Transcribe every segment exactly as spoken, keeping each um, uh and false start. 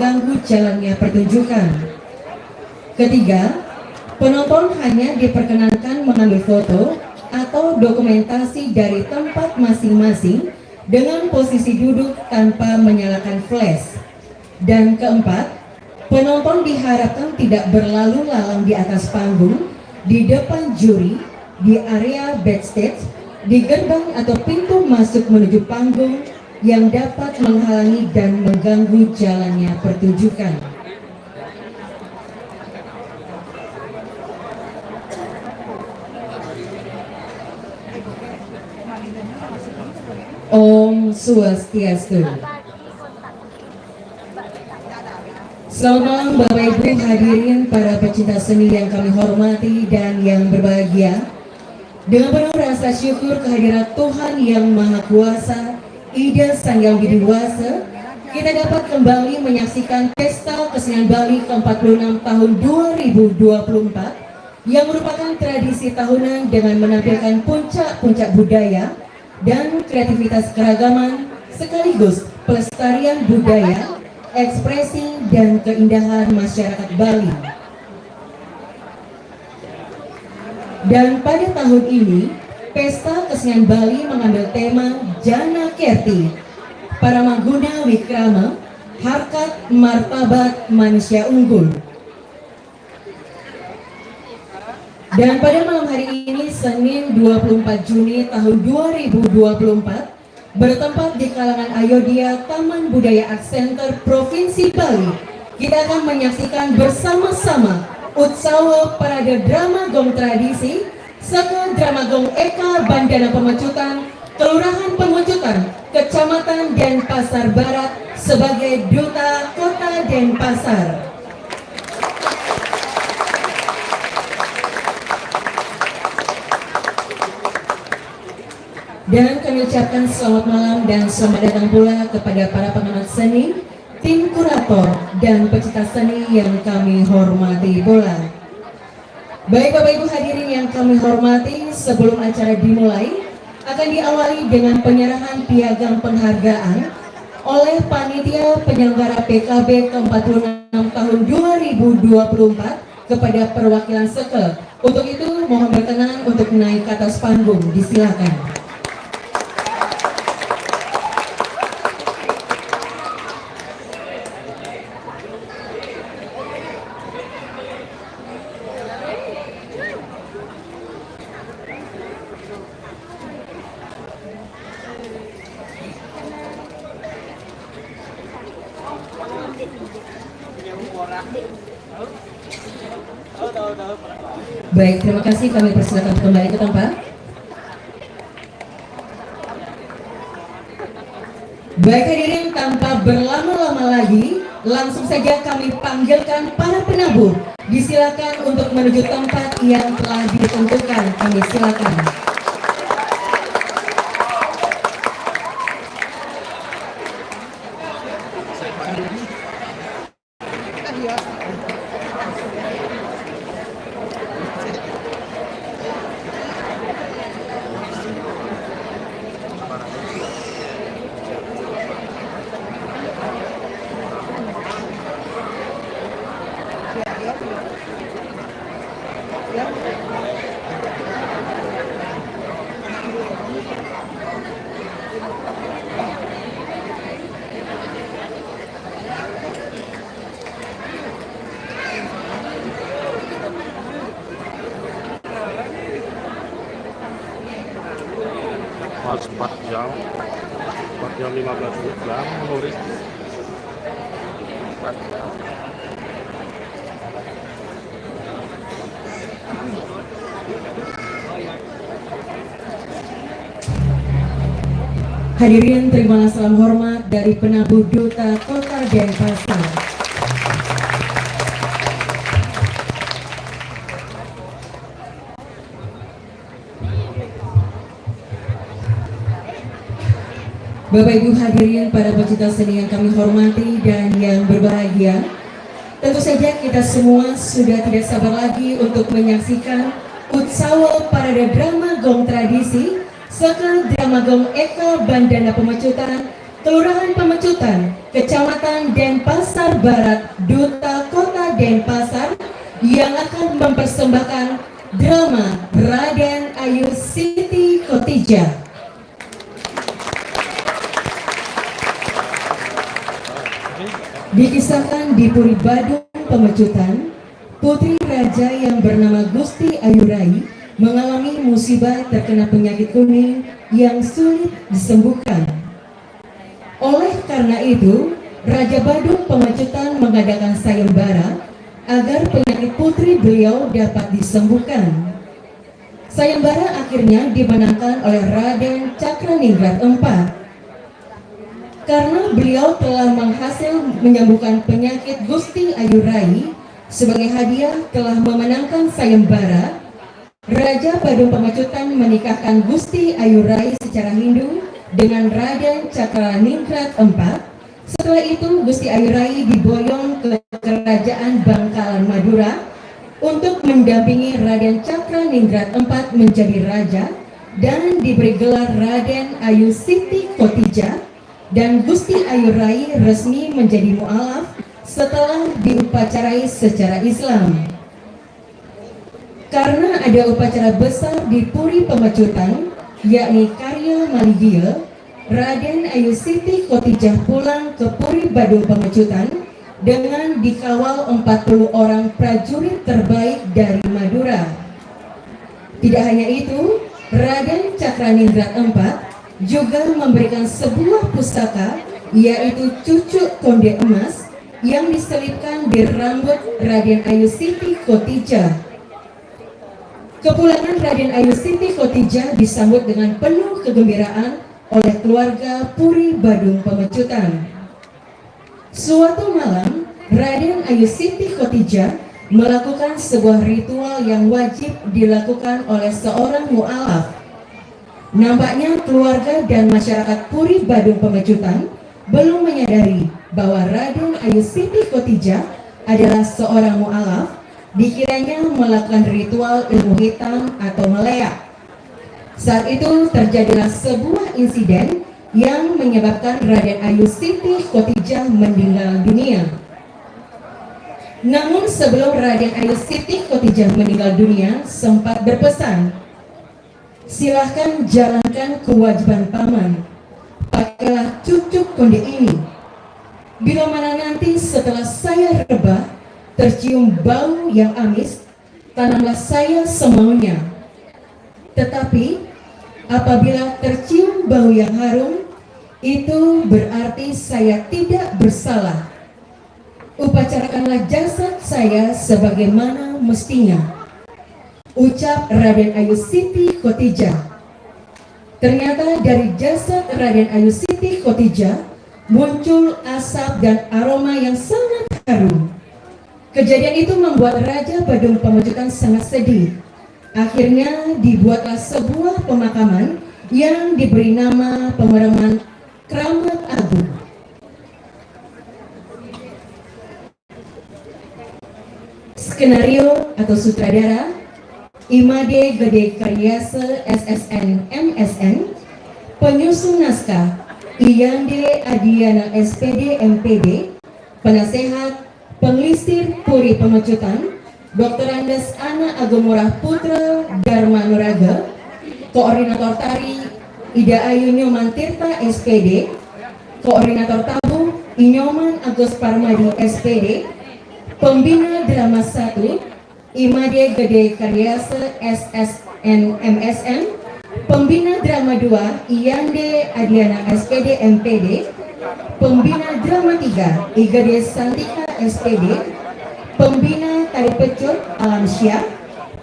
mengganggu jalannya pertunjukan. Ketiga, penonton hanya diperkenankan mengambil foto atau dokumentasi dari tempat masing-masing dengan posisi duduk tanpa menyalakan flash. Dan keempat, penonton diharapkan tidak berlalu lalang di atas panggung, di depan juri, di area backstage, di gerbang atau pintu masuk menuju panggung yang dapat menghalangi dan mengganggu jalannya pertunjukan. Om Swastiastu. Selamat malam Bapak Ibu hadirin, para pecinta seni yang kami hormati dan yang berbahagia. Dengan penuh rasa syukur kehadirat Tuhan Yang Maha Kuasa, Ida Sang Yang Widi Wasa, kita dapat kembali menyaksikan Pesta Kesenian Bali ke empat puluh enam tahun dua ribu dua puluh empat, yang merupakan tradisi tahunan dengan menampilkan puncak-puncak budaya dan kreativitas keragaman, sekaligus pelestarian budaya, ekspresi, dan keindahan masyarakat Bali. Dan pada tahun ini, Pesta Kesenian Bali mengambil tema Jana Kerti, Paramaguna Wikrama, Harkat Martabat Manusia Unggul. Dan pada malam hari ini, Senin dua puluh empat Juni tahun dua ribu dua puluh empat, bertempat di kalangan Ayodhya Taman Budaya Art Center Provinsi Bali, kita akan menyaksikan bersama-sama Utsawa Parade Drama Gong Tradisi Seka Drama Gong Eka Bandana Pemecutan, Kelurahan Pemecutan, Kecamatan Denpasar Barat, sebagai Duta Kota Denpasar. Dan kami ucapkan selamat malam dan selamat datang pula kepada para pengamat seni, tim kurator, dan pecinta seni yang kami hormati pula. Baik Bapak Ibu hadirin yang kami hormati, sebelum acara dimulai, akan diawali dengan penyerahan piagam penghargaan oleh Panitia Penyelenggara P K B ke empat puluh enam tahun dua ribu dua puluh empat kepada perwakilan Seke. Untuk itu, mohon berkenan untuk naik ke atas panggung, disilakan. Baik, terima kasih. Kami persilakan kembali ke tempat. Baik hadirin, tanpa berlama-lama lagi, langsung saja kami panggilkan para penabuh. Disilakan untuk menuju tempat yang telah ditentukan. Kami silakan. Pas empat jam, empat jam lima belas menit lah menurut. Hadirin, terimalah salam hormat dari penabuh Duta Kota Denpasar. Bapak Ibu hadirin, para pecinta seni yang kami hormati dan yang berbahagia, tentu saja kita semua sudah tidak sabar lagi untuk menyaksikan Utsawa Parade Drama Gong Tradisi Seka Drama Gong Eka Bandana Pemecutan Kelurahan Pemecutan, Kecamatan Denpasar Barat, Duta Kota Denpasar, yang akan mempersembahkan drama Raden Ayu Siti Khotijah. Dikisahkan di Puri Badung Pemecutan, putri raja yang bernama Gusti Ayu Rai mengalami musibah terkena penyakit kuning yang sulit disembuhkan. Oleh karena itu, Raja Badung Pemecutan mengadakan sayembara agar penyakit putri beliau dapat disembuhkan. Sayembara akhirnya dimenangkan oleh Raden Cakraningrat empat. Karena beliau telah menghasil menyembuhkan penyakit Gusti Ayu Rai, sebagai hadiah telah memenangkan sayembara, Raja Badung Pemecutan menikahkan Gusti Ayu Rai secara Hindu dengan Raden Cakraningrat empat. Setelah itu, Gusti Ayu Rai diboyong ke Kerajaan Bangkalan Madura untuk mendampingi Raden Cakraningrat empat menjadi raja dan diberi gelar Raden Ayu Siti Khotijah, dan Gusti Ayu Rai resmi menjadi mualaf setelah diupacarai secara Islam. Karena ada upacara besar di Puri Pemecutan, yakni Karya Maligia, Raden Ayu Siti Khotijah pulang ke Puri Badung Pemecutan dengan dikawal empat puluh orang prajurit terbaik dari Madura. Tidak hanya itu, Raden Cakraningrat empat juga memberikan sebuah pusaka, yaitu cucuk konde emas yang diselipkan di rambut Raden Ayu Siti Khotijah. Kepulangan Raden Ayu Siti Khotijah disambut dengan penuh kegembiraan oleh keluarga Puri Badung Pemecutan. Suatu malam, Raden Ayu Siti Khotijah melakukan sebuah ritual yang wajib dilakukan oleh seorang mualaf. Nampaknya keluarga dan masyarakat Puri Badung Pemecutan belum menyadari bahwa Raden Ayu Siti Khotijah adalah seorang mualaf, dikiranya melakukan ritual ilmu hitam atau meleak. Saat itu terjadilah sebuah insiden yang menyebabkan Raden Ayu Siti Khotijah meninggal dunia. Namun sebelum Raden Ayu Siti Khotijah meninggal dunia, sempat berpesan, "Silahkan jalankan kewajiban paman. Pakailah cucuk konde ini. Bila mana nanti setelah saya rebah, tercium bau yang amis, tanamlah saya semaunya. Tetapi apabila tercium bau yang harum, itu berarti saya tidak bersalah. Upacarakanlah jasad saya sebagaimana mestinya," ucap Raden Ayu Siti Khotijah. Ternyata dari jasad Raden Ayu Siti Khotijah muncul asap dan aroma yang sangat harum. Kejadian itu membuat Raja Badung Pemecutan sangat sedih. Akhirnya dibuatlah sebuah pemakaman yang diberi nama pemakaman Keramat Agung. Skenario atau sutradara, Imade Gede Karyasa S S N M S N. Penyusun naskah, Iyande Adiana S P D M P D. Penasehat, Penglingsir Puri Pemecutan, Doktor Andes Ana Agomurah Putra Dharma Nuraga. Koordinator tari, Ida Ayu Nyoman Tirta S P D. Koordinator tabuh, Inyoman Agus Parmadi S P D. Pembina drama satu, Imade Gede Karyasa S S N M S N. Pembina drama dua, Iyande Adiana S P D M P D. Pembina drama tiga, Igede Santika S P D. Pembina tari pecut, Alamsyah.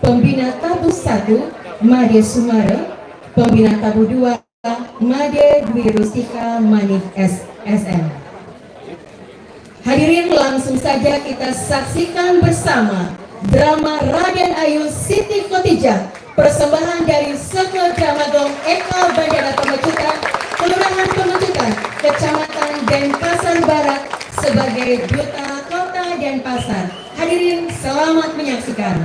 Pembina tabuh satu, Made Sumara. Pembina tabuh dua, Made Dwi Rustika Manik S S N. Hadirin, langsung saja kita saksikan bersama drama Raden Ayu Siti Khotijah, persembahan dari Seke Drama Gong Eka Bandara Pemecutan, Kelurahan Pemecutan, Kecamatan Denpasar Barat, sebagai Duta Kota Denpasar. Hadirin, selamat menyaksikan.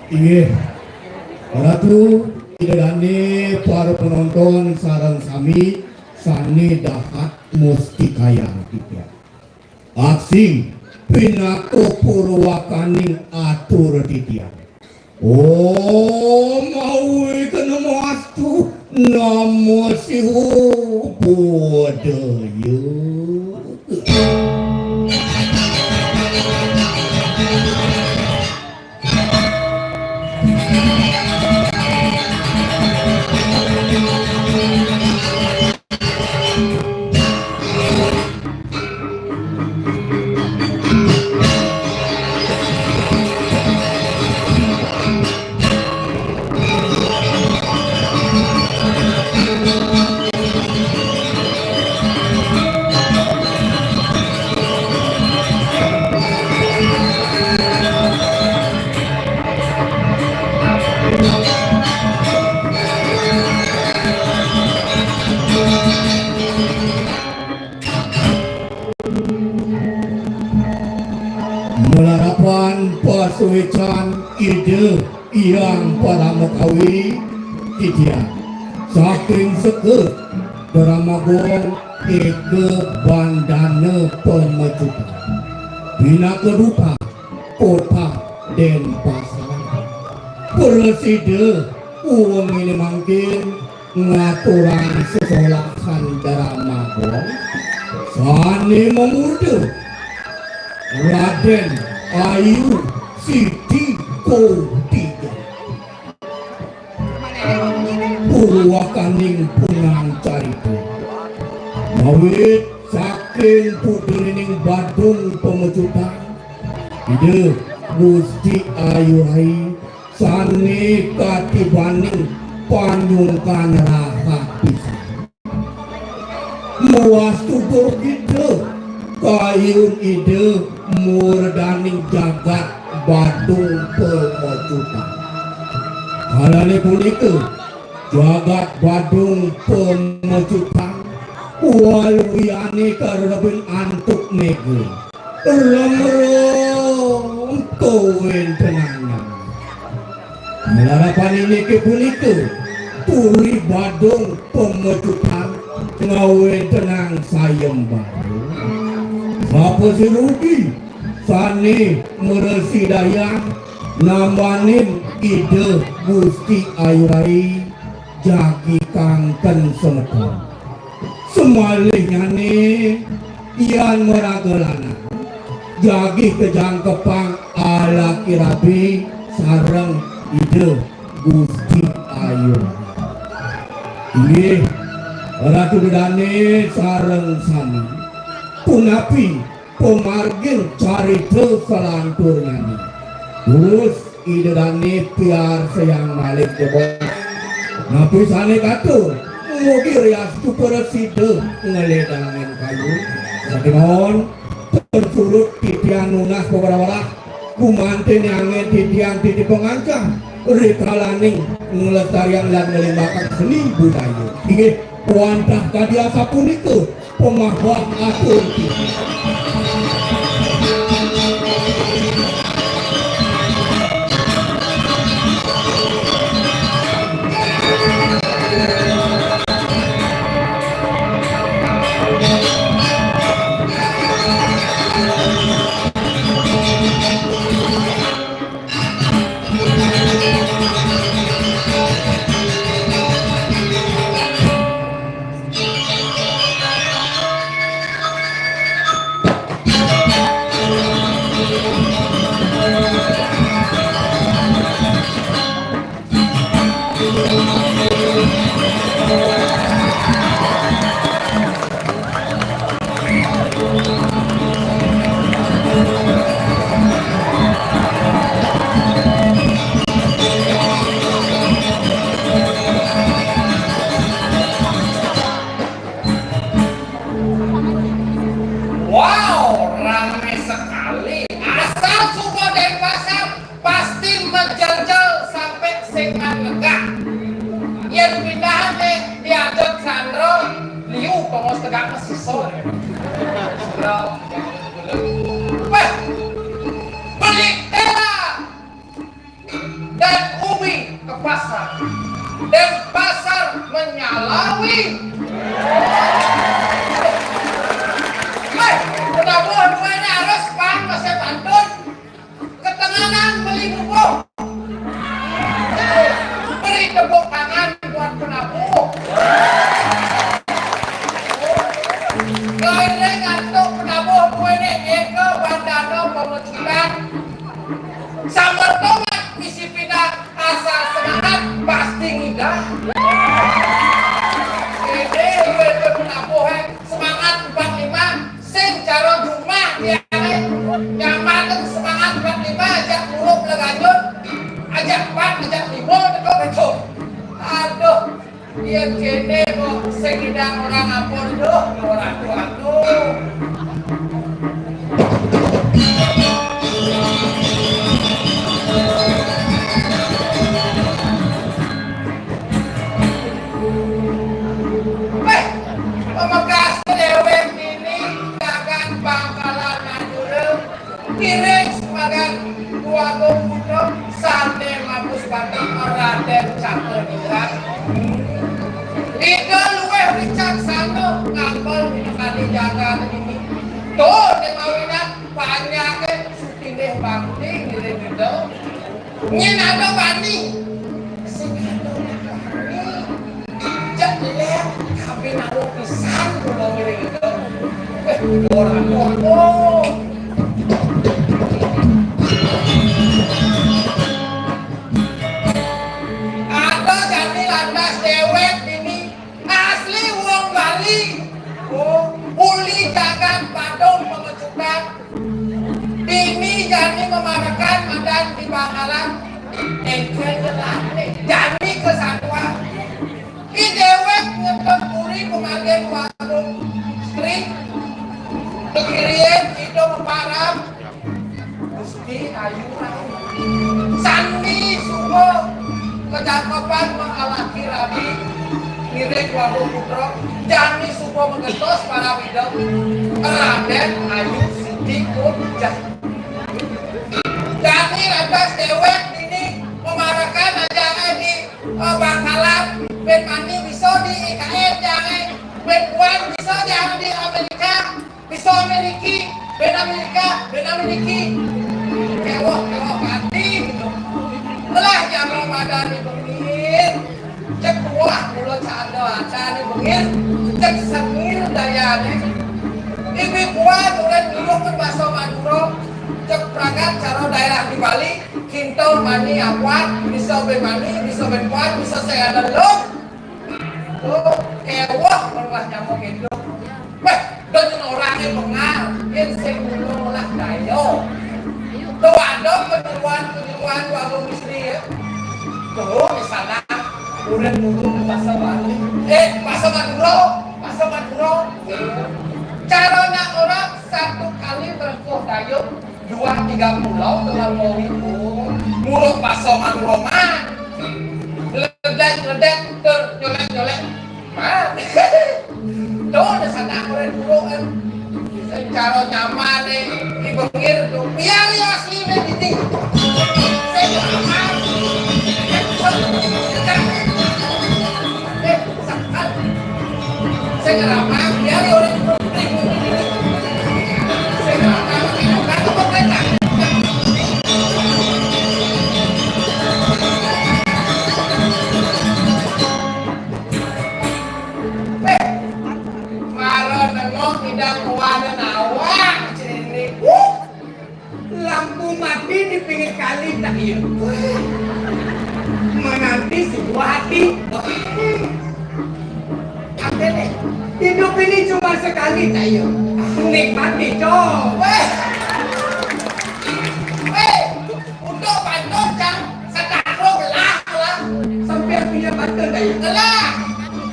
Inggih, Ratu, Ida dané, para penonton sareng sami sané dahat mustikayang titiang. Aksi pinaka purwakaning atur titiang. Om awighnamastu namo siho bodhaya. Malarapan pasuécan Ida Hyang Paramakawi titiang saking Seka Dramagong Eka Bandana Pamecutan. Pinaka duta kota Dénpasar. Prasida wenginé mangkin ngaturang sesolahan Dramagong sané mamurda Radén Ayu Siti Kotiga. Purwakaning punang carita. Mawit saking putrining Badung Pamecutan, Ida Gusti Ayu Rai sané katibaning panyungkan rahat pisan. Mawastu Ida kayun Ida murdaning jagat Badung Pamecutan. Kalané punika, jagat Badung Pamecutan waluyané karebin antuk méga. Remrem kawéntenannya. Malarapan indiké punika, puri Badung Pamecutan ngawéntenang sayembara. Sapa sing rugi? Sané mrasidayang nambanin Ida Gusti Ayu Rai jagi kangken semeton. Samalihnyané, yan maraga lanang, jagi kajangkepang alaki rabi sareng Ida Gusti Ayu. Inggih, Ratu Ida Dané sareng sami. Punapi pamargin carita salanturnyané? Terus Ida Dané piarsayang malih jebos. Napi sané katur, mugi riastu prasida ngledangang kayun. Satemon, tur surut titiang nunas pawerawrah, gumanten anggén titiang titi pangancam, rikalaning nglestariang lan nglimbakang seni budaya. Inggih, wantah kadi asapunika, pamahwah atur titiang. Wow, ramé sekali. Asal suba Dénpasar, pasti majeljel sampai sing lega. Yén pindahan deh diajak Sandro, liu pengos tegak mesisor. Wah, beli tela dan ubi ke pasar. Dan pasar menyalawi. Wah, udah buah duanya harus pan masih pantun. Ketenganan beli bubuk. Beri tepuk tangan buat penabuh. Lain ngantuk penabuh duene eka bandana pemecutan. Sambil tomat misi pindah asal semangat pasti ngidah. Ini duit penabuh, eh. Semangat empat lima. Sing cara jumah diane nyamaken semangat empat lima, ajak muluh leganyun, ajak empat, ajak lima, teka becok. Aduh, yén kéné kok sing ngidang orang ampun, duh, orang tua tuh. Wéh, pamekas déwék nini dagang Bangkalan Madura, ngiring sepadan Dwagung Putra sané mabus batang Radén Cakradéwa. Ida luwih wicaksana ngambil minakadi jagat nini. Tuh, ning mawinan panjaké sutilih bakti ngiring Ida. Nyén ada bani. Sing ada bani. Cek lem, tapi nawa pisan kula ngiring Ida. Wéh, ora apa-apa. Ada jani lantas déwék dini. Asli wong Bali. Oh, uli jagat Badung Pamecutan. Dini jani mamarekan madan di Bangkalan. Engké jelas nih. Jani ke satua. Ki déwék ngetut puri pemanggen warung. Sri. Kekirien Ida maparam. Gusti Ayu Rai. Sami suba kajangkepan mangalahi rabi ngiring Dwagung Putra, jani suba magentos para wideng Radén Ayu Siti Ujah. Jani lantas déwék dini mamarekan Bakalan, band mani bisa di I K N, jangan. Band puan bisa jangan di Amerika. Bisa Ameriki, band Amerika, band Ameriki. Kewok, kewok mati gitu. Telah jam Ramadan di bengir. Cek buah mulut sando ada di bengir. Cek sengir daya nih. Ibi kuat udah nyuruh ke baso Maduro. Cek perangkat cara daerah di Bali. Kinto mani apuat, bisa band mani, bisa band puan, bisa saya ada lo. Oh, kewok malah nyamuk itu. Weh, dan orangnya bengal, yang sing ngolah dayo. Tuh ada penyeruan-penyeruan warung istri ya. Tuh di sana udah nurun bahasa Bali. Eh, bahasa Madura, bahasa Madura. Caranya orang satu kali merengkuh dayo, dua tiga pulau terlalu itu. Muruk pasongan roman. Ledek ledek ter nyolek nyolek. Tuh ada sana aku dulu kan. Cara nyaman nih di bengir tuh. Biar ya asli nih di. Saya nyaman. Eh, Lampu mati di pinggir kali tak iya. Menanti sebuah hati. Hidup ini cuma sekali tak iya. Nikmati, cok. Weh. Weh, untuk bantu cang setakro gelah lah. Sampai punya bantu tak iya. Gelah.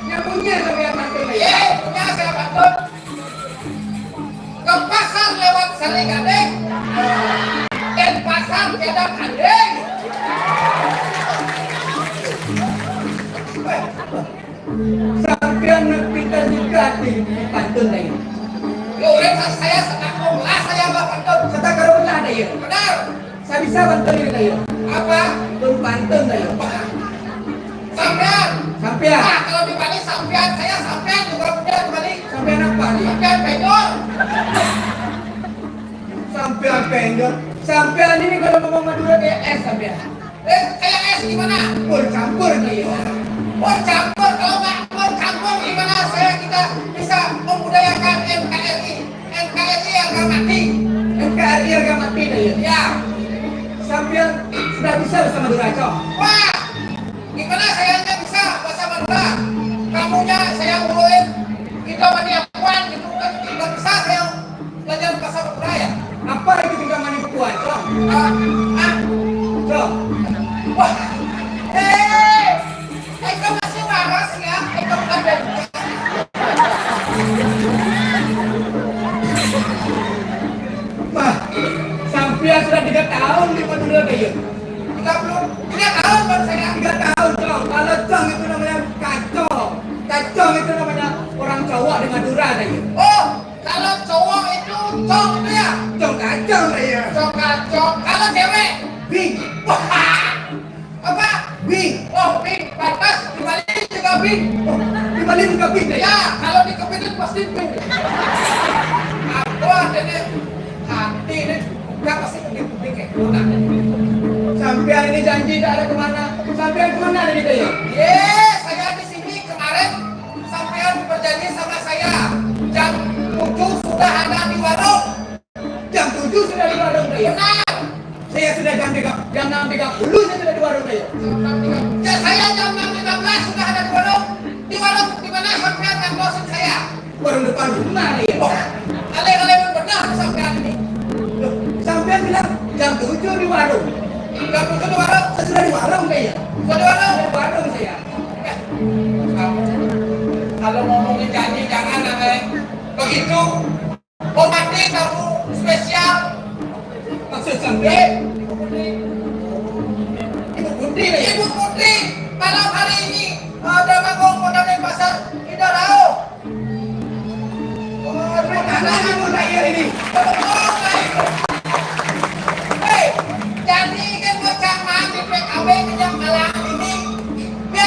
Yang punya sampai bantu tak iya. Ye, punya saya bantu. Ke pasar lewat Sari Gading. Dan pasar tiada kanding. Sampean pintar juga di pantun tadi. Lo udah saya setahun lah saya nggak pantun. Setahun lah tadi. Benar. Saya bisa pantun ini tadi. Apa? Pun pantun tadi. Sampean. Sampean. Nah, kalau di Bali sampean, saya sampean juga punya di Bali. Sampean apa nih? Sampean penjor. Sampean penjor. Sampean ini kalau ngomong Madura kayak es sampean. Eh, kayak es gimana? Bercampur nih. Bercampur, kalau nggak bercampur gimana saya kita bisa membudayakan N K R I? N K R I harga mati. N K R I harga mati dah ya. Ya. Sampean sudah bisa bahasa Madura, Cok? Wah, gimana saya nggak bisa bahasa Madura? Kamunya saya nguruin kita maniakuan gitu kan nggak bisa saya belajar bahasa Madura ya. Apa itu kita maniakuan, Cok? Ah, ah. Cok. Wah, eh, Eka masih waras ya, Eka bukan bebek. Wah, sampean sudah tiga tahun di Madura, ya? Tiga puluh, tiga tahun baru saya. Tiga tahun, Cong. Kalau Cong itu namanya kacong. Kacong itu namanya orang cowok di Madura, ya? Oh, kalau cowok itu Cong itu ya? Cong kacong, ya? Cong kacong. Kalau cewek? Bing. Wah. Apa? Bing. Oh, bing. Pantas di Bali juga bing. Oh, di Bali juga bing, ya? Ya, kalau di Kepiting pasti bing. Apa adanya hati ini? Enggak pasti bing, bing kayak gimana? Sampean ini janji tidak ada kemana. Sampean kemana ada gitu ya? Ye, saya di sini kemarin sampean berjanji sama saya jam tujuh sudah ada di warung. Jam tujuh sudah di warung, ya? Benar. Saya sudah jam tiga, jam enam tiga puluh saya sudah di warung, ya. Jam enam tiga puluh. Ya, saya jam enam lima belas sudah ada di warung. Di warung di mana sampean yang closing saya? Warung depan rumah, ya. Oh, alih-alih benar sampean ini. Loh, sampean bilang jam tujuh di warung. Jam tujuh di warung. Saya sudah di warung, ya. Sudah di warung. Sudah di warung saya. Eh, kamu kalau ngomongin janji jangan aneh begitu. Hormati tamu spesial. Maksud sampai Ibu Putri. Ibu Putri, Ibu Putri, malam hari ini ada manggung Kota Denpasar, Indah Rao. Oh, aduh, tanah ibu saya ini. Hei, jadi kan macam mana P K B kenyang kalangan ini? Dia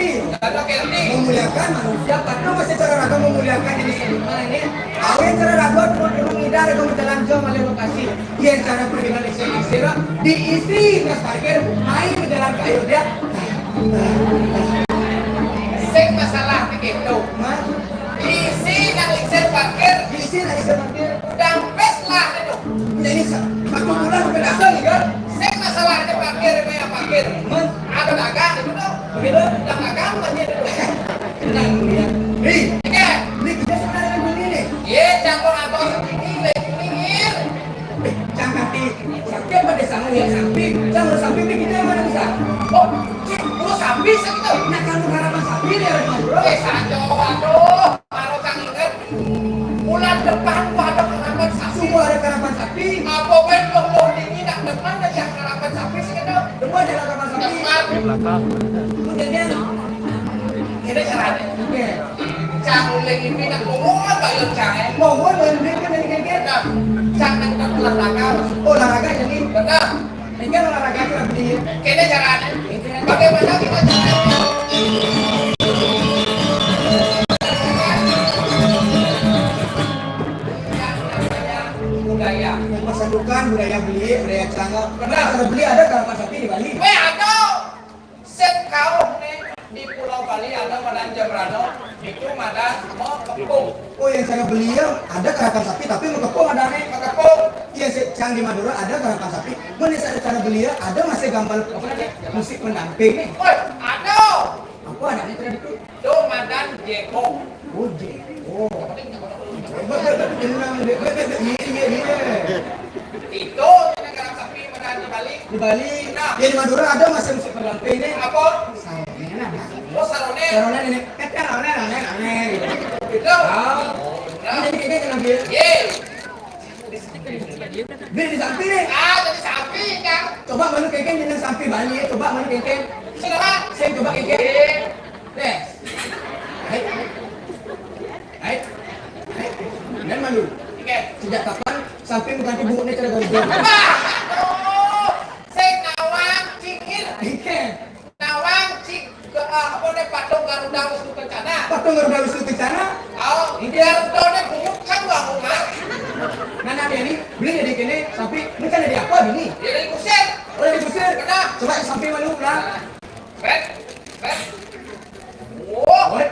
Gerti. Tanda gerti. Memuliakan manusia, patuh secara raga memuliakan diri sendiri. Nah, ini. Awin cara raga turun-turun ngidar ke jalan jauh malih lokasi. Yén cara pribadi sing diisi, diisi tas parkir, main berjalan ke Ayodhya. Sing masalah begitu. Mas, isi nang lingsir parkir. Isi nang lingsir parkir. Udah pes lah itu. Jadi sa-, satu bulan udah dasar nih kan. Sing masalahnya parkir, kayak parkir. Mas, ada dagang itu tuh. Begitu? Udah dagang aja itu. Tenang dia. Hei, ini kita sudah dengan beli nih. Iya, campur atau ini, ini. Eh, cang kaki sapi apa desa ngeliat sapi? Cang ngeliat sapi ini kita yang mana bisa? Oh, cik, lu sapi segitu? Nah, kalau harapan sapi dia harus ngobrol. Eh, saco, aduh, kalau cang inget, bulan depan gua ada harapan sapi. Semua ada harapan sapi. Apa ben lo mau dingin, nak depan aja harapan sapi segitu? Semua ada harapan sapi. Depan. Di belakang. Lu jadian. Ini caranya. Oke. Cang uling ini nak ngomong apa ya, Cang, eh? Ngomong, ngomong, ngomong, ngomong, ngomong. Nah, Cang nang olahraga. Olahraga jadi? Benar. Ini kan olahraga kita beli. Kene caranya. Bagaimana kita caranya? Budaya. Mempersatukan budaya beli, budaya Cang. Benar. Cara beli ada harapan sapi di Bali. Weh, ada. Sing kauh né di Pulau Bali ada madan Jembrana, itu madan makepung. Oh, yang cara beli ya ada harapan sapi tapi makepung adané. Makepung. Yang sing cang di Madura ada harapan sapi. Mun yang cara beli ya ada masih gambar apa namanya? Musik pendamping nih. Woi, ada. Apa adané tadi itu? Itu madan jeko. Oh, jeko. Tenang, iya, iya, iya. Itu negara sapi madan di Bali. Di Bali. Nah. Ya, di Madura ada masih musik pendamping nih. Apa? Saroné, nah. Oh, saroné. Saroné ini, kan, kan, saroné, saroné, saroné, gitu. Gitu. Ah. Nah. Ini jadi kayak gini, Bil. Ye. Bil, di samping nih. Ah, jadi sapi, Kang. Coba mana kéngkén di samping Bali, ya. Coba mana kéngkén. Sudah, Pak. Saya coba kéngkén. Ye. Deh. Hai. Hai. Hai. Dan malu. Oke. Sejak kapan sapi mengganti bunyi cara ganti? Aduh. Sing nawang cingir. Oke. Nawang cing-, ke, ah, apa nih, patung Garuda Wisnu Kencana? Patung Garuda Wisnu Kencana? Oh, ini Garuda nih bungkuk kan gua rumah. Nah, nah, ini beli jadi gini, sapi, ini kan jadi apa gini? Jadi Coba sampai malu lah. Red, red. Wah, oi.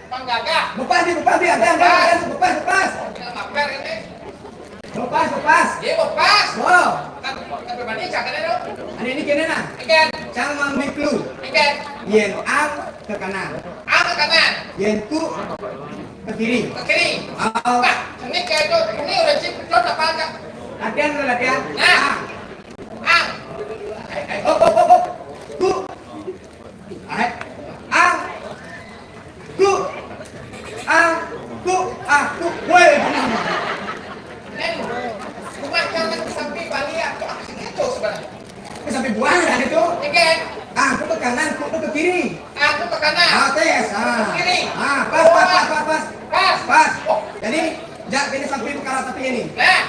Pang gagah. Lepas ni, lepas ni, ada, ada, ada, lepas, lepas. Nak mampir ini. Lepas, lepas. Dia lepas. Wow. Kan, kan berbanding cakap dia tu. Ada ni kena nak? Ikan. Cang mang miklu. Ikan. Yen ang ke kanan. Ang ke kanan. Yen tu ke kiri. Ke kiri. Oh. Nah, ini kayak itu, ini udah cip, belum apa enggak? Latihan, udah latihan. Nah. Ang. Ang. Oh, oh, oh, oh. Tu. Ai. Ang. Tu. Ang. Tu. Ah, tu. Woi, benar. Nen, rumah jangan sampai Bali ya, aku akan itu sebenarnya. Ini sampai buang dah itu. Oke. Ang tu ke kanan, tu ke kiri. Ang tu ke kanan. Ah, tes. Ah. Kiri. Ah, pas, pas, pas, pas, pas. Pas. Pas. Oh. Jadi, jak kena sampai perkara tapi ini. Nah.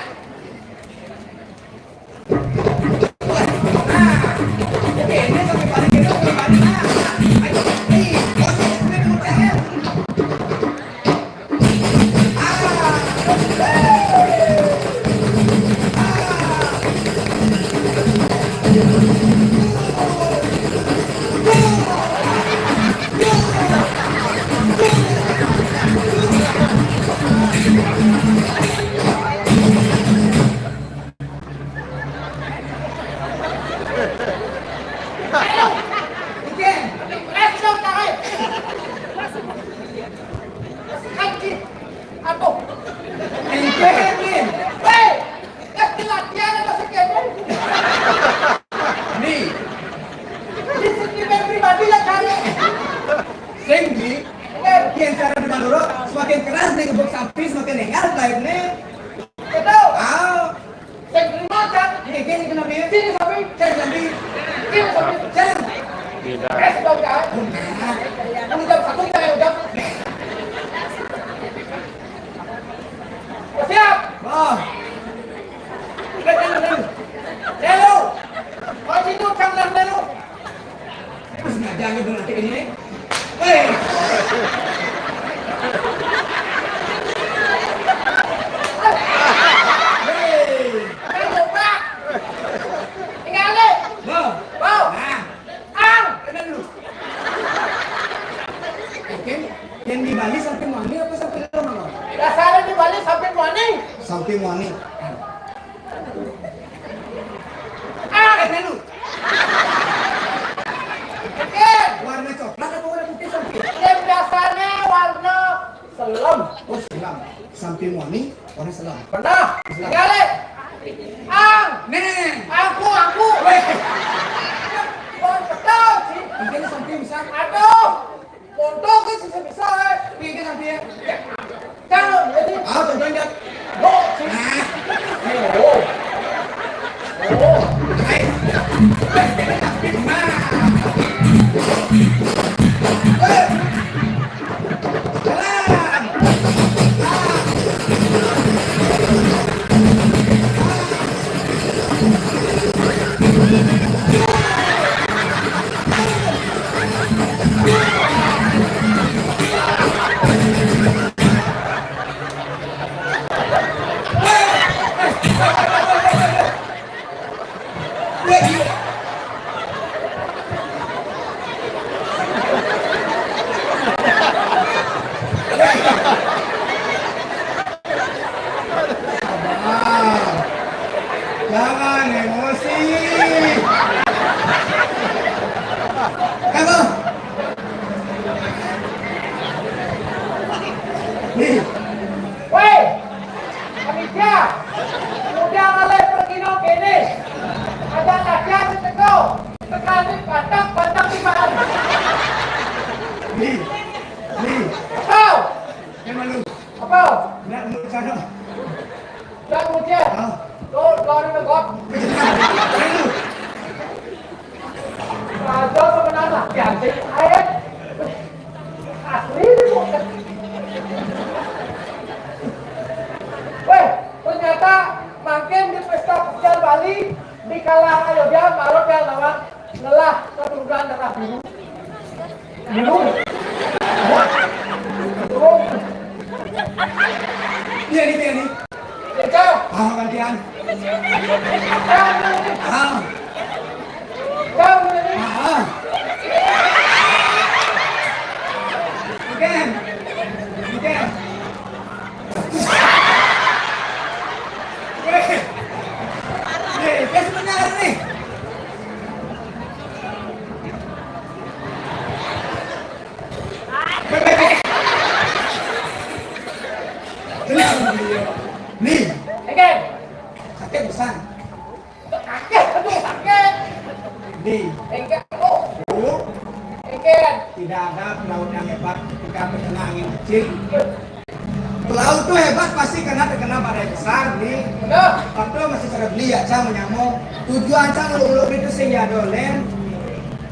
Tinggi. Yang cara di Madura, semakin keras nih gebuk sapi, semakin engat baik nih. Betul. Ah. Sing terima, Cak. Ini, ini kenapa ya? Sini, sapi. Sini, sapi. Sini, sapi. Sini. Tidak. Eh, sudah, udah. Udah. Kamu jam satu, kita yang jam. Siap. Wah. Udah, jangan, jangan. Lalu. Kau situ, jangan lalu. Terus ngajar gitu nanti ini. Hei. Hei. Hei, lupa. Tinggal nih. Bang. Bang. Nah. Ang. Kena dulu. Oke. Yang di Bali sampai Muani apa sampai Lorong? Dasarnya di Bali sampai Muani. Sampai Muani. Ah, eh, lalu. Oke. Warna coklat apa warna putih, Santi? Yang biasanya warna selem. Oh, selem. Sampai Muani, warna selem. Benar. Selem. Balik. Ang. Nih. Aku, aku. Weh. Wah, betul sih. Mungkin sampai bisa. Aduh. Contoh ke sisa-sisa, eh. Piye sampeyan? Kalau jadi. Ah, contohnya. Bo, sih. Ah. Oh. Oh. Hai. Nah. Eh. Jalan. Ah. Sabar. Jangan emosi. Kamu. Nih. Woi, panitia. Udah mulai pergi no kene. Ada latihan di teko. Sekali patah, patah di mana? Nih. Nih. Kau. Yang malu. Apa? Nak menurut sana. Dah, kemudian. Ah. Tuh, kau ni kau. Raja sebenarnya, cantik, eh. Asli ni, bukan. Weh, ternyata makin di pesta pecel Bali, di kalah ayo dia, baru dia lawan. Lelah keturunan darah biru. Biru. Biru. Iya, ni, iya, ni. Itu. Ah, gantian. Kamu. Ah. Kamu Nih, Engken. Sakit pisan. Sakit, aduh, sakit. Nih. Engken, oh. Bu. Engken. Tidak ada pelaut yang hebat ketika terkena angin kecil. Pelaut tuh hebat pasti karena terkena badai besar, nih. Benar. Waktu masih cara beli ya, cang menyamo. Tujuan cang uluk-uluk itu sing ya dolen.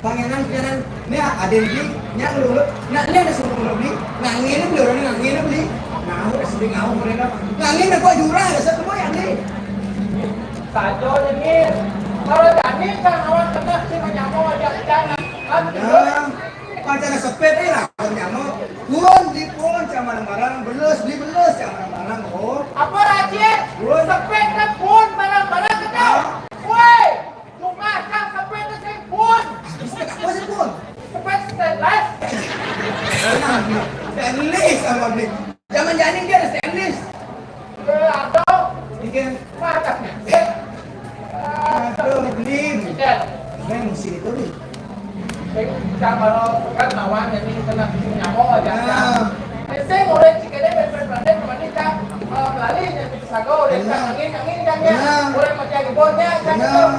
Pangeran, pangeran, ini ada di, ini ada uluk. Nah, ini ada suruh uluk nih. Nah, ini beli orang, nah, ini beli. Nah, udah sedih ngau mereka. Nah, ini kok jurang ada satu yang nih. Sajo ini. Kalau jadi kan orang kena si menyamo aja jangan. Kan Nah, pancana sepet eh lah, menyamo. Pun di pun sama barang, belus di belus sama barang, oh. Apa rajin? Pun. Sepet kan pun barang-barang kita. Hah? Woi, rumah kan sepet itu sing pun. Apa sih pun? Sepet stainless. Stainless sama beli. Zaman jani dia ada stainless. Eh, atau Iya. Mata. Aduh, beli. Iya. Saya mesti itu nih. Sing kalau kan lawan jadi kena nyamuk aja. Nah. Sing oleh cikene ben ben ben kemana kan, eh, lali jadi sago oleh Benar. Angin angin kan ya. Benar. Oleh macam ibunya kan. Benar.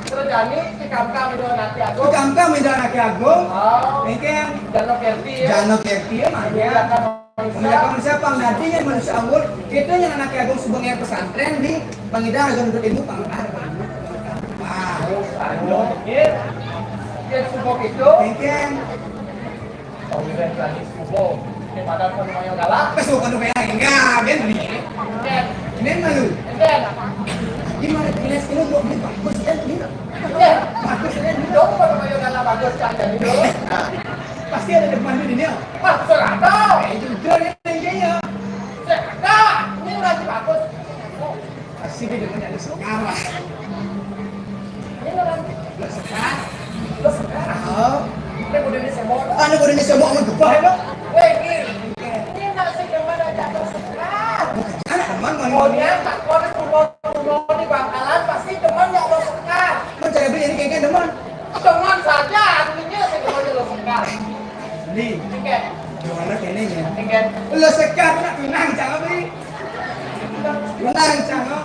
Terus jadi si kamkam itu nanti aku. Si kamkam itu anak agung. Oh. Ini kan Jano Kerti ya. Jano Kerti ya, makanya. Iya, kan. Kebanyakan manusia pang nantinya manusia awal, kita yang anak agung subeng yang pesantren di Pangidan agung untuk ilmu pang. Wah, ayo. Dia subuh itu. Mungkin. Tahu dia tadi subuh. Ini makan kan lumayan galak. Pas bukan kayak enggak, dia nih. Ini malu. Gimana jelas ini buat beli bagus kan ini? Bagus kan ini? Dong kalau lumayan galak bagus kan jadi dong. Pasti ada depan di dunia. Wah, serata. Eh, jujur ya, iya. Serata. Ini lagi bagus. Pasti dia depan ada sekarang. Ini lagi. Lo sekarang. Lo sekarang. Oh. Ini udah ini semua. Anu udah ini semua mau gebah lo. Weh, ini. Ini masih depan aja lo sekarang. Anak teman mau Oh, ini. Ya, tak boleh rumah di Bangkalan pasti depan ya lo sekarang. Mencari beli ini kayaknya deman. Teman saja, artinya saya kembali lo sekarang. Li, Tiket. Gimana kayaknya ya? Tiket. Lo sekarang nak pinang jangan beli. Pinang jangan.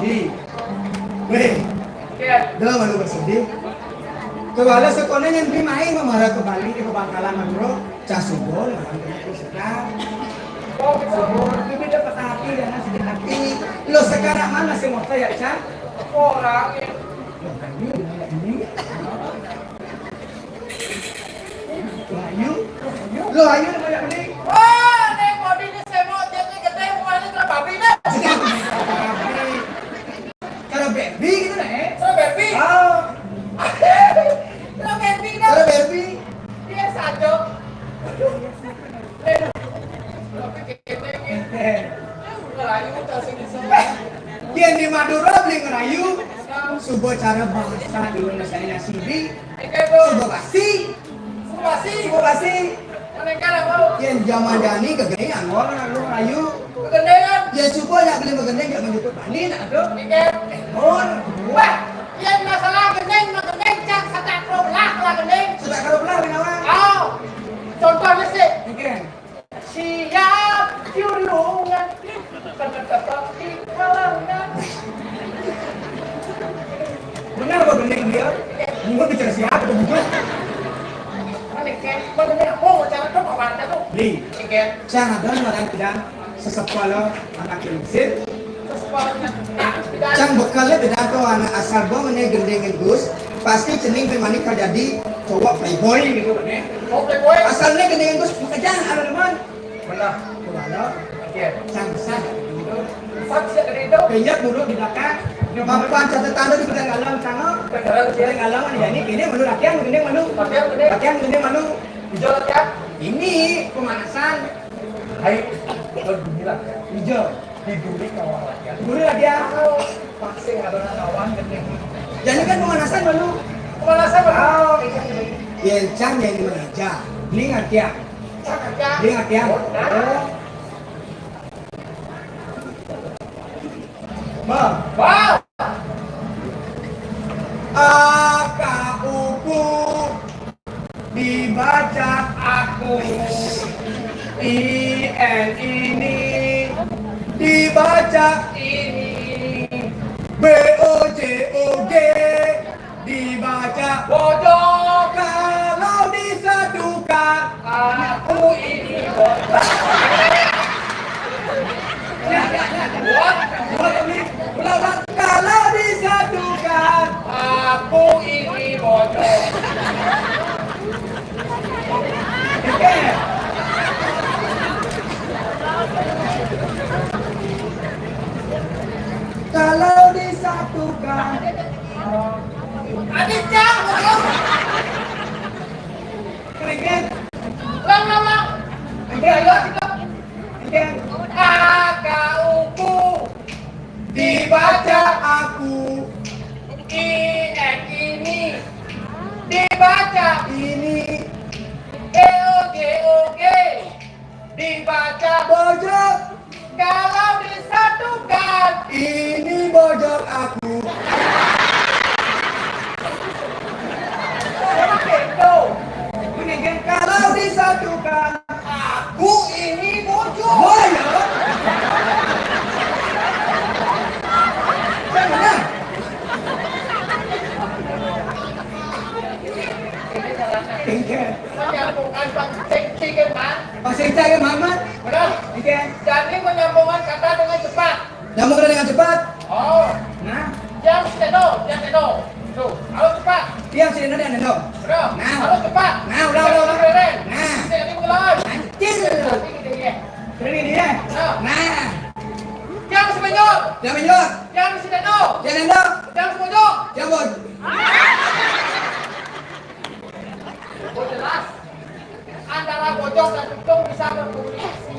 Li. Weh. Tiket. Dah malu bersedih. Kewala sekolah yang beli main memarah ke Bali ke Bangkalan bro. Cah subur, makan kena tu sedap. Oh, subur, tu beda patah hati dan sedih hati. Lo sekarang mana si motor ya, Cah? Orang ni. Lo kayu, lo kayu. Lo kayu, lo kayu, lo kayu, lo kayu. Oh, ni body ni semua jadi gede, muka ni terlalu babi ni. Cara baby gitu nah, eh? Cara baby? Oh. Cara baby dah. Cara baby. Dia saja. Dia di Madura beli ngerayu. Coba cara bahasa Indonesia nya sendiri. Coba pasti. Coba pasti. Coba pasti. Yang zaman jani kegedean orang lu ngerayu. Kegedean. Ya coba ya beli kegedean gak menyebut Bali nak tu. Mon. Wah, yang masalah gending, mah gending, cak setak karo belah lah gending. Setak karo belah kenapa? Oh, contohnya sih. Oke. Siap jurungan, tetap di kalangan. Benar apa gending dia? Mungkin bicara siapa tuh bukan? Mana kan? Mana kan? Oh, cara tu apa tu? Di. Oke. Saya ada orang tidak sesekolah anak Inggris. Cang bekalnya beda tuh anak asal gua mana gending Gus, pasti cening ke mana jadi cowok playboy gitu kan ya. Oh, playboy. Asalnya gending Gus, makanya ada teman. Belah, belah. Oke. Cang besar. Empat sih gede itu. Banyak dulu di belakang. Mapan catatan di belakang alam sana. Belakang alam ya ini, ini menurut latihan, ini menurut. Latihan gede. Latihan gede menurut. Hijau latihan. Ini pemanasan. Hai, lo dulu lah. Hijau. Diduri kawan lagi. Dulu lah dia. Pasti nggak ada kawan gede. Jadi kan pemanasan dulu. Pemanasan dulu. Oh. Yang cang yang mana aja. Beli nggak dia? Beli nggak dia? Oh. Bang. Bang. A K U P U dibaca aku. I N ini Dibaca ini, ini. B O J O G. Dibaca bojog. Kalau disatukan, aku ini bojog. Ya, ya, ya. Buat, buat ini. Ulang, ulang. Kalau disatukan, aku ini bojog. Oke. Kalau disatukan. Adik, Cang, goblok. Keringet. Ulang, ulang, ulang. Oke, ayo, kita. Oke. A K U Ku. Dibaca aku. I N ini. Dibaca ini. G O G O G. Dibaca bojog. Kalau disatukan, ini bojog aku. Tuh. Ini kan kalau disatukan, aku ini bojog. Oh, ya. Jangan. Ini salah. Ini kan. Menyambungkan Pak Sekci kan, Pak? Pasing cai, Mamat. Benar. Oke. Jadi menyambungkan kata dengan cepat. Nyambung kata dengan cepat. Oh. Nah. Yang seno, yang seno. Tuh, halo cepat. Yang seno, yang seno. Benar. Nah. Halo cepat. Nah, udah, udah, udah. Keren. Nah. Bisa jadi pengelola. Anjir. Tapi gede ya. Keren ini ya. Nah. Nah. Yang semenjor. Yang menjor. Yang seno. Yang seno. Yang semenjor. Yang bojog. Oh, jelas. Antara bojog dan bujang bisa berkomunikasi.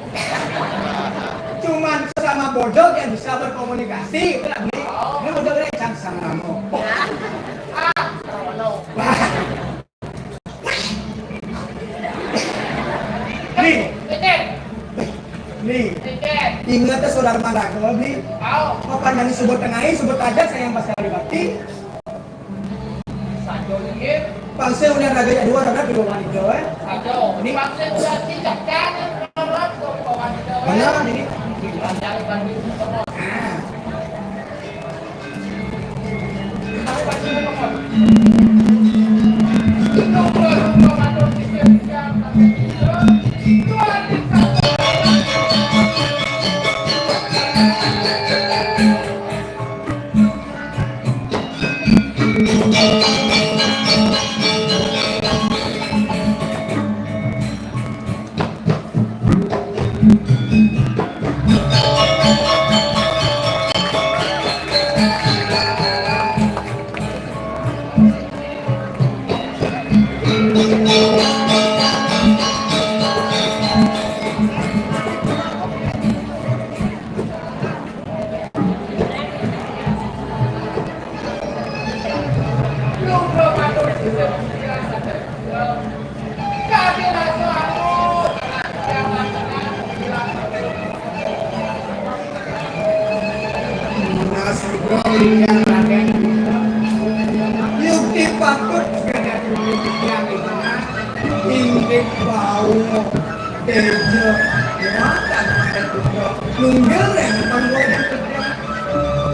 Cuman sesama bojog yang bisa berkomunikasi, itu lah, Bli. Oh. Ini bojog ini cang sama kamu. Ah, sama lo. Wah. Bli. Cecep. Bli. Cecep. Ingat ya, saudara Mandago, Bli. Oh. Papan yang disebut tengahin, sebut aja saya yang pasti dibakti. Sajo ieu. Pangsil udah raga ya dua, raga kedua wanita, eh. Sajo. Ini pangsil udah tidak jangan menolak kedua wanita, eh. Benar, ini. Jangan lagi semua. Nah. Tahu pasti menolak. Itu baru pembantu sistem yang pakai itu. Tuhan kita. Yukti patut gada dulu yang itu. Indik bau. Tejo. Ya, kan. Nunggil ya, depan gua.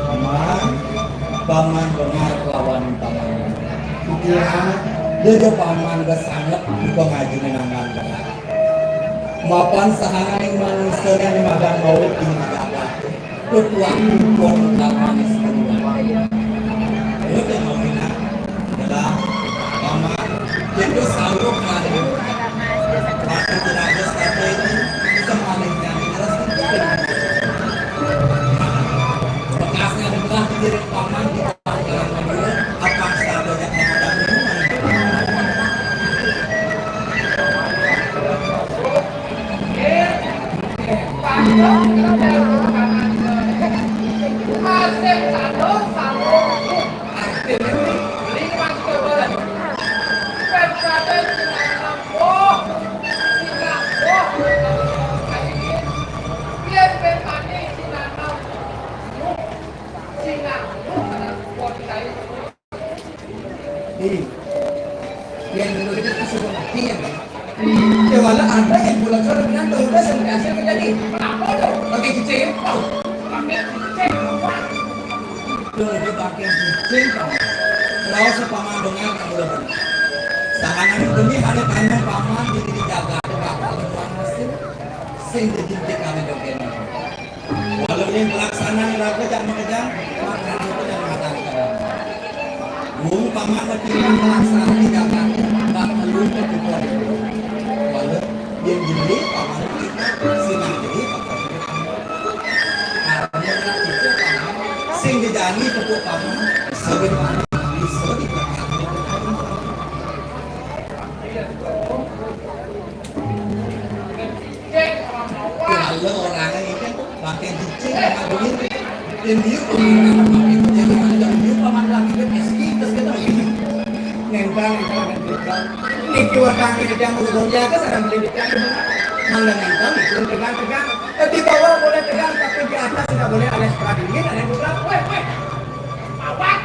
Paman, paman benar kelawan paman. Iya, dia paman geus sanget di pengaji nenangan. Mapan sahana ning manusia yang dimakan maut di makan. Ketua impor utama di seluruh. Ayo, dia mau enak. Adalah paman, itu sanggup kan? Tapi tidak ada strategi, sebaliknya kita harus berpikir. Bekasnya adalah diri paman kita. Nih, yang dulu itu kan sudah mati ya. Ya, wala ada yang bulan sudah bilang, "Tuh, udah, sampai hasil terjadi." Kenapa dong? Pakai cicing. Oh. Tuh, dia pakai cicing, Paman. Raos Paman dengar, Paman udah benar. Sahanan demi hari tanya Paman, jadi dijaga, bakal Paman sing, sing jadi kami dogen. Walau yang pelaksanaan raga jak makejang, maka itu yang matang. Wong Paman mati pelaksanaan dijaga, bakal lupa kita. Walau yang dulu Paman kita, sinang jadi, sing dijani tepuk tangan, sebenarnya bisa diperhatikan. Kalau orangnya ini kan pakai cicing, pakai duit, dan dia pakai cicing, ada dia paman lagi, dia miskin, terus kita begini. Nentang, nentang, nentang. Ini dua tangan yang mau kerja, ke sana beli ikan. Mana nentang, itu tegang-tegang. Eh, di bawah boleh tegang, tapi di atas tidak boleh, alias pradingin, ada yang bilang, "Weh, weh, awak."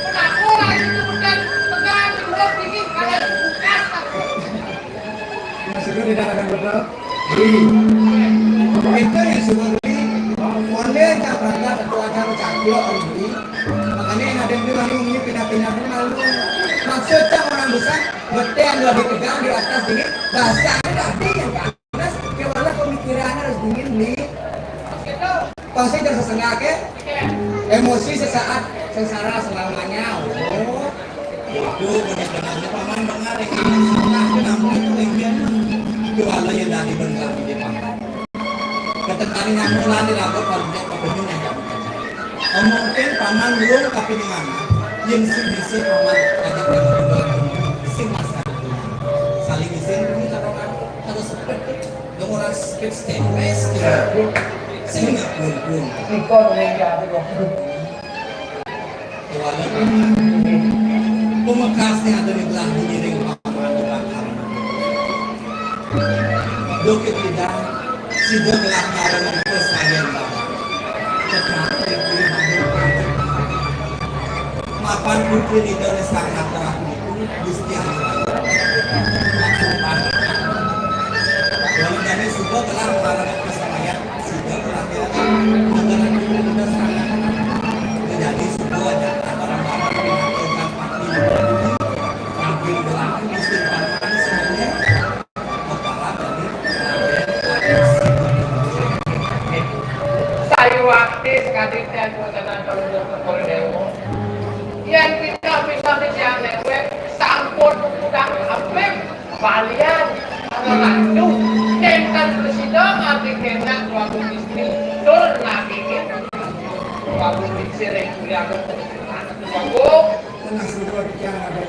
Kenapa orang itu bukan tegang, duduk, dingin, kalian bukan. Maksudnya tidak akan betul. Jadi, itu yang sudah beli. Boleh tak berangkat atau akan caklo, beli. Makanya yang ada yang bilang, "Ini pindah-pindah pun malu." Maksudnya orang besar, betul yang lebih tegang di atas dingin, bahasanya tadi yang panas, kepala pemikirannya harus dingin, beli. Pasti jangan sesengak, ya. Emosi sesaat, sengsara selamanya. Oh. Itu benar-benar paman dengar ini salah, kenapa itu yang dia jual ya dari benar di paman. Ketekan yang mulai di rapat kalau dia kepengen yang kamu. Mungkin paman belum tapi dengan yang si bisa paman ajak dengan si masa saling izin ini kalau kan harus seperti orang speak stainless gitu. Sehingga pun pun. Iko menjadi waktu. Walaupun pemekasnya ada di belah diri Dokit tidak, sida telah ngarang kesayan Bapa. Tetapi mapan putri nida sangat terang itu Gusti Allah. Walaupun sudah telah ngarang kesayan, sida telah ngarang putri nida sangat terang. Jadi sudah ada orang-orang yang melakukan pati. Saywakti sekali tiang buatan kalau dokter Dewa. Yang kita bisa disiang lewat sampun udang abim balian ada lanjut. Tentang presiden arti kena waktu istri tur lagi waktu istri yang waktu Tengah suruh bicara ada.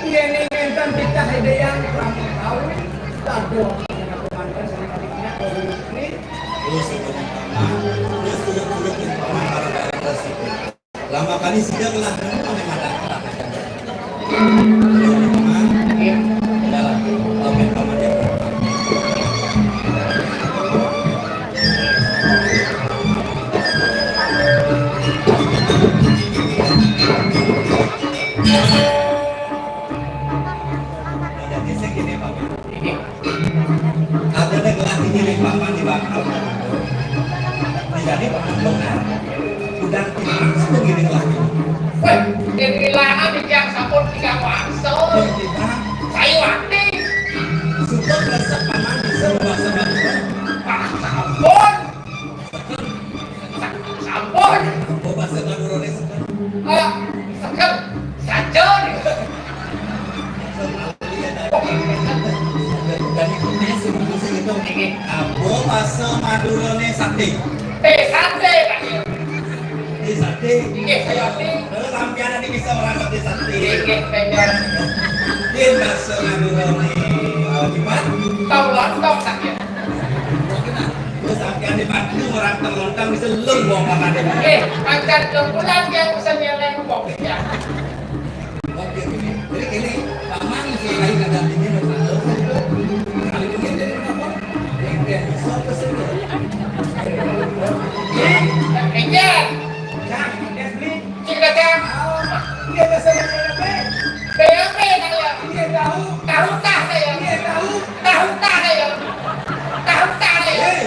Iya, ini nenten titah ide yang kamu tahu. Aduh, aku mantan sama adiknya, kalau ini. Terus itu yang pertama, terus turut-turut yang pertama gara-gara terus itu. Lama kali sudah telah nemu ada mata. Iya. Dalam, oke, paman ya. Ada deh gelah ini nih, Bapak di bakal. Jadi, Pak Gubernur, udah langsung gini gelah ini. Weh, yang kehilangan di tiang sampun tiga wangsul. Yang kita Saywakti. Sudah resep paman bisa bahasa Madura. Pak sampun. Sampun. Apa bahasa Madura nih, sekarang? Ah, sekarang saja nih. Apa bahasa Madurane sate? Eh, sate, Pak. Eh, sate. Nggih, saya ngerti. Terus sampeyan nanti bisa merasa di sate. Nggih, nggih, saya ngerti. Dia bahasa Madurane, eh, gimana? Tahu lontong, Pak, ya? Terus sampeyan di Bandung orang terlontong bisa lembong apa ada. Eh, angkat kepulan yang bisa nyeleng kok, ya. Oke, oke. Jadi gini, Pak Man, saya lagi kagak tinggi, Pak Man. Kali ini jadi apa? Yang dia bisa pesen. Enggak. Jangan, dia beli. Cik Dadang. Dia pesen yang berapa? B M W saya. Dia tahu. Tahu tak saya? Dia tahu. Tahu tak saya? Tahu tak saya? Hei.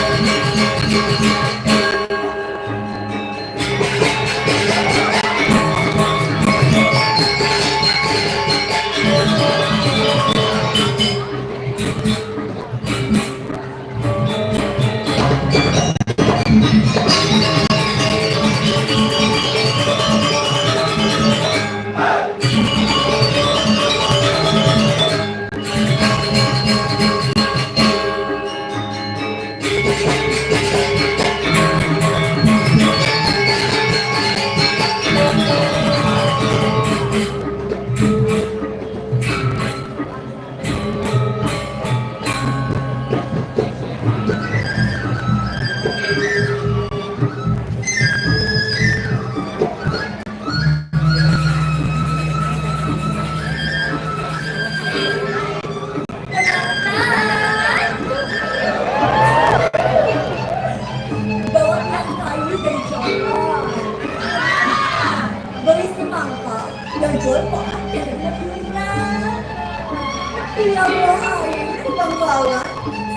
Iya, Bang, ayo, Bang Wawan.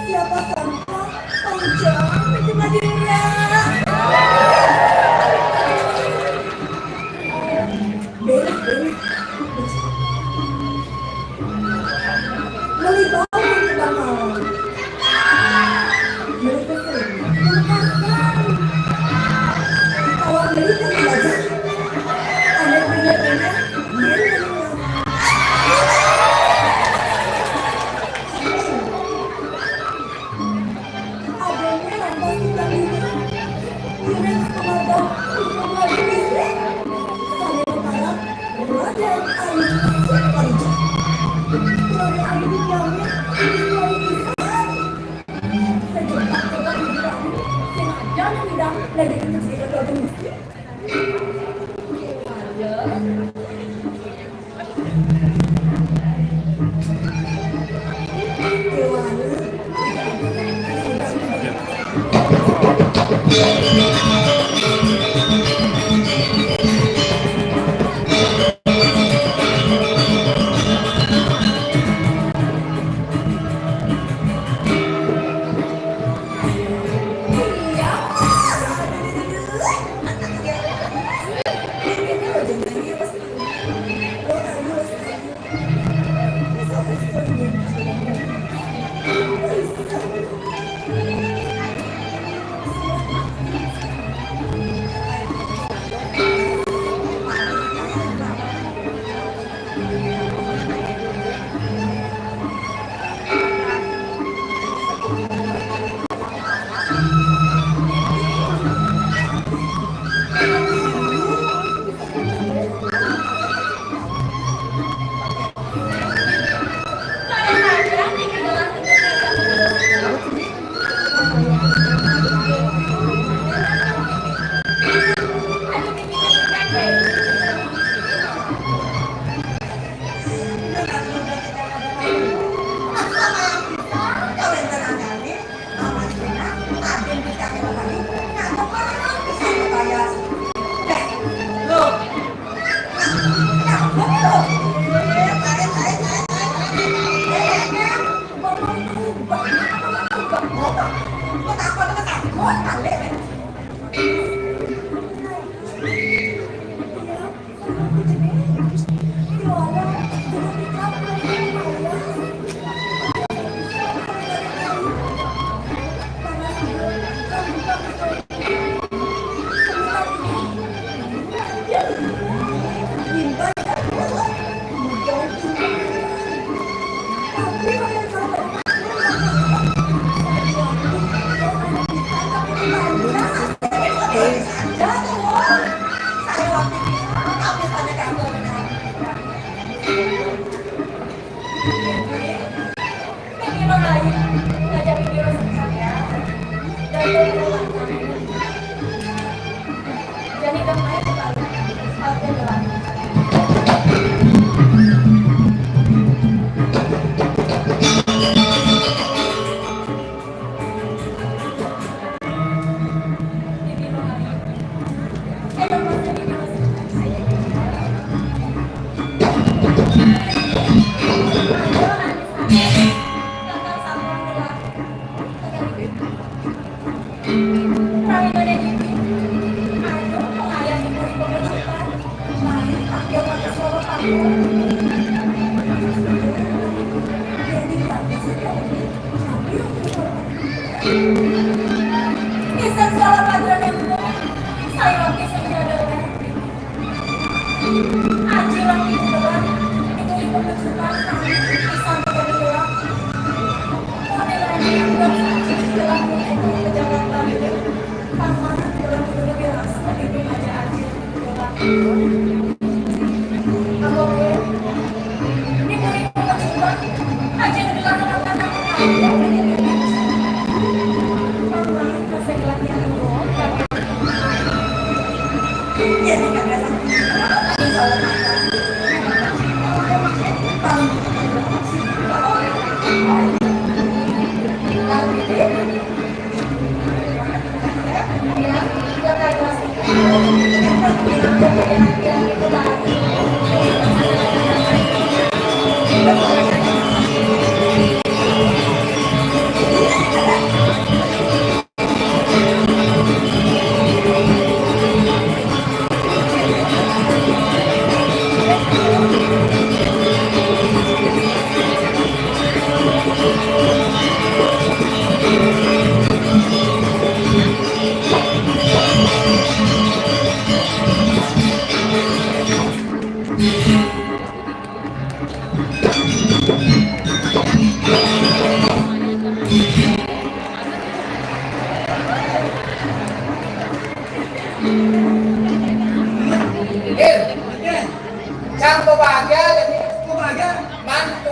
Siapa sangka, Bang Jang itu Madura. Beres, beres. Beli bawang ke Bang Wawan. Beli pesen. Kalau beli kan belajar. Ada punya punya. Adanya yang pasti tadi. Ini kepada semua istri. Saya berharap Raden Ayu siap kerja. Raden Ayu dijamin istri saya bisa. Sejebak-jebak hiburan. Sing ada nang bilang lagi kecil-kecil miskin.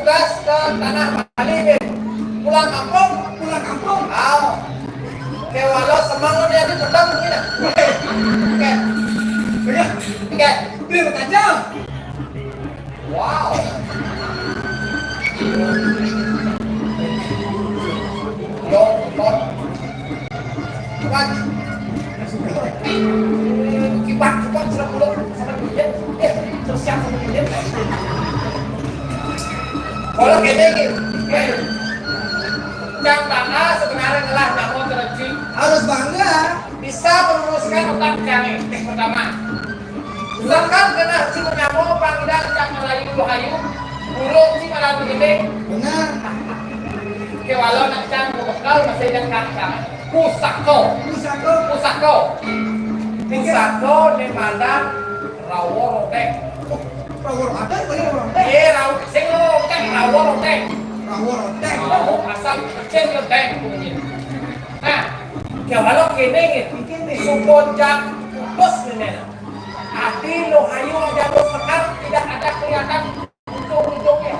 Tugas ke tanah Bali, Bin. Pulang kampung. Pulang kampung. Au. Ke walau semang dia di petang, gini. Oke. Oke. Oke. Beli tajam. Wow. Long, long. Cepat. Kipak, kipak, sudah pulang. Sama dia. Eh, terus siap sama dia. Kalau kita ini, eh, Cang bangga sebenarnya ngelah namo tereci. Harus bangga. Bisa meluruskan otak Cang ini. Eh, pertama. Sedangkan kena cuma namo panggilan Cang Melayu Hayu, burung si malam ini. Benar. Ke walau nak Cang bekal masih ada kata. Pusako. Pusako. Pusako. Pusako di mana rawo rodeng. Oh, rawo rodeng, tadi rawo rodeng. Iya, rawo, sing lo, kan rawo rodeng. Rawo rodeng. Rawo asal kecil rodeng. Nah, ke walau kene, kene. Supaya Cang putus ini. Ati lo hayu aja lo sekar tidak ada kelihatan ujung-ujungnya.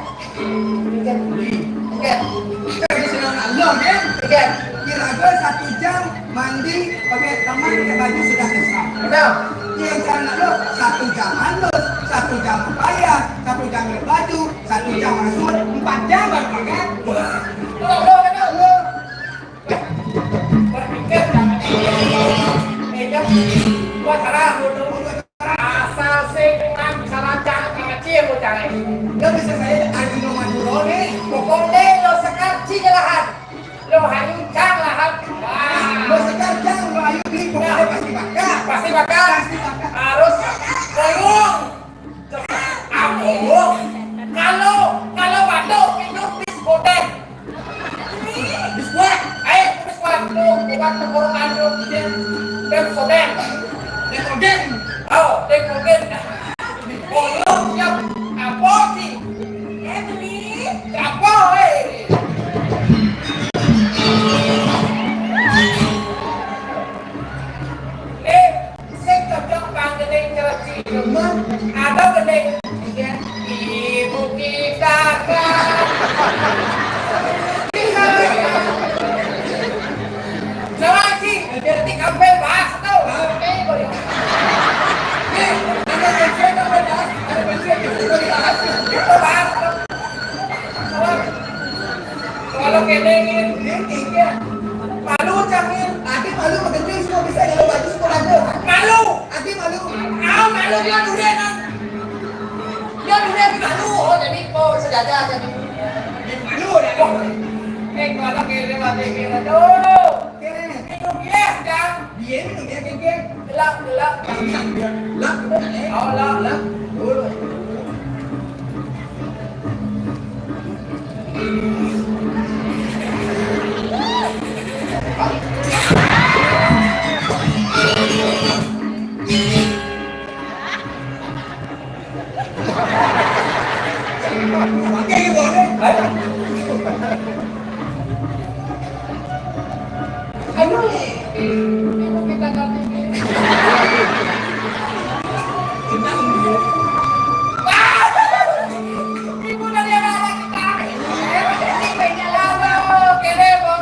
Ingat beli. Ingat. Tradisional Allah, kan? Ingat. Kira-kira satu jam mandi, pakai teman, pakai baju sudah selesai. Benar. Yang cara lo satu jam halus, satu jam berpakaian, satu jam berbaju, satu jam masuk, empat jam baru pakai. Lo, lo, lo, lo. Berpikir jangan. Eh, jam. Buat salah, lo, lo, lo. Asal sing nang salah Cang, Cang kecil lo, Cang. Lo bisa saya anu nomor dulu nih. Pokoknya lo sekar cing lahan. Lo hayu Cang lahan. Wah. Lo sekar Cang, lo hayu beli, pokoknya pasti bakal. Pasti bakal. Pasti bakal. Harus ngomong. Apa? Kalau, kalau batuk, minum bis bodeng. Biskuat. Ayo, biskuat. Tuh, obat tenggorokan tuh. Pepsodent. Dekogen. Oh, Dekogen. Tolong, siap. Apa sih? Eh, beli. Apa, eh? Eh, sing cocok panggending cereci. Ada gending. Ibu kita kan. Kita kan. Salah, Ci. Nanti kampel bahas tuh. Oke, boy. Nih, ada pensiun, ada pensiun. Itu bahas tuh. Salah. Kalau kene ini, ini, ini. Malu, Cang, ini. Ati malu, begitu semua bisa, kalau baju semua ada. Malu. Ati malu. Ah, malu dia durian, kan. Dia durian di malu. Oh, jadi, oh, sejadah jadi. Di malu, ya, dong. Eh, kalau kene mati, kene, tuh. Kene. Minum, ya, Cang. Dia minum, ya, kene. Gelap, gelap. Gelap, gelap, eh. Oh, gelap. Gelap. Dulu. Aduh, ibu kita ganti. Ibu dari anak-anak kita. Ini kayaknya lama, kere, Bu.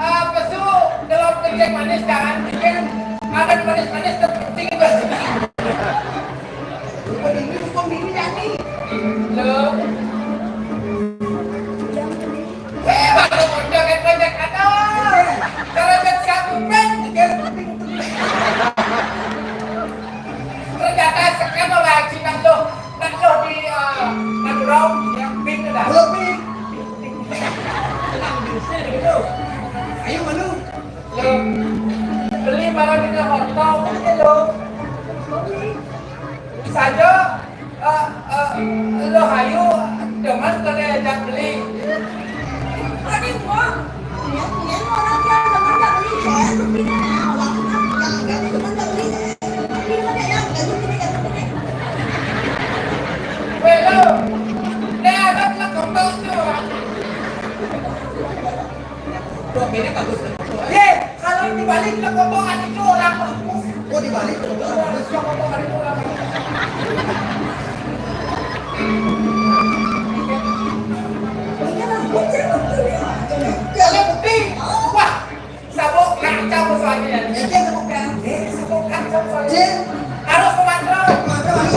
Ah, pesu dalam kencing manis, kan? Kan ada manis-manis terpenting, Bang. Bukan ini, bukan ini, Dani. Loh. Eh, baru mau joget-joget, aduh. Kalau joget satu band, joget penting. Ternyata sekarang lagi nak lo, nak lo di, eh, nak lo, yang pink dah. Belum pink. Tenang, bisa gitu. Ayo, Manu. Lo beli barang di hotel aja lo. Saja, eh, eh, lo hayu, teman kena ajak beli. Tadi gua, ya, ya, orang dia teman tak beli, ya, tapi dia orang kan, yang dia teman tak beli. Weh, lo. Dah, dah, dah, kotor tu. Tuh, beda bagus. Ye, kalau dibalik ke kotoran itu orang bagus. Oh, dibalik ke kotoran. Bagus, yang kotoran itu orang bagus. Harus mengontrol. Harus mengontrol.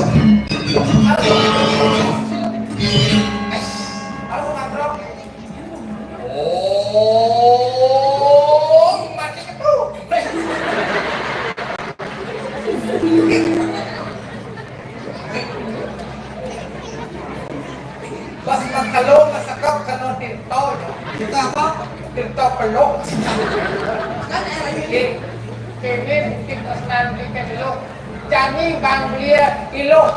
Harus mengontrol. Oh, mati itu. Bas makalong, masakap ka no tinto. Tinto apa? Tinto pelok. Kan era ini. Ini mungkin pas nanti kan dulu. Jani bang dia ilo.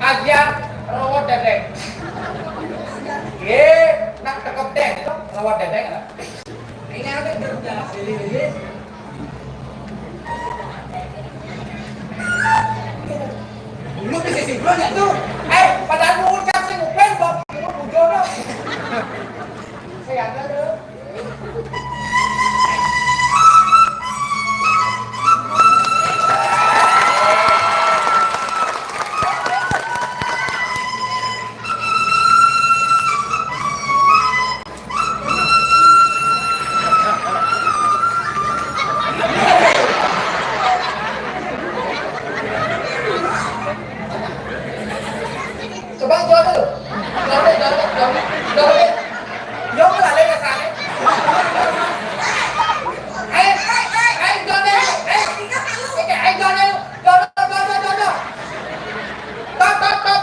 Aja rawat dedek. Ye, nak tekep deh, itu rawat dedek lah. Ini ada kerja, ini, ini. Lu bisa simpel nggak tuh? Eh, padahal lu ucap sih ngupen, Bang. Lu bujur, Bang. Saya ada tuh. Coba jual dulu. Jual dulu, jual dulu, jual dulu, jual dulu. Jual dulu, ada yang salah. Ayo, ayo, ayo, jual dulu. Ayo, ayo, jual dulu. Jual dulu, jual dulu, jual dulu. Top, top, top.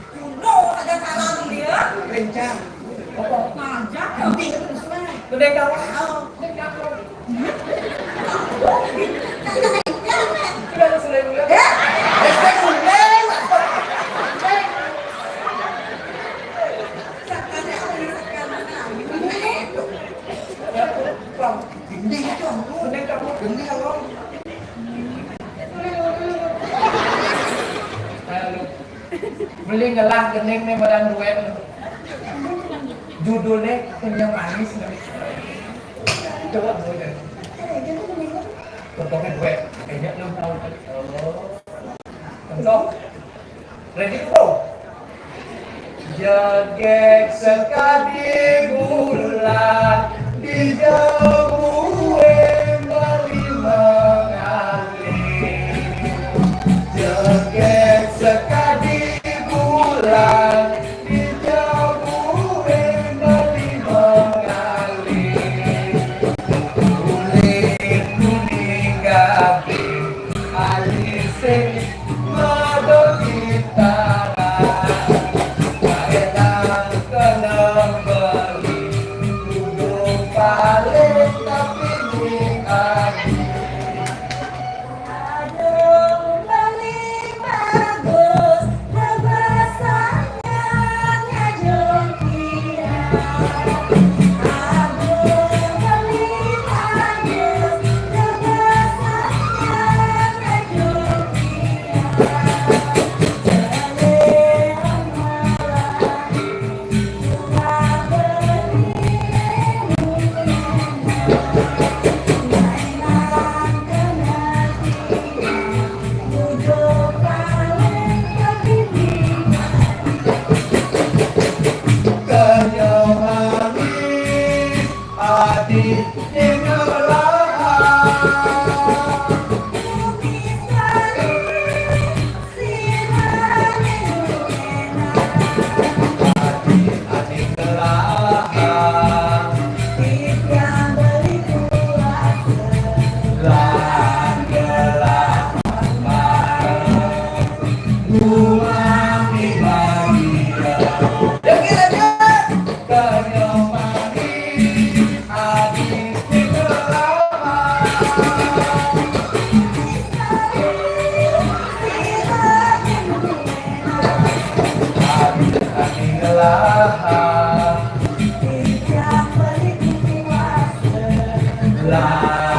Kuno ada salah dia. Rencang. Apa? Ngajak. Nanti terus lah. Gede kawan. Oh. Gede kawan. Sudah, sudah, sudah. Ya? Estek sudah. Sakane aku sakane. Gede kamu. Gede kamu. Gede kamu. Ayo, lu. Beli ngelah gening nih badan duet. Judulnya Kenyang Manis nih. Coba dulu deh. Contohnya duet. Kayaknya enam tahun. Oh. Contoh. Ready to go. Jegeg sekadi bulan di jebue bali mengalih. Jegeg sekadi bulan di jebue bali mengalih. Kulit kuning gabing alisik mado bintara. Kaedan kena beli, kudu paling tapi ni adi. Aduh, paling bagus, bebasannya ngajoki. Kaya manis adi ning lelahan. Adi ning lelahan. Lelahan, lelahan.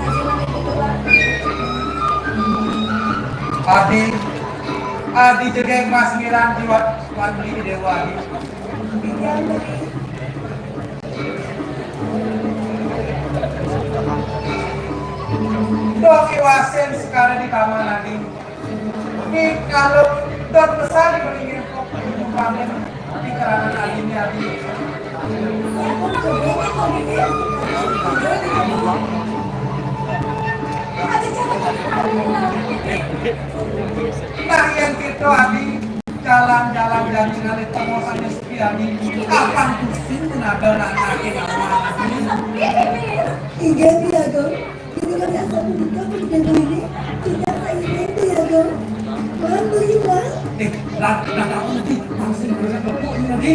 Adi, Adi jegég Mas Miran jiwa Wan Beli Dewa Adi. Dok iwasin sekarang di taman Adi. Ini kalau dok besar di peningin kok panen di karangan Adi ini Adi. Nah, yang kita Adi jalan-jalan dari ngalih temosannya sepi Adi. Kapan pusing tenaga anak kita Adi? Iya, iya, Dok. Ini kan asal buka pekerjaan ini. Tidak saya itu ya, Dok. Bang, beli, Bang. Eh, lah, lah, kamu nanti langsung berangkat ke Pok ini lagi.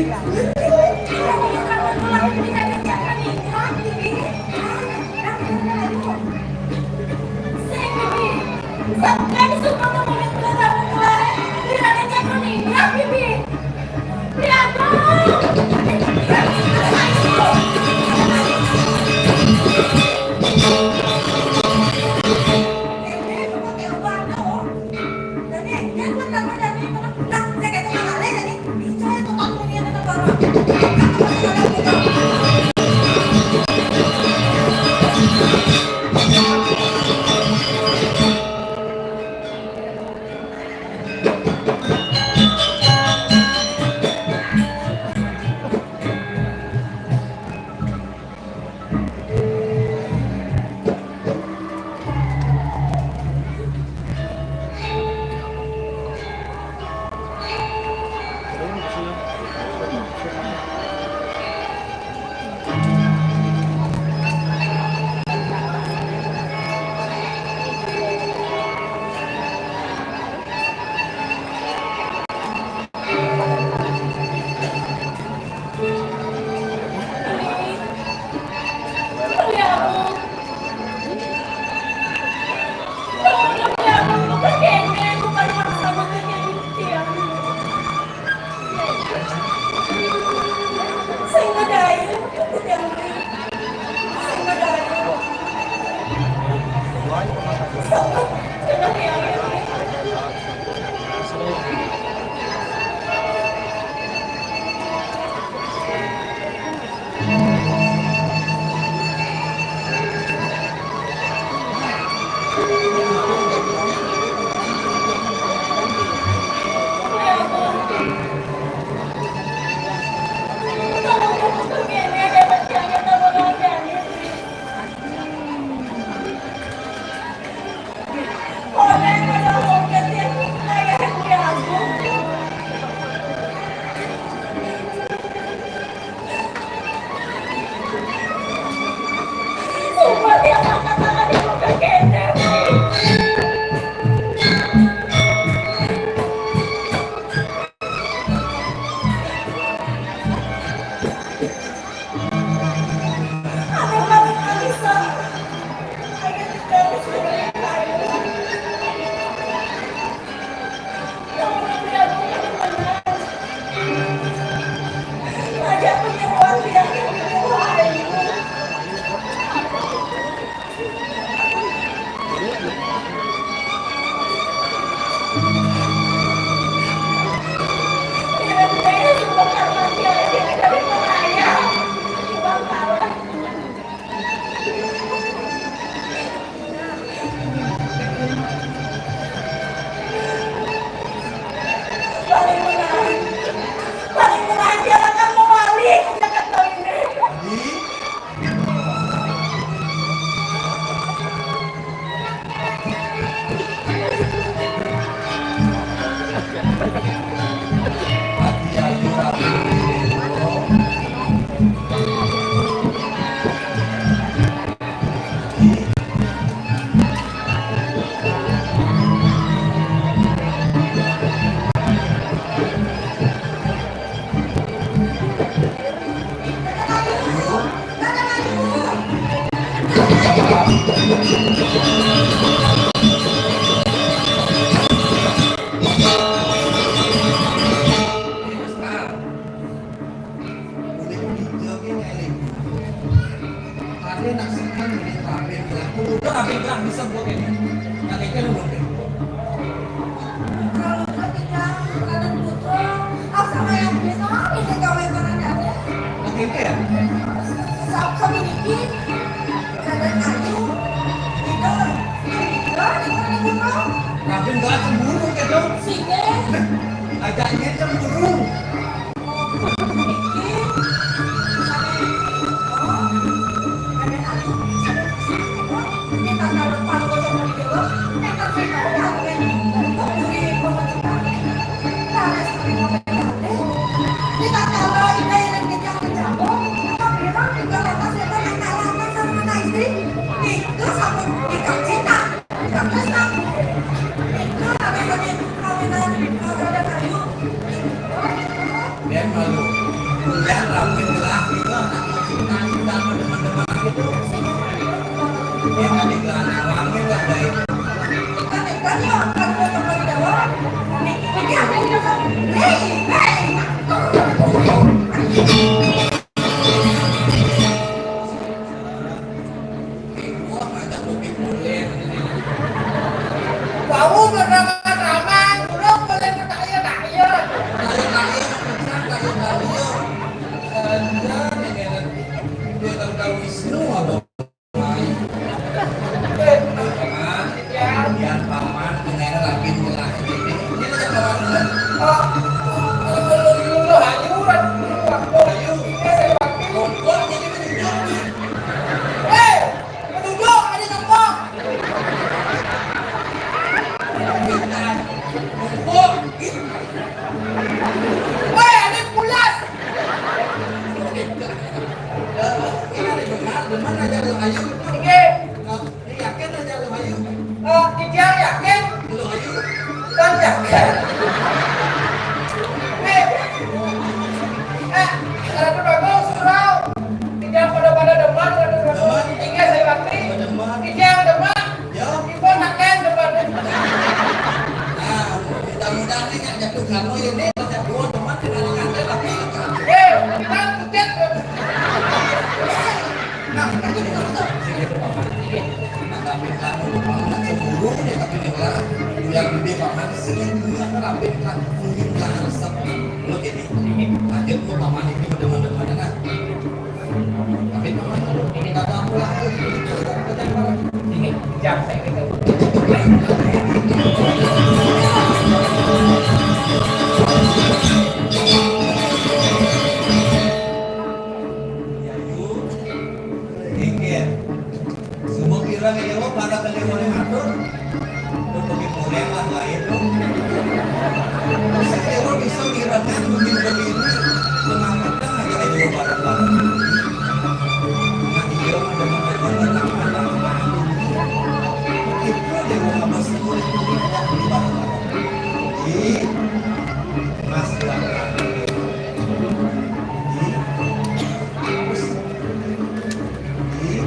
Sige. Aja ieu cemburu. Dia malu. Hujan rapin lah, itu anak cinta, cinta sama teman-teman gitu. Dia tadi ke anak rapin lah, baik. Wah, ada kopi kulit. Wau, berapa-berapa, burung boleh bertanya-tanya. Tanya-tanya, tanya-tanya. Ada, nih, dia tahu-tahu Wisnu, apa? Paman, ya, paman, dengan rapin gelah. Ini aja paman. Oh, lu, lu, lu, hayu, hayu. Ini saya pakai. Kompor, jadi menunjuk. Hei, menunjuk, ada kompor. Kompor. Woi, ada pulas. Ini ada benar, benar aja lu, ayu. Oke. Nah, ini yakin aja lu, ayu. Eh, Ijal yakin? Lu, ayu. Kan yakin. Eh, eh, Ratu Bagong, Surau. Ijal pada-pada demen, Ratu Bagong. Demen. Tinggal saya bakti. Demen. Ijal demen. Ya. Ibu nak kan depan. Nah, mudah-mudahan ini kan jatuh kamu ini, pas jatuh tempat dengan kantor tapi kan. Eh, kita pucat. Nah, kita jadi kantor. Sini ke paman. Nah, tapi kamu paman cemburu deh, tapi dia bilang, yang gede paman sini dulu, apa, tapi kan mungkin nggak resep. Lo jadi, lanjut, lo paman ini udah mana-mana, nah. Semua kira ya, lo pada kali mau ngatur. Lu pergi mulai lah, lain lu. Saya lu bisa ngirangan begini-begini. Mengamalkan aja aja bareng-bareng. Nah, iya, ada apa-apa, ada apa-apa. Itu dia mau ngabas itu, itu dia mau ngabas bareng-bareng. Di Mas Tuan. Di Mas. Di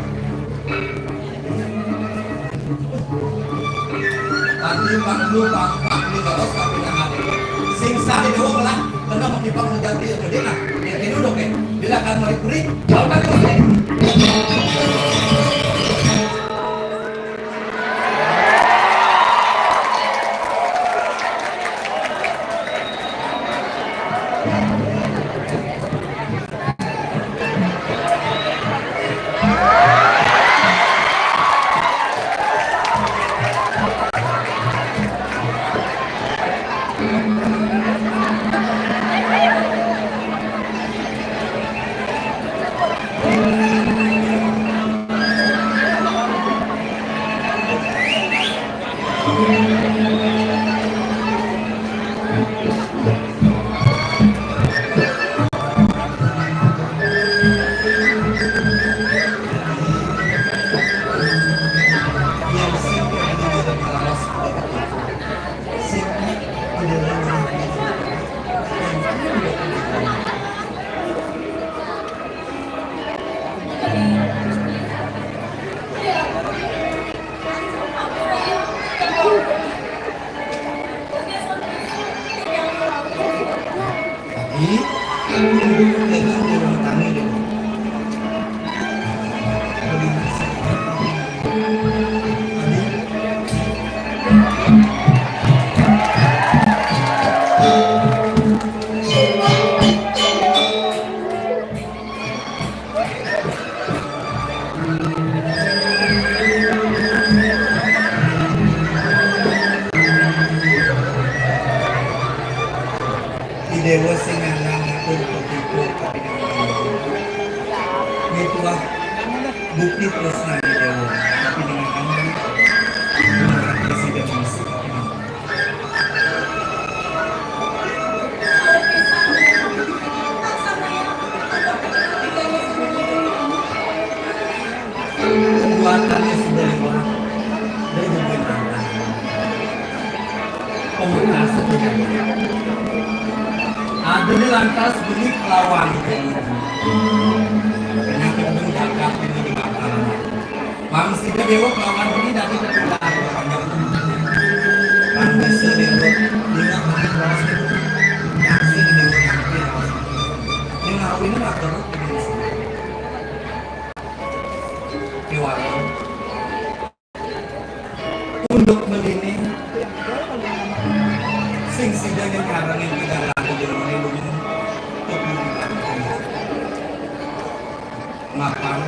Tadi Pak Lu, Pak, Pak Lu, terus tapi nang ada. Sing sah di dua belah, kena mau kipang menjadi itu dia, nah, yang ini udah, oke. Bila kan mau diberi, jauh kan mau jadi. Déwa sing nyandang ngatur ketipu kapinangan. Itulah bukti tresnané Déwa kapinangan. Bener sida mesti kapinangan. Kuatannya sudah lewat. Dari hubungan angkatan. Pamungkas. Adané lantas beli kelawan. Penyakit beli jagat ini di Mataram. Mangsiga Déwa kelawan beli dadi ketulah. Mangsiga Déwa ingat mati raos itu. Mangsiga Déwa mati raos itu. Ini ngawinnya nggak terus. Déwa. Unduk meliné sing sida nyengkarengin pidarani lumun. Mapan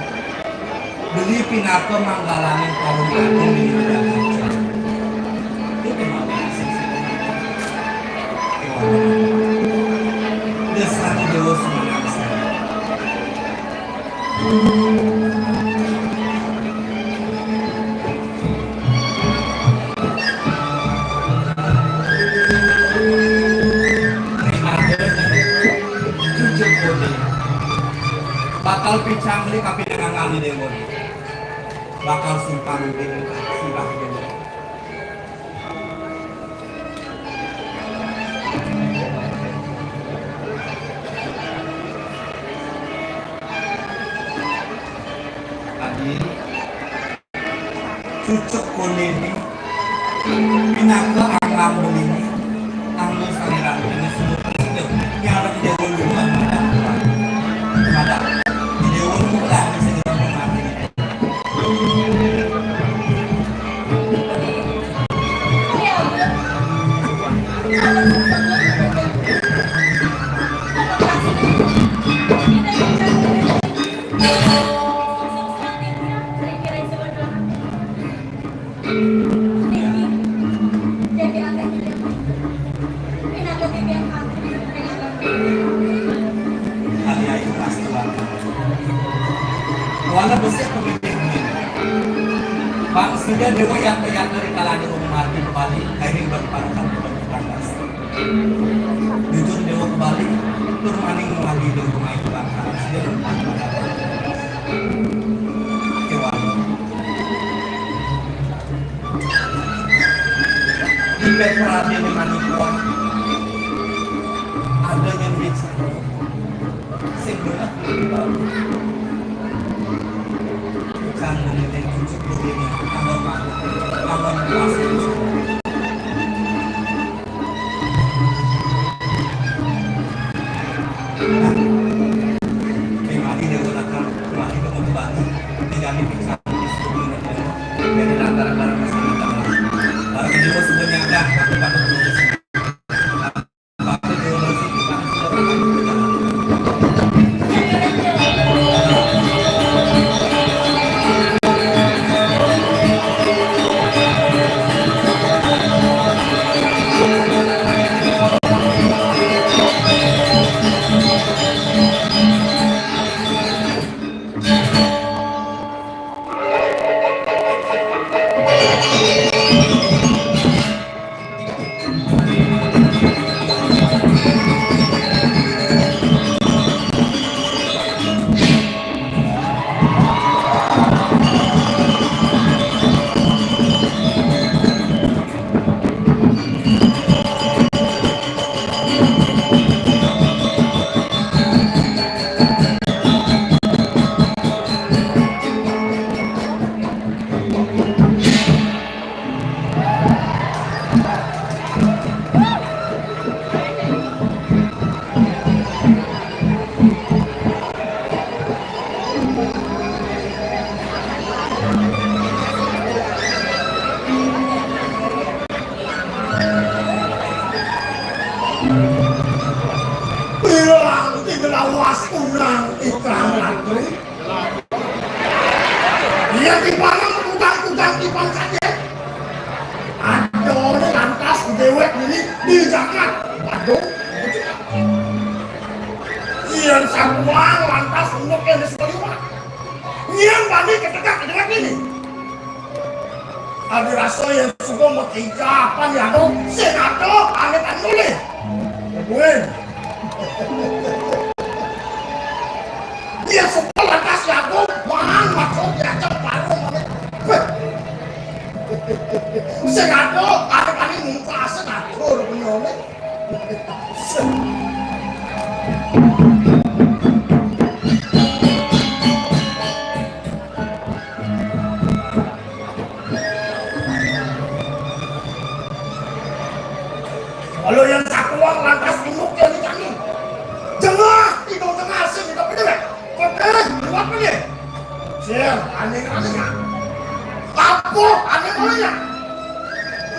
beli pinaka manggalaning kaum agung di negara. Itu mapan sing sida nyengkarengin. Desane Déwa Semanaksa. Bakal picang beli kapinangan Déwa. Bakal sumpah mungkin sumpah Déwa. Tadi cucuk kuning pinaka angam beliné, anggo saliran ini semua hidup. Yang ada di Déwa Luhur, ada, ada di Déwa Luhur, bisa dilakukan. Wala besik pemimpin. Bang sida Déwa yang yang dari kalane rumah mati kembali, kairing bagi panutan bagi pantas. Jujur Déwa kembali, tur maning mewali Déwa main bangsa sida rumah. Déwa. Di Petra Déwa maning kuat. Ada yang bisa. Sing bener. Kang meneleng cucuk begini, tambah mati, tambah puas. Kembali dia gunakan, kembali ke kembali, tidak dipiksa. Jadi antara barang masih datang. Barang ini sebenarnya ada, aku takut. Pirang ing lawas kunang ikang latri. Iya, timpalem kudang-kudang timpal saja. Aduh, ini lantas dewek ini di jagat. Aduh. Yén sakuang lantas unduk yén wis keliwat. Nyén bani ketegak-ketegak ini. Adi rasa yén suka makijapan ya aku, sing ada ané panulih. Wéh. Yén suka lantas ya aku, man maksud ya baru mané. Wéh. Sing ada ané pani muka asa ngatur benyone. Kalau yang sakuang lantas unduk ya ni kami. Jengah, tidur jengah sing kita pedih. Pedih, kuat pedih. Sing, aning-aning ya. Apa aning-aning ya?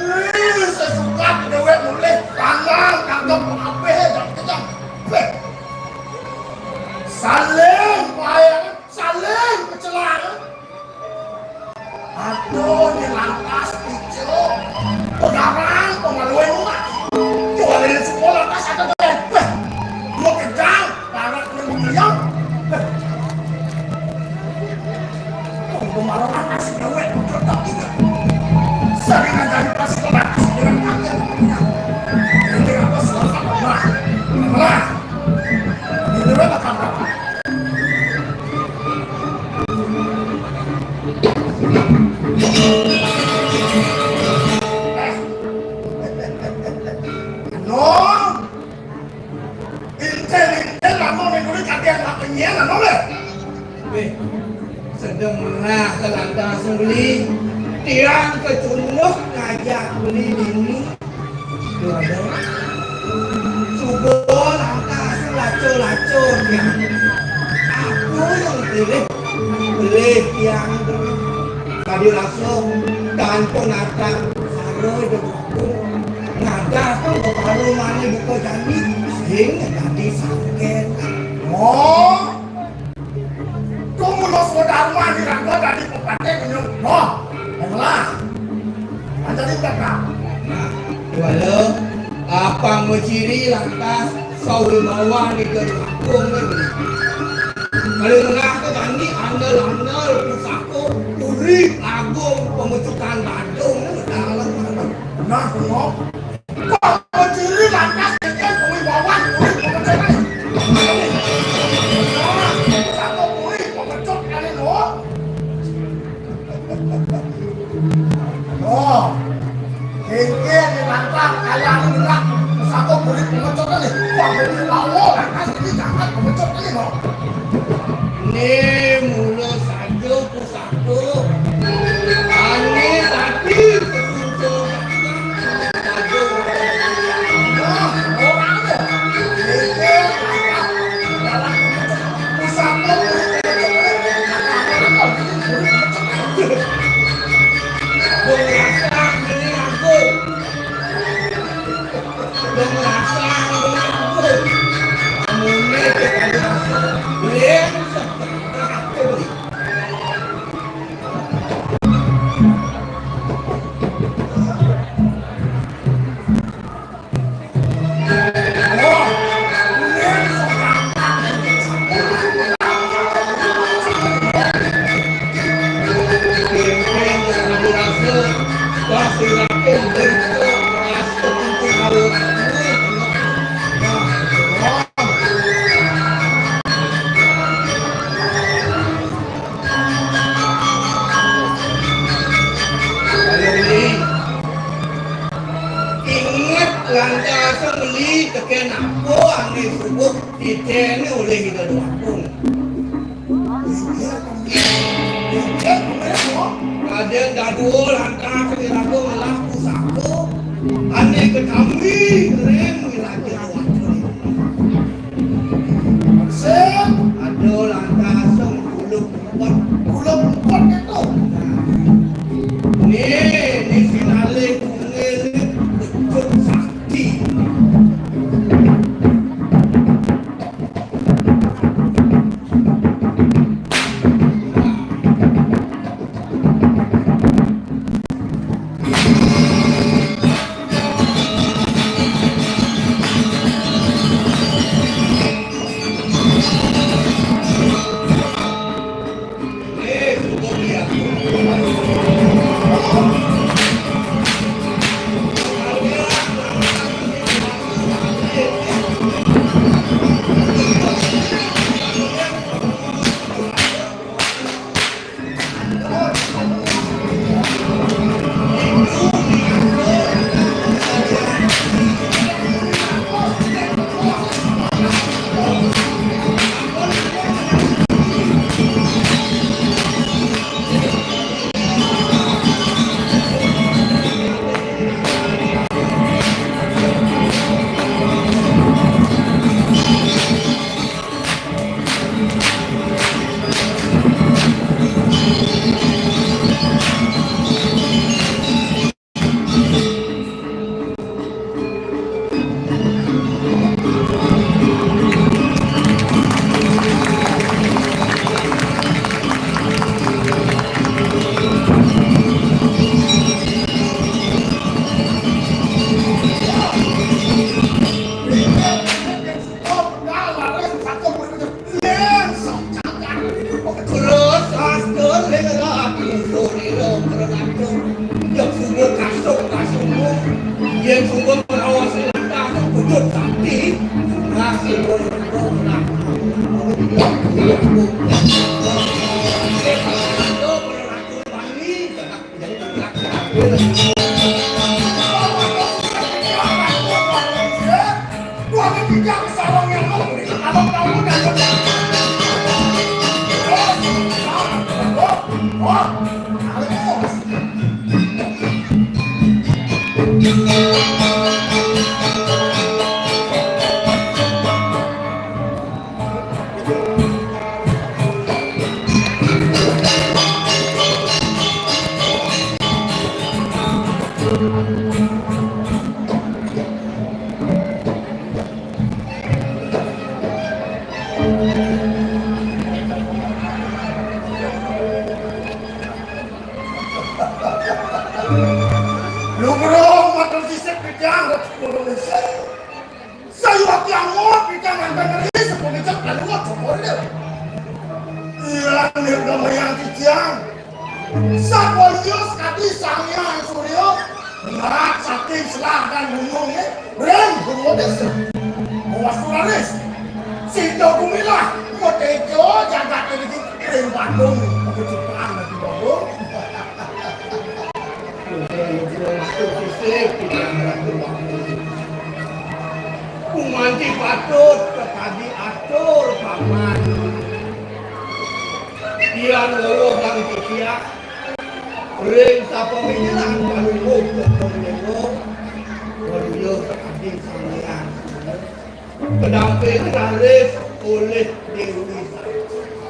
Ih, sesuka déwék mulih, tangan, tanggap, apa, jam kejam. Beh. Saling, payah, saling, pecelah. Aduh, ini lantas, picuk. Pegarang, pengaluin rumah. Jualin sekolah, tas ada, beh. Beh. Dua kejam. Para kena mengeriang. Tunggu malam atas gawe, betul tak juga. Sering aja dikasih ke atas, dengan tangan. Ini apa, salah apa? Nah, nah. Ini apa, apa? Eh. No. Intel-intel lamun ning kuwi kadang makenyen anu le. Weh, sedeng merah ke lantas beli. Tiang kecunduk ngajak beli dini. Waduh. Subuh lantas laco-laco tiang. Aku yang pilih, pilih tiang. Tadi langsung tanpa natang saroi dek aku. Ngadas kan baru mani buka jani, sing jadi sakit. Oh, tuh menurut Dharma di rangka tadi pepatah minum. Noh, ayolah. Kan tadi udah kak. Nah, walau apa meciri lantas kau bawa di gedung agung negeri. Kalau mengaku tadi andal-andal pusako, uri agung pemecukan Badung dalam. Nah, tengok. Kok berdiri lantas dengan kewibawaan kuwi pemecatan. Nah, satu kuwi pemecut kali lo. Oh. Kengke di lantas kaya anu berak. Satu kuwi pemecut kali. Wah, kuwi lawo lantas ini jangan pemecut kali lo. Ini mula saja. Ane tadi ketuntun. Inget lantas meli teken apa ane subuh titene oleh Ida Dua Pung. Raden Dadua lantas iraga ngelah pusaka ane ketampi ring wilayah Dua Pung. Sing. Ada lantas sing kuluk empat. Kuluk empat itu. Nah. Ni, ni finale tunggal ni betul sakti. Yén sungguh menawa sing lantas wujud sakti, nah, sungguh Lugrong matur sisip pejang, sepuluh menit. Sayuwakti angot picang lan Bang Eri sepuluh jam kaluwat sepuluh. Iya, nirgamayang titiang. Sapunika sakadi Sang Hyang Surya, ngerat saking selah lan gununge, ring Purwa Desa. Mawastu raris. Sida gumilah, mateja jagat niki ring Bandung, pekecupan lagi Bandung. Gumanti patut kakadi atur paman. Tiang loro kang titiang ring sapamikiran kalungguh kepenglengo. Waliya kakadi sampeyan. Kedamping raris oleh Dewi Saraswati.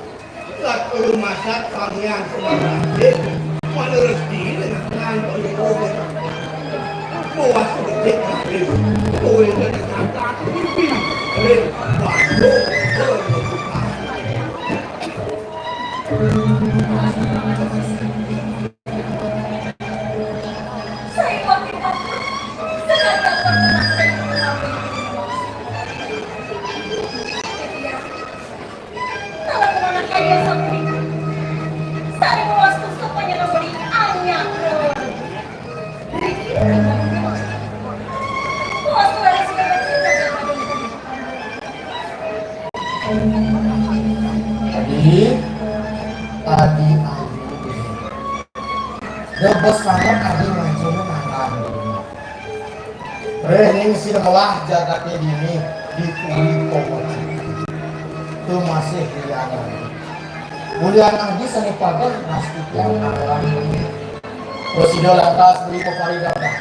Lat rumasat Sang Hyang Semar Raja, manerus diri dengan tangan oleh Obat. Buat sedikit hari, kowe dengan kata pipi, ring batu, Adi, adi, adi. Debes sanget adi ngancung nangkan. Reh ning sida melah jagate dini dituri pokok. Tu masih lianan. Ulian adi sane pager nastitian alam ini. Prasida lantas beli peparidadah.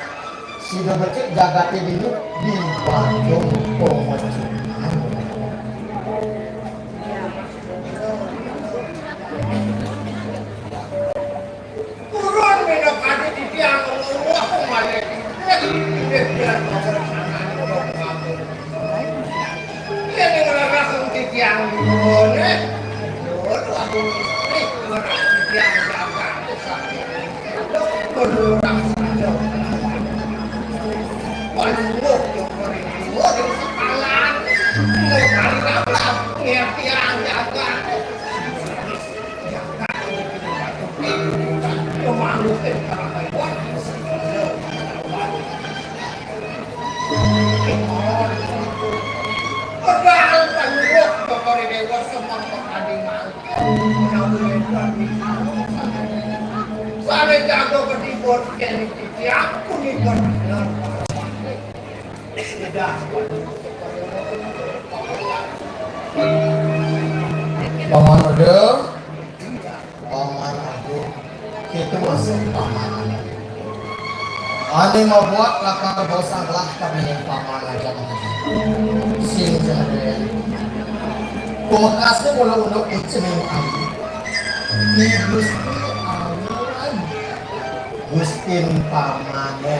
Sida becik jagate dini di Bandung Pemecungan. Turun minakadi titiang ngomong malih. Titiang Yen ing rereh titiang nuwun, nuwun wau istri, ora titiang jagat sakit. Perlu rasa jauh. Waduh, yang merindu, yang sekalan. Mau kali apa? Ngerti yang jagat. Jagat. Yang malu, yang kalah, Padahal panyuwun Bathara Dewa semeng pekadi malih. Menawi wénten sané jaga kedipun kene titiang punika bener. Kedah. Paman Eda. Paman Agung, kita masuk Paman Agung. Ane mabuat lakar bosang lah kami Paman aja. Sing jaden. Pamekasnya mula unduk icening ayu. Di Gusti Ayu. Gustin Paman ya.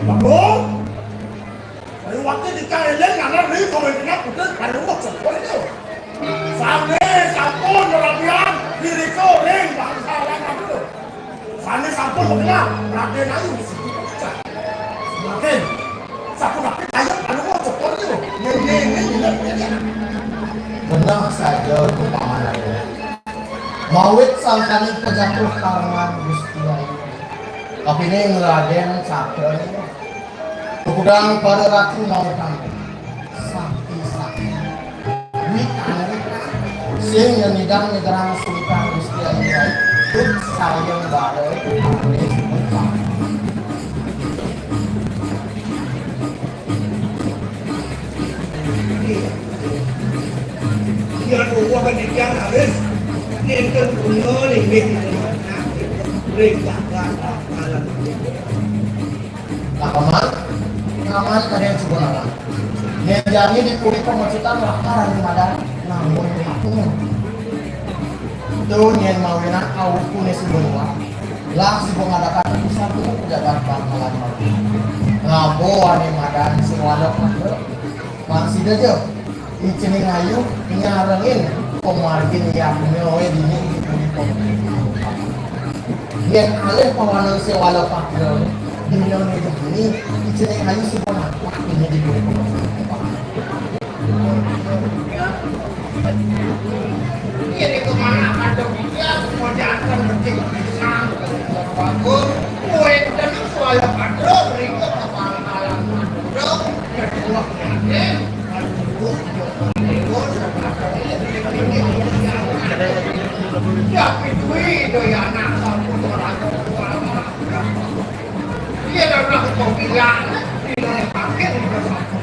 Bagus. Dari waktu kita eling karena ri komentarnya putus baru waktu itu. Sampai sampun Nah, Raden Ayu di situ pecah. Semakin, sapunapi kaya anu mau cepat tu. Neng, neng, neng, neng, neng, neng. Benar saja tu paman Ayu. Mawit sangkaning pejatuh kareman Gusti Ayu. Tapi ning Raden Cakra ni. Tukudang para ratu mau tampil. Sakti-sakti. Wikan-wikan. Sing nyidang nyegerang sulikan Gusti Ayu. Duk sayang bare. Ane sumpah. Iya, tuwuh kan iki harus nenten guna linggih ring jagat malam. Lah, Paman, Paman kadang coba lawan. Yen jani di puri pemecitan lah karang madan namun aku. Tuh yen mawinan awakku ne suba luar. Lah suba ngadakan urusan tuh pejabat bangkalan mau. Ngabo ane madan sing wala pada. Masih aja. Icening ayu nyarengin pemargin yadnya wae dini di puri pemecitan. Yen alih pawanan sing wala pada. Dina ne jani, icening ayu suba nampak dini di puri pemecitan. Ini kemana kacau dia, semua jantan penting pisang, bagus, kue dan suara padro, berikut kepala-kepala padro, kedua pengantin, aduh, ya, itu, itu ya, anak, satu, orang, Iya, dah, dah, kau bilang, di dalam pakai, di dalam pakai.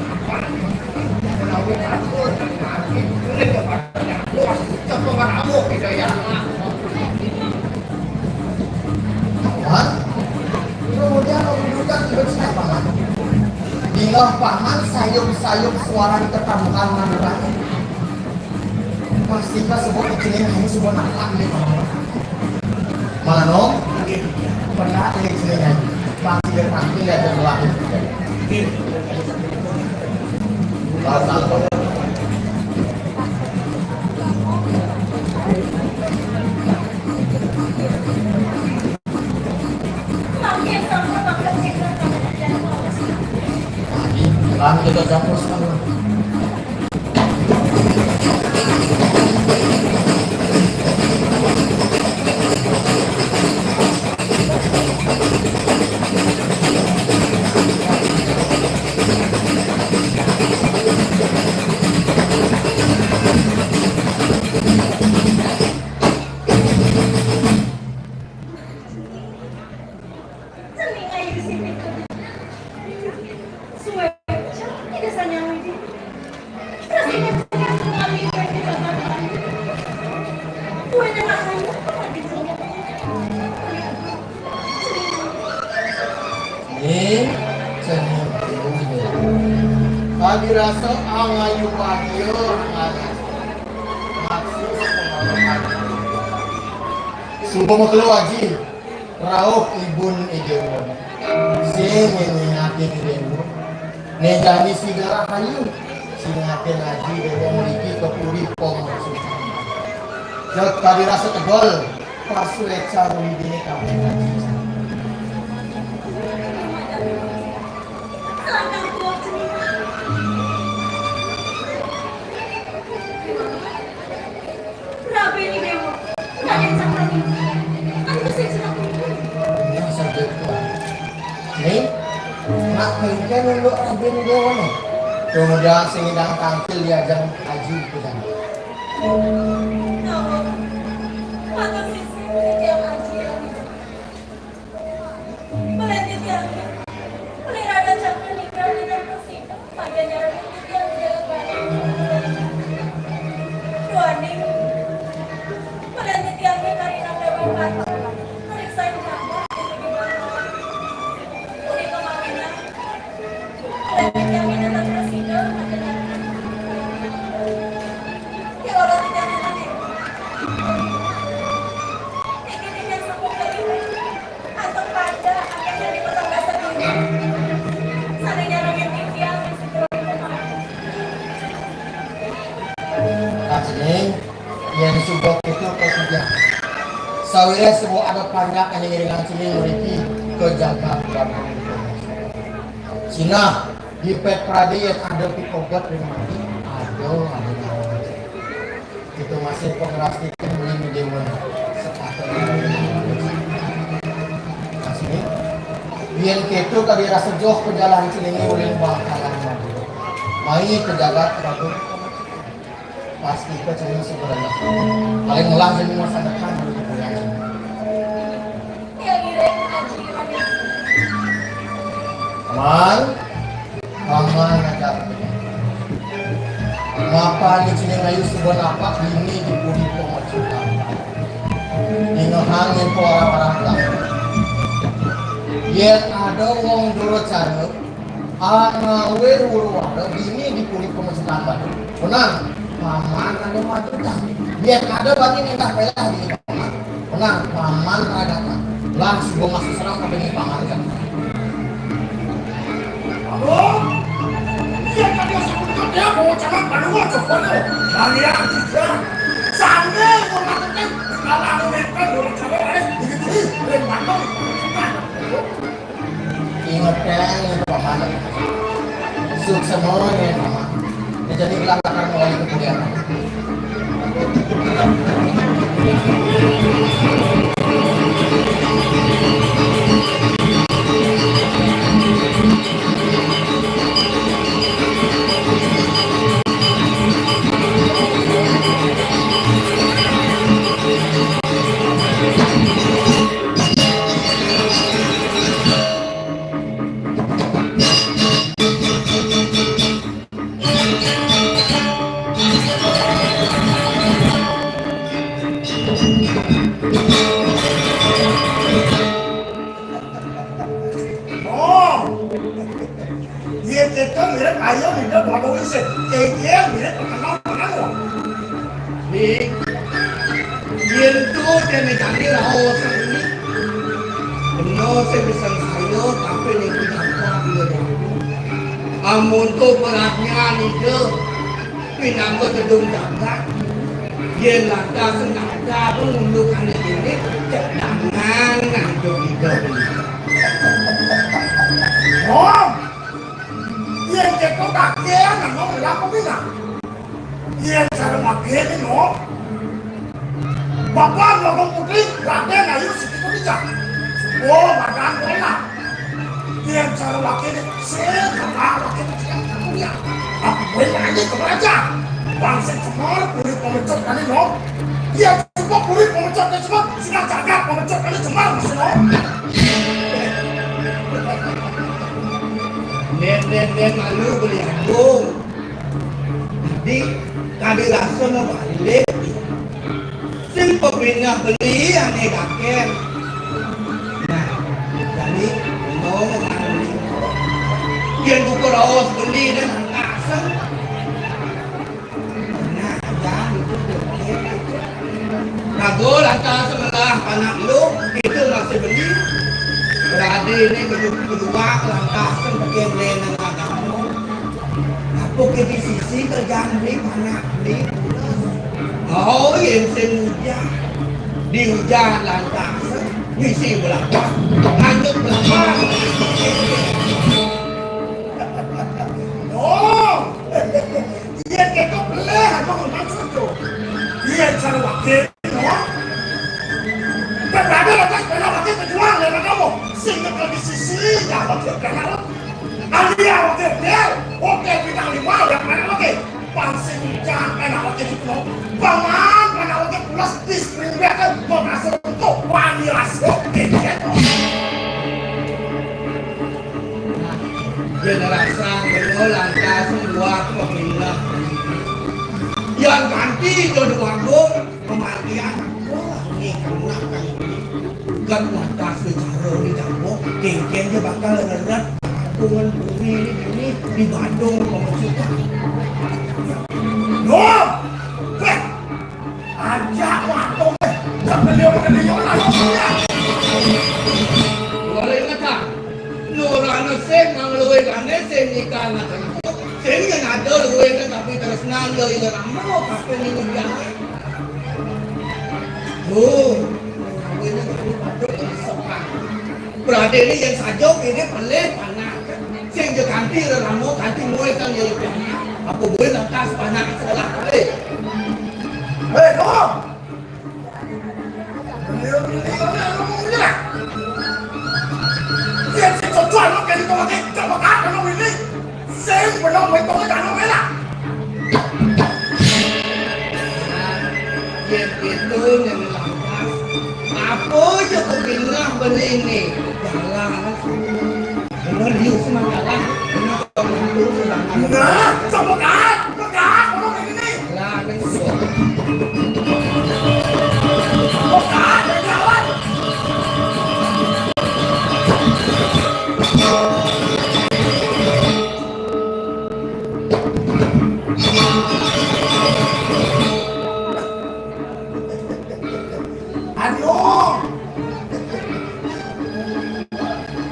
Kalau dia takut, mati. Boleh dia pada takut. Contoh orang amuk, kita ya. Paman, kemudian menunjukkan tiba-tiba paman. Bila paman sayup-sayup suara di ketamukan Madura. Pasti ka sebut icening ayu sebut anak ni. Mana no? Pernah ada icening ayu. Pasti dia pasti dia ada dua. Lagi, lagi kita campur semua. Eh, cenah. Tadi rasa angayu bahagia, angayu. Maksud. Sumpah mau keluar, Ji. Rauh ibun idéwa. Sing ngéné ati idéwa. Né jani sing rahayu. Sing ati aji déwa mriki kepuri pom. Jot tadi rasa tegol. Pasuéca rumidiné kabéh aji. Prabu Déwa, Raden Cakrawala, antus sing surat. Nah, sabda Tuhan. Ning, nak mungkin untuk Raden Déwa nih. Kemudian sing ngidang tampil diajeng aji pidan. Nawa, matur sisih titiang aji. Ajeng, yén suba kéto kok kerja. Sawiréh suba ada panjak ané ngiringang cening mriki ka jagat Bandung. Sinah, di pét pradé yén ada pikoget ring mriki, ada, ada. Kita masih pengerastika beli déwa. Sepatutnya. Masih. Yén kéto tadi rasa joh ka jalan celingé uli Bangkalan. Mai ka jagat Bandung. Pasti ka cening sebenarnya. Paling ngelah jadi masa depan baru dipulang. Paman, paman aja. Mapan di sini ngayu suba napak dini di puri pemecatan. Ingehang yén orang-orang lain. Yén ada wong dura cara, anu ngawé huru-hara dini di puri pemecatan Bandung. Benar, paman ada maju dah. Yén ada bani ningkah pelah di Nah, paman ragatan. Lah, suba masuk serang ka bini paman kan. Aduh, iya tadi sebutkan dia bawa celana baru aja kono. Nah, iya, iya. Sambil mau melakukan kalau aku nempel bawa celana, eh, begitu, eh, lempar. Inget, Kang, inget, Paman. Suksma, ya, Paman. Ya, jadi, gelang lakar mawali kemudian. Oh, iya, kita mirip ayo, mirip Bang Polisi. Kayak dia mirip terkenal, terkenal. Nih, yén to déné jani raos ini. Bener sing bisa saya, tapi ning jagat dia. Amun to pelatnya nih, pinanggo gedung jagat. Yén lantas sengaja pengunduk ané ini, cedangan ngantuk tiga. Oh, yén kéto kakéan, nang ngomong apa bilang? Yén cara lagi ini, no. Bapak ngomong putri, Raden Ayu Siti Khadijah. Oh, badan bola. Yén cara lagi ini, sing kena lagi ini, sing kena. Aku boleh aja ke raja. Bangsa Cemar, kulit pemecut tadi, no. Dia coba kulit pemecut, dia coba sudah jagat pemecut tadi Cemar, masih, no. Nen, nen, nen, malu beli agung. Di kadi rasa mabalik. Sing pepindah beli ané kakéan. Nah, jadi ngomong beli. Yén buka raos beli dan asem. Nah, jangan itu deh. Rago lantas sebelah anak lu itu masih beli. Berarti ini kedua lantas pakai beli anak kamu. Apa ke di sisi kerjaan beli anak beli? Oh, yén sing ujan. Di ujan lantas ngisi belakang. Lanjut belakang. Oh. Yén kéto pelih, apa maksud to? Yén cara wakil, no? Berarti lantas pernah wakil kejuang, ya, kamu? Sing nyekel di sisi, ya, wakil pernah. Alia wakil bel, oke, bintang lima, ya, pernah wakil. Pan sing ujan, pernah wakil gitu, no? Paman, pernah wakil pulas, di spring break, kan? Mau masuk to, wani masuk, gitu, no? Yén rasa kena lantas buah pepindah. Yén ganti jodoh agung, pemargian. Wah, ini kena kan ini. Kan lantas bicara di kampung, kéngkén dia bakal ngeret. Kampung bumi ini, ini di Bandung, pemecutan. Loh! Weh! Aja waktu, eh, sebelum beliau lalu pulang. Boleh ngetak. Lurana sing ngangluwé kané sing nikah anak. Sing yén ada luwé tapi tresnan ya ila rama kabéh ning dia. Oh. Berarti ini yang saja ini pelih panak. Sing je ganti lama ganti muai kan ya. Apa boleh lantas panak sekolah pelih. Hei, Dong! Beliau-beliau ni ngomong ni lah. Dia si tujuan lo kali kau pakai tak makan kalau ini. Sing benar mai kau tak nak lah. Dia itu yang lantas. Apa je kau dengar benda ini? Jalan. Benar, you semangkalah. Benar, kamu dulu semangkalah. Nah, tak makan, makan, orang ini. Lah, kan. Aduh.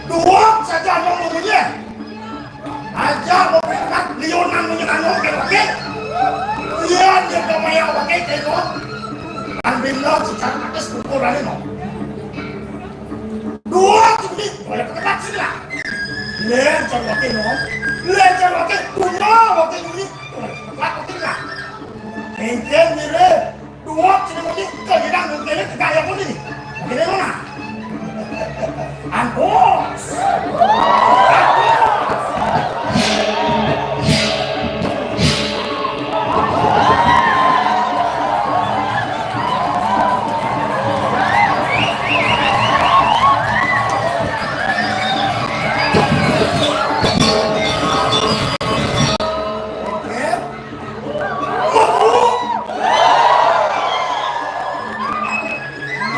Dua saja mau ngomongnya. Aja mau peringkat Lionan menyerang ke pakai. Iya, dia kemaya pakai tengok. Ambil lo secara atas ukuran ini. Dua sini, boleh pakai sini lah. Leher cari pakai no. Leher cari pakai, punya pakai ini. Boleh pakai lah. Enten mirip. Dua sini mesti kau tidak mungkin tegak ya pun ini. Mungkin mana? Ampun.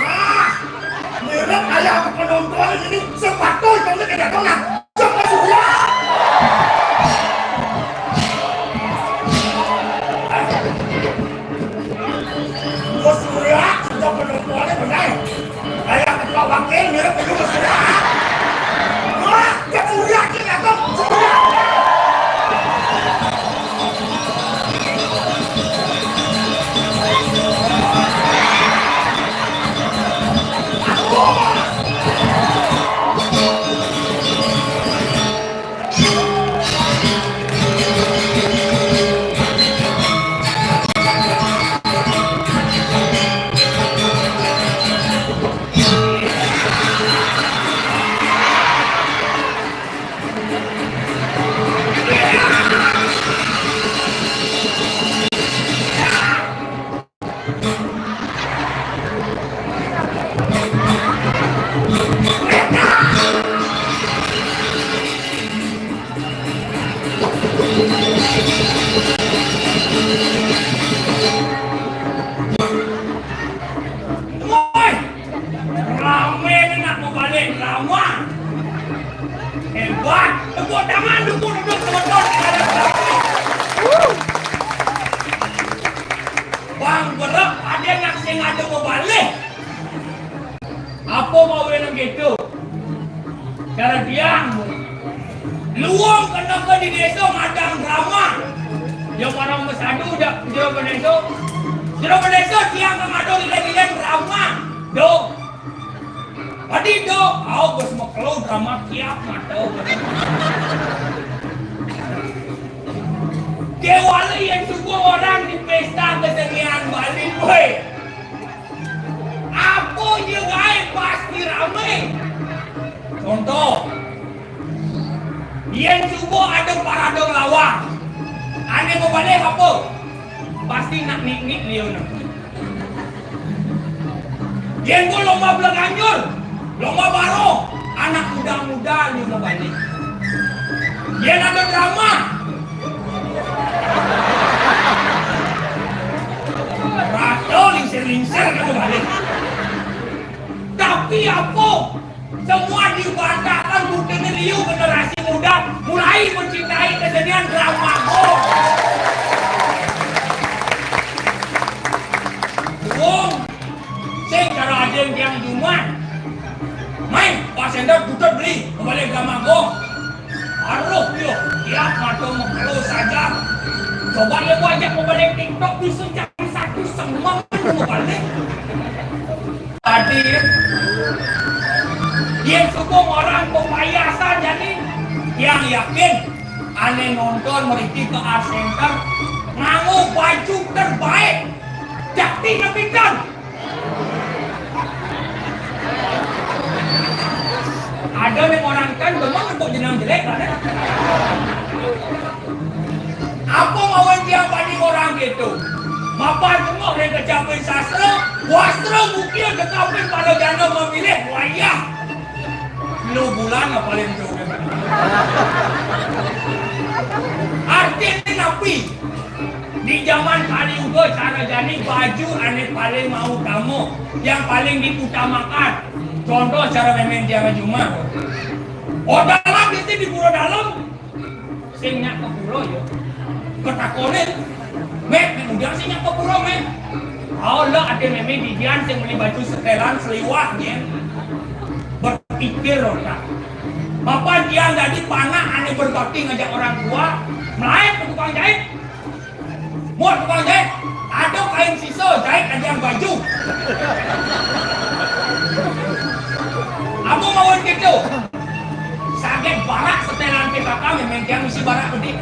Nah, mirip ayah penonton ini sepatu yang tidak kena. Coba sudah. Bos sudah, sudah penontonnya benar. Kayak ketua wakil mirip itu mesra. Wah, dia curiga kita tuh. Curiga. Woi! Rame ni nak mau balik drama. Hebat. Tepuk tangan, dukung, dukung, teman-teman. Bang, berep ada nak sing ada mau balik. Apa mau orang gitu? Cara dia luang kena ke di desa madang drama. Dia orang bersatu dah jero desa. Jero desa dia akan ada gila-gila drama. Dok. Tadi dok, au bos makelo drama kiap mata. Kewala yang subuh orang di pesta kesenian Bali, weh. Apa je gaib pasti rame. Contoh, yang subuh ada parade lawak. Ane mau balik apa? Pasti nak nik-nik liu nak. Yang gua lomba belaganjur, lomba baru, anak muda-muda liu mau balik. Yang ada drama, rata lingsir-lingsir kata balik. Tapi apa? Semua dibatahkan buktinya liu generasi muda mulai mencintai kesenian drama. Oh. Wong, sing cara aja yang Jumat. Main, pas endar putar beli, kembali drama gong. Aduh, yo, tiap mata mengkeluh saja. Coba ya gua ajak mau balik TikTok bisa jadi satu semua kan mau balik. Tadi ya. Yén suba orang papayasan jani, tiang yakin ané nonton mriki ka Art Center nganggo baju terbaik. Jakti nepikan. Ada nih orang kan demen kok jenang jelek, ada. Apa mawon tiang bani orang gitu? Mapan tengok ring kecapi sastra, wastra mungkin kecapi pada jana memilih wayah. Lu bulan apa paling jauh? Artinya napi? Di zaman Kali Yuga cara jani baju ané paling mau utama, yang paling diutamakan. Contoh cara mémén tiang jumah. Oh, dalam di sini di pura dalam, sing nyak ka pura ya. Ketakonin, "Mék, mék undang sing nyak ka pura, Mék." Oh, lah ada mémé didian sing beli baju setelan seliwah, ya. Berpikir, orang. Bapak tiang jadi panak ané berbakti ngajak orang tua, melain ke tukang jahit. Muat tukang jahit, ada kain sisa, jahit aja yang baju. Apa mawon gitu? Saget barak setelan P K K, mémén tiang misi barak bedik.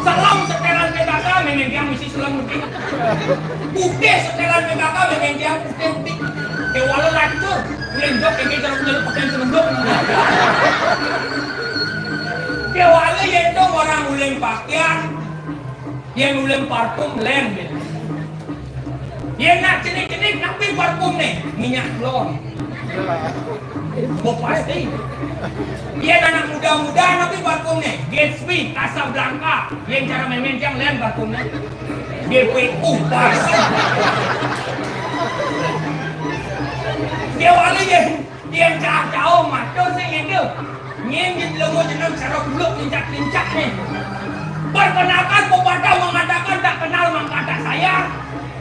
Selam setelan P K K, mémén tiang misi selam bedik. Putih setelan P K K, mémén tiang putih bedik. Kewala lacur, ulin jok ini cara punya pakaian selenduk. Kewala yén to orang ulin pakaian, yén ulin parfum lén gitu. Yén nak cenik-cenik, napi parfumné? Minyak telon. Bo pasti. Yén anak muda-muda, napi parfumné? Gatsby, Casablanca. Yén cara mémén tiang lén parfumné. G P U, pasti. Dia wali yén. Yén cacao mato sing itu. Nyén di lemu jeneng cara kuluk lincak-lincak nih. Perkenalkan, pepatah mengatakan tak kenal maka tak sayang.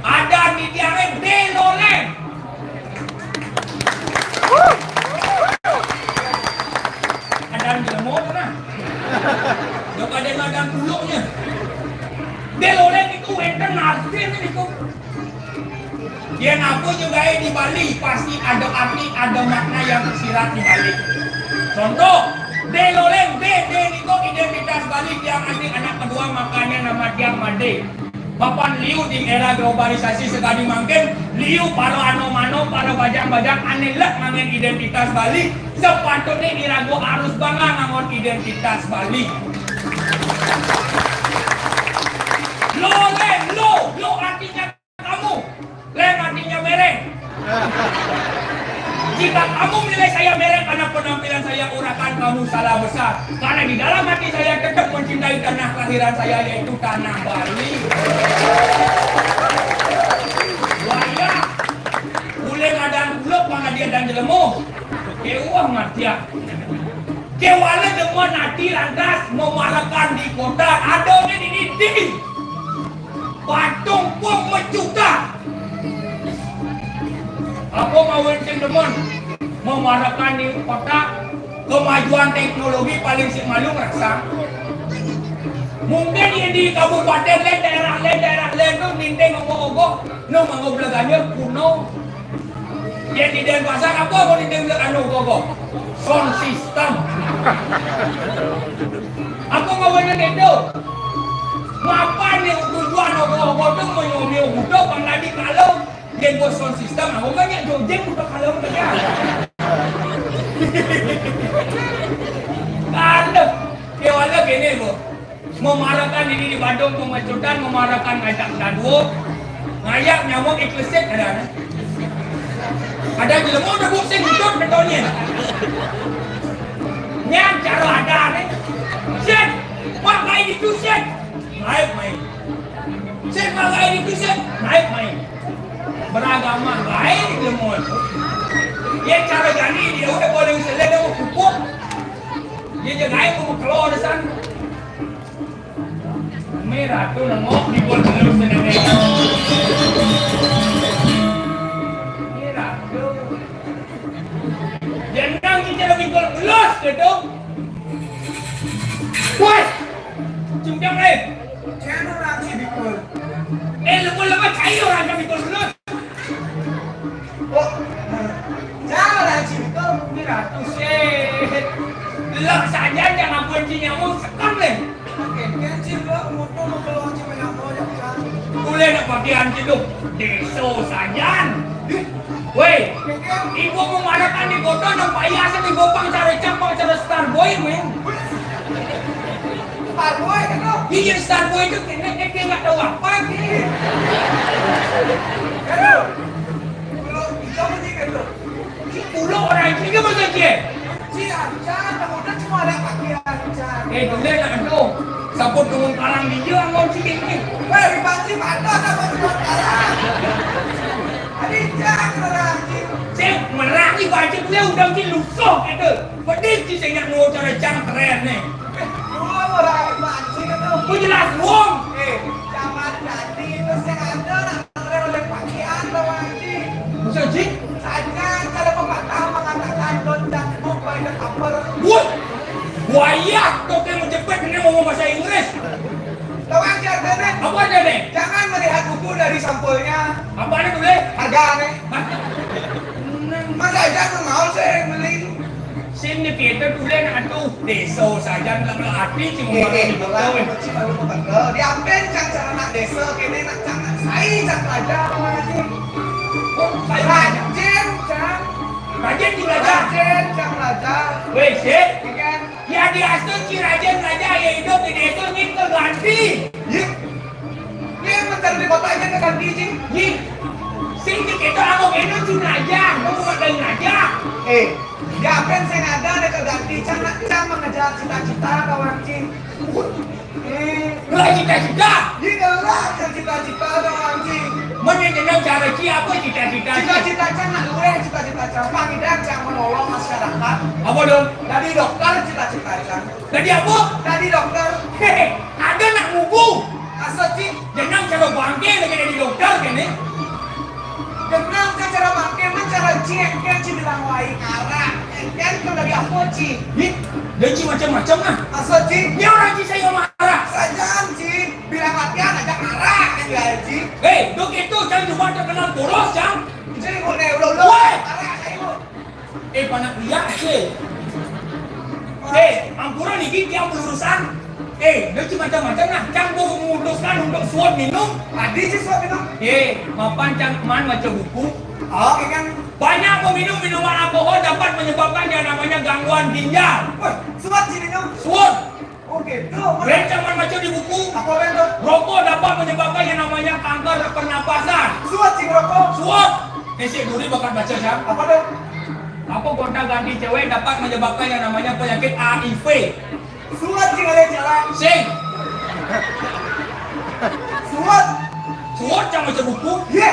Ada di tiangnya Delolen. Ada di lemu tuh nah. Dok ada magang kuluknya. Delolen itu wénten artiné niku. Yén apa juga di Bali, pasti ada arti, ada makna yang tersirat di Bali. Contoh, Delolen, D, D niku identitas Bali, tiang asli anak kedua, makanya nama tiang Madé. Papan liu di era globalisasi sekadi mangkin, liu para ano-mano, para bajang-bajang ané lek nganggén identitas Bali, sepatutné iraga harus bangga nganggén identitas Bali. Lo, Len, lo, lo artinya kamu. Len artinya mereng. Jika kamu menilai saya mereng karena penampilan saya, urakan kamu salah besar. Karena di dalam hati saya tetap mencintai tanah kelahiran saya, yaitu tanah Bali. Wayah. Ulin adan kuluk pangadian dan jelemu. Kewah matiak. Kewala demen ati lantas memamerkan di kota. Ada ni di, di. Patung pun mecuka. Apa mawon sing demen memamerkan di kota? Kemajuan teknologi paling sing malu ngerasa. Mungkin yang di kabupaten lain, daerah lain, daerah lain tu ninting ogoh-ogoh, nu manggo belagannya kuno. Yang di Denpasar apa mau ninting belagan ogoh-ogoh? Sound system. Apa mau bener itu? Mapan yang tujuan ogoh-ogoh tu menyomio budak pang lagi kalau dia buat sound system, aku kan yang jojeng budak kalau kerja. Kalau dia wala gini bu. Memarakan ini di Badung, memecutan, memarakan ngajak dadua, ngayak nyamuk iklesit ada, ada. Ada jelema udah pusing hidup betulnya. Nyang cara ada nih. Set, mak main itu set. Naik main. Set, mak main itu set. Naik main. Beragama lain jelema. Ya cara jani dia udah boleh usaha dia mau pupuk. Dia jangan mau keluar di sana. Mira tu nengok di gol belus ni. Mira tu. Dia nang kita lebih gol belus dia tu. Wes. Cungkang eh. Channel lagi di gol. Eh, lepas-lepas cair orang kami gol belus. Oh. Channel lagi. Sajan, jangan kunci nyamuk, sekam leh. Oke, kan, Cing, lo motor mau keluar, Cing, banyak mau, ya, kan? Boleh nak pakai anjing tu. Desa sajan. Weh, ibu mau marakan di kota, nang payah sih, ibu pang cara cang, pang cara Starboy, men. Starboy, kan, lo? Iya, Starboy tu kena, eh, dia nggak tahu apa, sih. Kan, lo? Kalau hijau, sih, kan, lo? Pulo orang Cina masa je? Cina, Cina, udah cuma ada pakaian, Cina. Eh, boleh nak tu. Sabut turun karang dia, angau cikin ni. Weh, ribasi mana sabut turun karang? Ada Cina orang Cina. Cik, merah ni baju dia udah di lusuh kata. Pedih di sini nak nunggu cara cang keren ni. Eh, dua orang ribasi kata. Kau jelas wong. Eh, zaman tadi itu saya ada nak Masa, Ji? Saja, kalau pepatah mengatakan, "Don't judge book by the cover." Wah! Wayah, toke menjepit ini ngomong bahasa Inggris. Tahu aja, Tene. Apa aja, nih? Jangan melihat buku dari sampulnya. Apa nih, boleh? Harga, nih. Hah? Masa aja aku mau saya beli. Sing ni kita tulen atuh desa saja nak ati cuma eh, eh, orang betul, eh. Cik, baru betul. Diapain cang cara nak desa kene nak cang nak sai cang raja apa lagi? Oh, sai raja. Rajin cang. Rajin di raja. Rajin cang raja. Weh, sik. Ikan. Ya di astu ci rajin raja ya hidup di desa ni terganti. Yik. Ni mencari di kota aja terganti, Cing. Yik. Sing di kita aku kena cun raja. Kamu bukan raja. Eh. Gaben sing ada ada keganti cang nak cang mengejar cita-cita kawan cing. Eh, lah cita-cita. Iya lah cang cita-cita kawan cing. Menyenyenang cara ci apa cita-cita? Cita-cita cang nak luweh cita-cita cang. Pangidan cang menolong masyarakat. Apa dong? Jadi dokter cita-cita cang. Jadi apa? Jadi dokter. Hehe, ada nak ngugu. Asa cing. Jenang cara bangke lagi jadi dokter kene. Jenang cara bangke mah cara cing engke cing bilang wai ngarah. Engke kan lagi apa cing? Ih, dia cing macam-macam nah. Asa cing. Dia orang cing saya marah. Sajan cing. Bilang latihan aja ngarah kan ya cing. Hei, dok itu cang cuma terkenal boros cang. Cing udah udah udah. Woi. Ngarah saya. Eh, panak liak, eh. Eh, ampura niki tiang belurusan. Eh, dia cuma macam-macam nah. Cang mau memutuskan untuk suap minum. Tadi sih suap minum. Eh, mapan cang man baca buku. Oh, oke kan. Banyak meminum minuman alkohol dapat menyebabkan yang namanya gangguan ginjal. Wah, suap sih minum. Suap. Oh gitu. Bencang man maca di buku. Apa ben tuh? Rokok dapat menyebabkan yang namanya kanker pernapasan. Suat sih rokok. Suat. Esek duri bakat baca siap. Apa tuh? Apa gonta ganti cewek dapat menyebabkan yang namanya penyakit H I V. Suat sih ada cewek. Sing. Suat. Suat yang maca buku. Iya.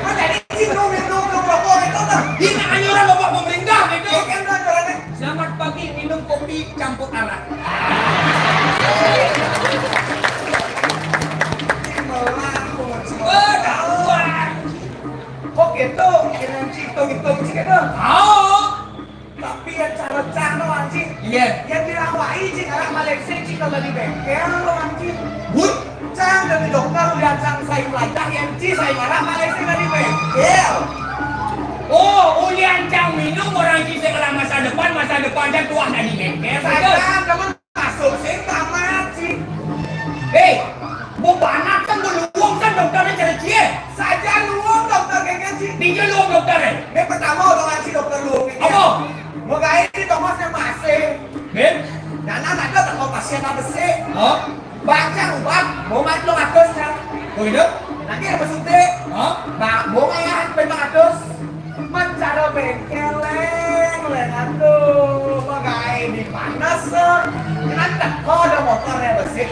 Kan tadi sih minum minum rokok itu tuh. Ini anjuran bapak pemerintah gitu. Iya kan anjurannya. Selamat pagi, minum kopi campur arak. Ketahuan. Kok gitu? Kira hitung-hitung sih gitu. Tahu. Tapi yang cara cano anjing. Iya. Yang bilang wai cing arak Malaysia cing kalau di bengkel lo anjing. Wut. Cang dari dokter udah cang saya belajar yang ci saya marah Malaysia dari bengkel. Oh, ulian cang minum orang ci segala masa depan, masa depan cang tuah dari bengkel. Saya kan teman masuk sih tamat ci. Eh, mau panas kan mau luang kan dokternya cara cie. Saja luang dokter kayaknya ci. Dia luang dokter eh. Ini pertama orang ci dokter luang. Apa? Mau gaya di Thomas yang masih. Ben? Nana ada tak kau pasien apa sih? Hah? Baca ubat, mau mati lo ngatus kan? Oh, iya? Nanti apa suntik? Hah? Nah, mau ngayahan lima ratus. Mencara bengkel leng leng atuh, bagai di panas tuh. Kan teko ada motornya besi.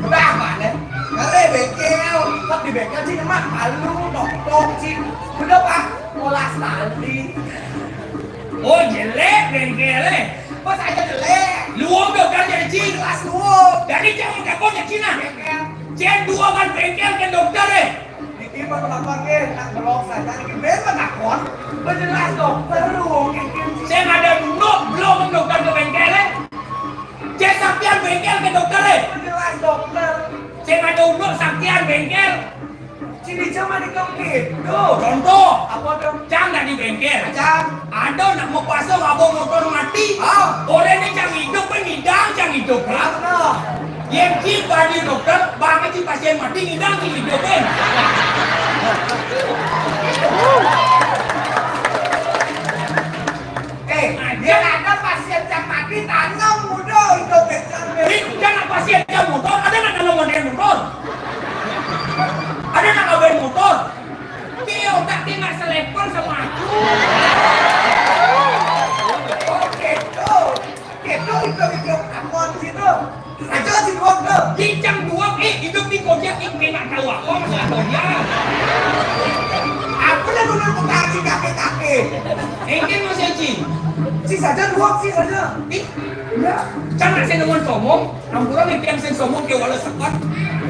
Udah mana? Kali bengkel, kok di bengkel sih cuma malu nongkrong sih. Udah pak, olah tali. Oh jelek bengkel eh. Pas aja jelek. Luang dokter jadi cing. Kelas luang. Jadi jangan mengaku ya Cina. Bengkel. Cen dua kan bengkel ke dokter eh. Iki apa ke nak belok saja iki ben menakon. Bejelas dokter lu mungkin. Saya ada dulu belum dokter ke bengkel eh. Cek saktian bengkel ke dokter eh. Bejelas dokter. Saya ada dulu saktian bengkel. Sini cuma di kaki. Tuh. Contoh. Apa tuh? Cang dari bengkel. Cang. Ada nak mau pasang abang motor mati. Ah. Orang ni cang hidup kan ngidang, cang hidup. Ah, benar. Yang cip bagi dokter, bagi cip pasien mati, ngidang cip hidup kan. Eh, dia ada pasien cang mati, tanam muda hidup kan. Ini kan pasien cang motor, ada nak tanam model motor. Ada nak kawin motor. Dia otak dia nak selevel sama aku. Oke, tuh. Oke, tuh, itu, itu. Aku situ. Aja si Duok tuh. Di cang Duok, eh, hidup di Kojak, eh, kena tahu apa masalah Kojak. Aku dah guna tukang si kakek-kakek. Engke masih, Ci. Si saja Duok, si saja. Ih, ya. Cang nak saya nemuan sombong. Ampura mimpi yang sing sombong ke wala sepat.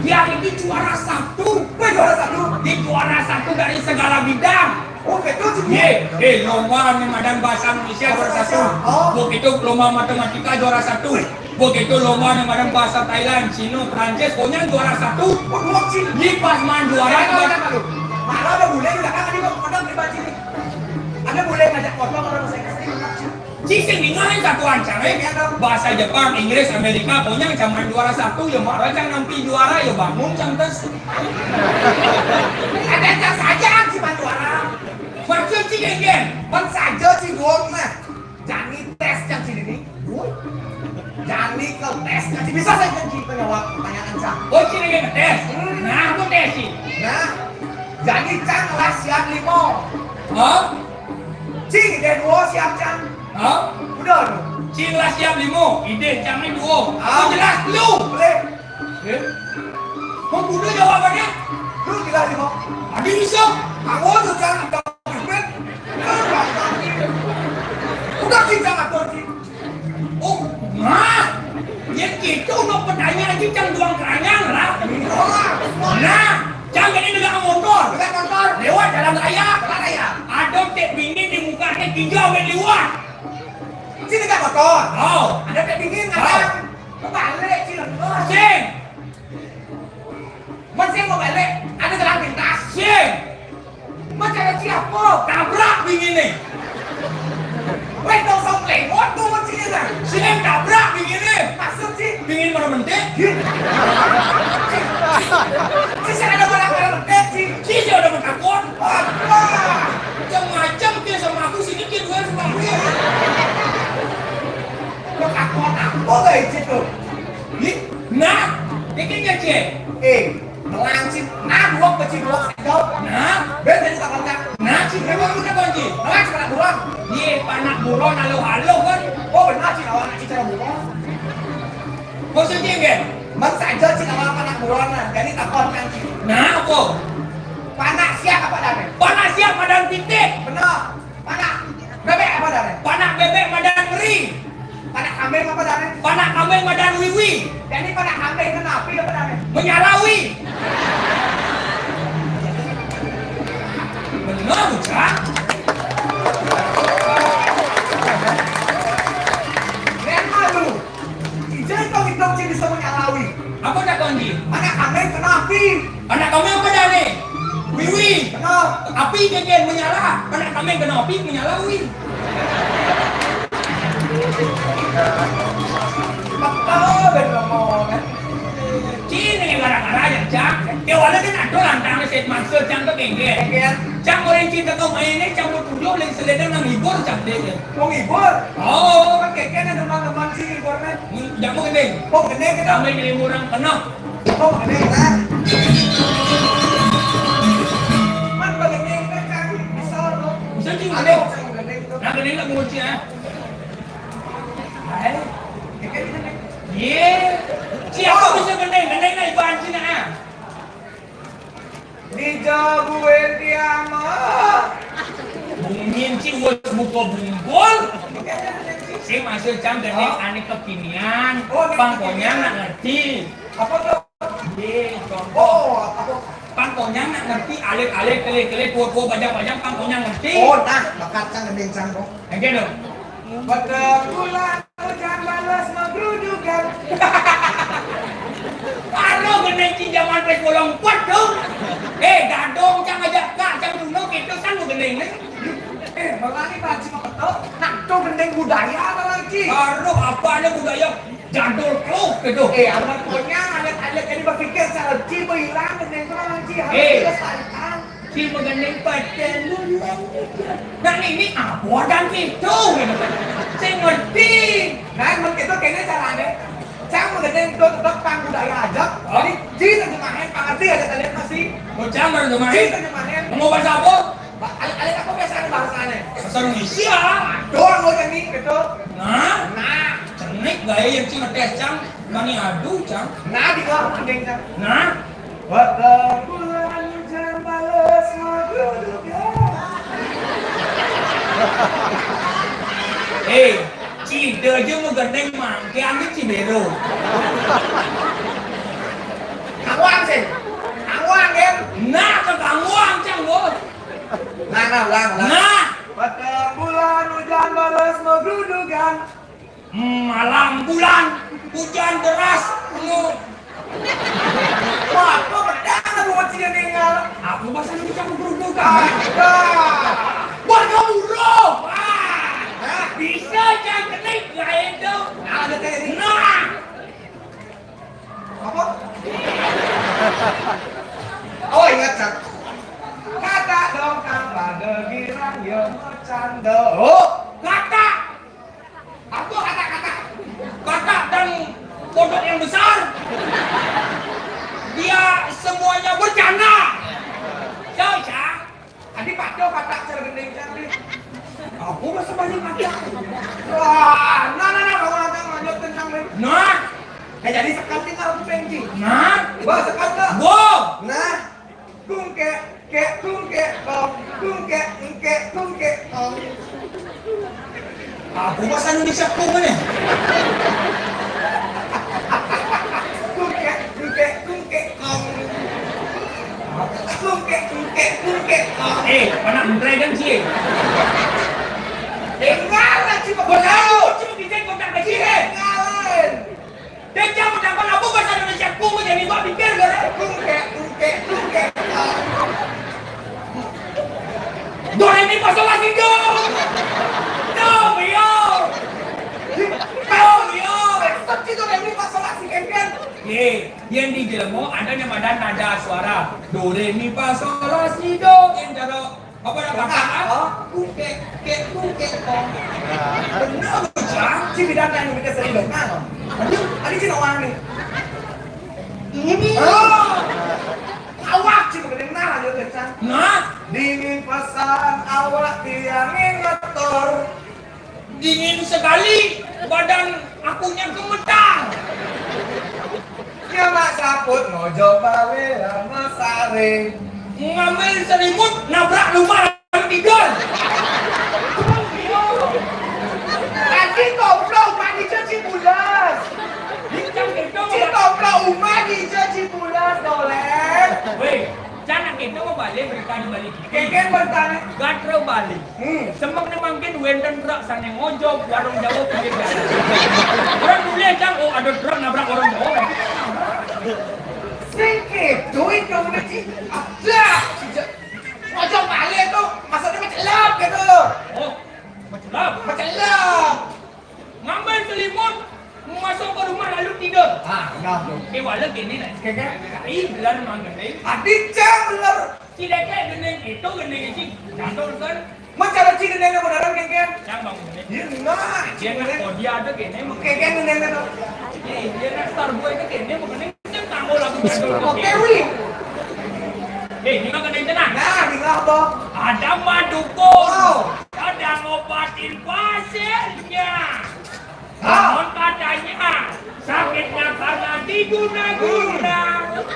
Dia ini juara satu. Weh, juara satu. Di juara satu dari segala bidang. Oh, betul sih. Ye, eh, lomba nih madan bahasa Indonesia juara satu. Oh. Begitu lomba matematika juara satu. Begitu lomba nih madan bahasa Thailand, Cina, Prancis, pokoknya juara satu. Oh, dua sih. Di pas man juara. Mana ada bule di belakang, tadi kok ada pribadi nih. Ada bule ngajak foto kalau bahasa Inggris. Ci sing ningalin satu ancang, eh. Bahasa Jepang, Inggris, Amerika, pokoknya zaman juara satu, ya marah cang nampi juara, ya bangun cang tes. Ada cang saja cuma juara. Maksud ci geng-geng. Pan saja ci gong nah. Jani tes cang ci ini. Jani ke tes cang ci. Bisa saya janji penjawab pertanyaan cang. Oh, ci geng tes. Hmm. Nah, aku tes ci. Nah, jani cang lah siap limo. Hah? Ci, deh dua siap cang. Hah? Udah lu. Ci lah siap limo, ide cang ini dua. Ah. Aku jelas lu. Boleh. Eh? Kok udah jawabannya? Lu jelas limo. Ada bisa. Aku tuh cang ada. Udah ci cang atur ci. Oh, nah. Ya gitu, no pertanyaan ci cang doang keranyang lah. Nah, cang ini dengan motor. Dengan motor. Lewat jalan raya. Jalan raya. Ada tek bini di muka tek tinjau ambil liwat. Ci dengan motor. Oh. Ada tek bini. Oh. Ngadang. Kebalik ci lengkos. Sing. Mun sing mau balik, ada jalan pintas. Sing. Mun cara ci apa? Tabrak bini nih. Weh, dong sok lewat tuh mun sini nah. Sing tabrak bini nih. Maksud ci? Bini mana mentik? Ci, ci, ci, ada barang-barang mentik ci. Ci, ci ada mentakon. Apa? Macam-macam dia sama aku sini dia dua sama aku. Mentakon apa guys itu? Ih, nah, bikin ya, Cek. Eh, telang ci. Nah, dua peci dua sendal. Nah, ben jadi tak pacak. Nah, ci, memang udah kunci. Nah, ci, panak buron. Iya, panak buron, halo-halo kan. Oh, benar ci, lawan ci cara buron. Maksudnya, kan? Man saja ci lawan panak buron, nah. Jadi tak pacak ci. Nah, apa? Panak siap apa dah, men? Panak siap, madan titik. Benar. Panak bebek apa dah, men? Panak bebek madan meri. Panak kambing apa dah, men? Panak kambing madan wiwi. Jadi panak kambing kena api apa dah, men? Menyalawi. Benar, Cak. Keren mah lu. Ijai kau hidup ci bisa menyalawi. Apa dah kau ni? Panak kambing kena api. Panak kambing apa dah ni? Wiwi. Kena. Api keken menyala. Panak kambing kena api menyala, wi. Betul, betul, kan? Sini gara-gara ya, Cak. Dia wala kan ada lantang set maksud Cang tu kengge. Kengge. Cang orang cinta kau main ni, Cang bertujuh lagi selendang nang hibur, Cang dia. Mau hibur? Oh. Kan keken ada teman-teman sini hibur, men. Jangan mau gending. Mau gending kita. Kami jadi orang kena. Oh, gending lah. Man, gending kan bisa, loh. Bisa juga. Aduh, gending tuh. Nah, gending lah kunci, ah. Hai. Gending, gending. Ye. Siapa bisa gending? Gending lah ibu anjing, ah. Dijagoin dia mah. Bungin ci wes buka bungkul. Si masih cang gending ane kekinian. Oh, ini pangkonya kekinian. Nggak ngerti. Apa tuh? Ye, contoh. Oh, apa? Pangkonya nggak ngerti, alit-alit, kele-kele, tua-tua, bajang-bajang, pangkonya ngerti. Oh, nah, bakat cang gending cang kok. Yang gitu. Betul pula, hujan balas menggerudukan. Karo gending ci zaman pes bolong kuat dong. Eh, gadong cang ajak kak, cang duno kita kan mau gending nih. Eh, malah nih Pak Haji mau ketok, nah tuh gending budaya apa lagi? Aduh, apa ada budaya? Jadul tuh gitu. Eh, amat pokoknya alit-alit jadi berpikir cara Haji hilang gending itu Pak Haji harus Eh. dilestarikan. Ci magending patén bulan. Nah, ini apa dan gitu? Sing ngerti. Nah, emang itu kayaknya caranya. Cang magending itu tetap tang budaya aja. Hah? Jadi, ci terjemahin, Pak ngerti aja tadi masih. Oh, cang terjemahin. Ci terjemahin. Mau bahasa apa? Ba-, alit-alit apa biasanya bahasanya? Bahasa Indonesia. Doang lo jadi gitu. Nah? Nah. Cenik gaya yang ci ngetes cang. Mani aduh cang. Nah, di gua magending cang. Nah? Watang bulan hujan bales magrudugan. Eh, cide aja mau gendeng mangke ambil cibero. Awang sih. Awang kan? Nah, ke kamu ancang bos. Nah, nah, ulang, ulang. Nah. Watang bulan hujan bales magrudugan. Malam bulan hujan deras. Wah, kok pedang aku masih dengar? Aku masa lu bisa menggeruduk kan? Ada. Warga buruh. Wah. Hah? Bisa jangan ketik gak itu? Nah, ada kayak ini. Nah. Apa? Oh, ingat, Cak. Kata dong tambah degiran yo canda. Oh, kata. Apa kata-kata? Kata dan kodok yang besar. Dia semuanya bercanda. Jauh, Cak. Tadi paco kata cara gendeng cantik. Aku masa banyak kata. Wah, nah, nah, nah, kamu nanti lanjut kencang nih. Nah. Ya, jadi sekat tinggal aku pengen. Nah. Wah, sekat dah. Wow. Nah. Kungke, ke, kungke, tong. Kungke, engke, kungke, tong. Aku bahasa Indonesia ku mana? Kungke, kungke, kungke, tong. Kungke, kungke, kungke, tong. Eh, mana entrai kan cie? Tinggal lah, cuma Bos, tahu. Cuma bisa kontak ke cie. Tinggalin. Dia jam udah apa bahasa Indonesia ku jadi gua pikir gua. Kungke, kungke, kungke. Do re mi fa sol la si do. Do, yo. Do, yo. Seti do re mi fa sol la si, kan, kan? Ye, yang di jelema ada yang ada nada suara. Do, re, mi, fa, sol, la, si, do. Yang cara apa dah kata? Oh, kungke, ke, kungke, kong. Bener, Cang. Si bidang yang kita sering dengar. Aduh, ada cina orang nih. Ini. Oh. Awak cuma kedengar aja, Cang. Nah, dingin pasang awak tiang ngetor. Dingin sekali, badan akunya gemetar. Nya mak saput ngojok bale lama saring. Ngambil selimut, nabrak rumah lalu tidur. Tadi koplo umah di Cibulas. Bincang itu. Ci koplo umah di Cibulas, Dolen. Weh, jangan itu mau balik berita di balik. Keken bertanya. Gatra balik. Hmm. Semak ni mangkin wénten truk sané ngojog warung Jawa pinggir jalan. Orang boleh cang, oh, ada truk nabrak orang Jawa. Sing kéto itu udah ci. Ada. Ngojog balik tuh, maksudnya macelap gitu. Oh, macelap. Macelap. Ngambil selimut, masuk ke rumah lalu tidur. Ah, nah tuh. Eh, wala gini nih. Keken. Kai belar mangkene. Adi cang belar. Ci dék gendeng itu gendeng ci. Catur kan. Mencari ci gendeng beneran, Keken. Yang bangun ini. Iya, nah. Dia kan, oh, dia ada gini. Keken gendeng itu. Eh, dia kan star boy itu gini, bukan ini kan tamu lagu catur. Oke, Wi. Eh, ini mah gendeng tenang. Nah, di apa? Ada madukun. Oh. Ada ngobatin pasiennya. Konon katanya sakitnya karena diguna-guna.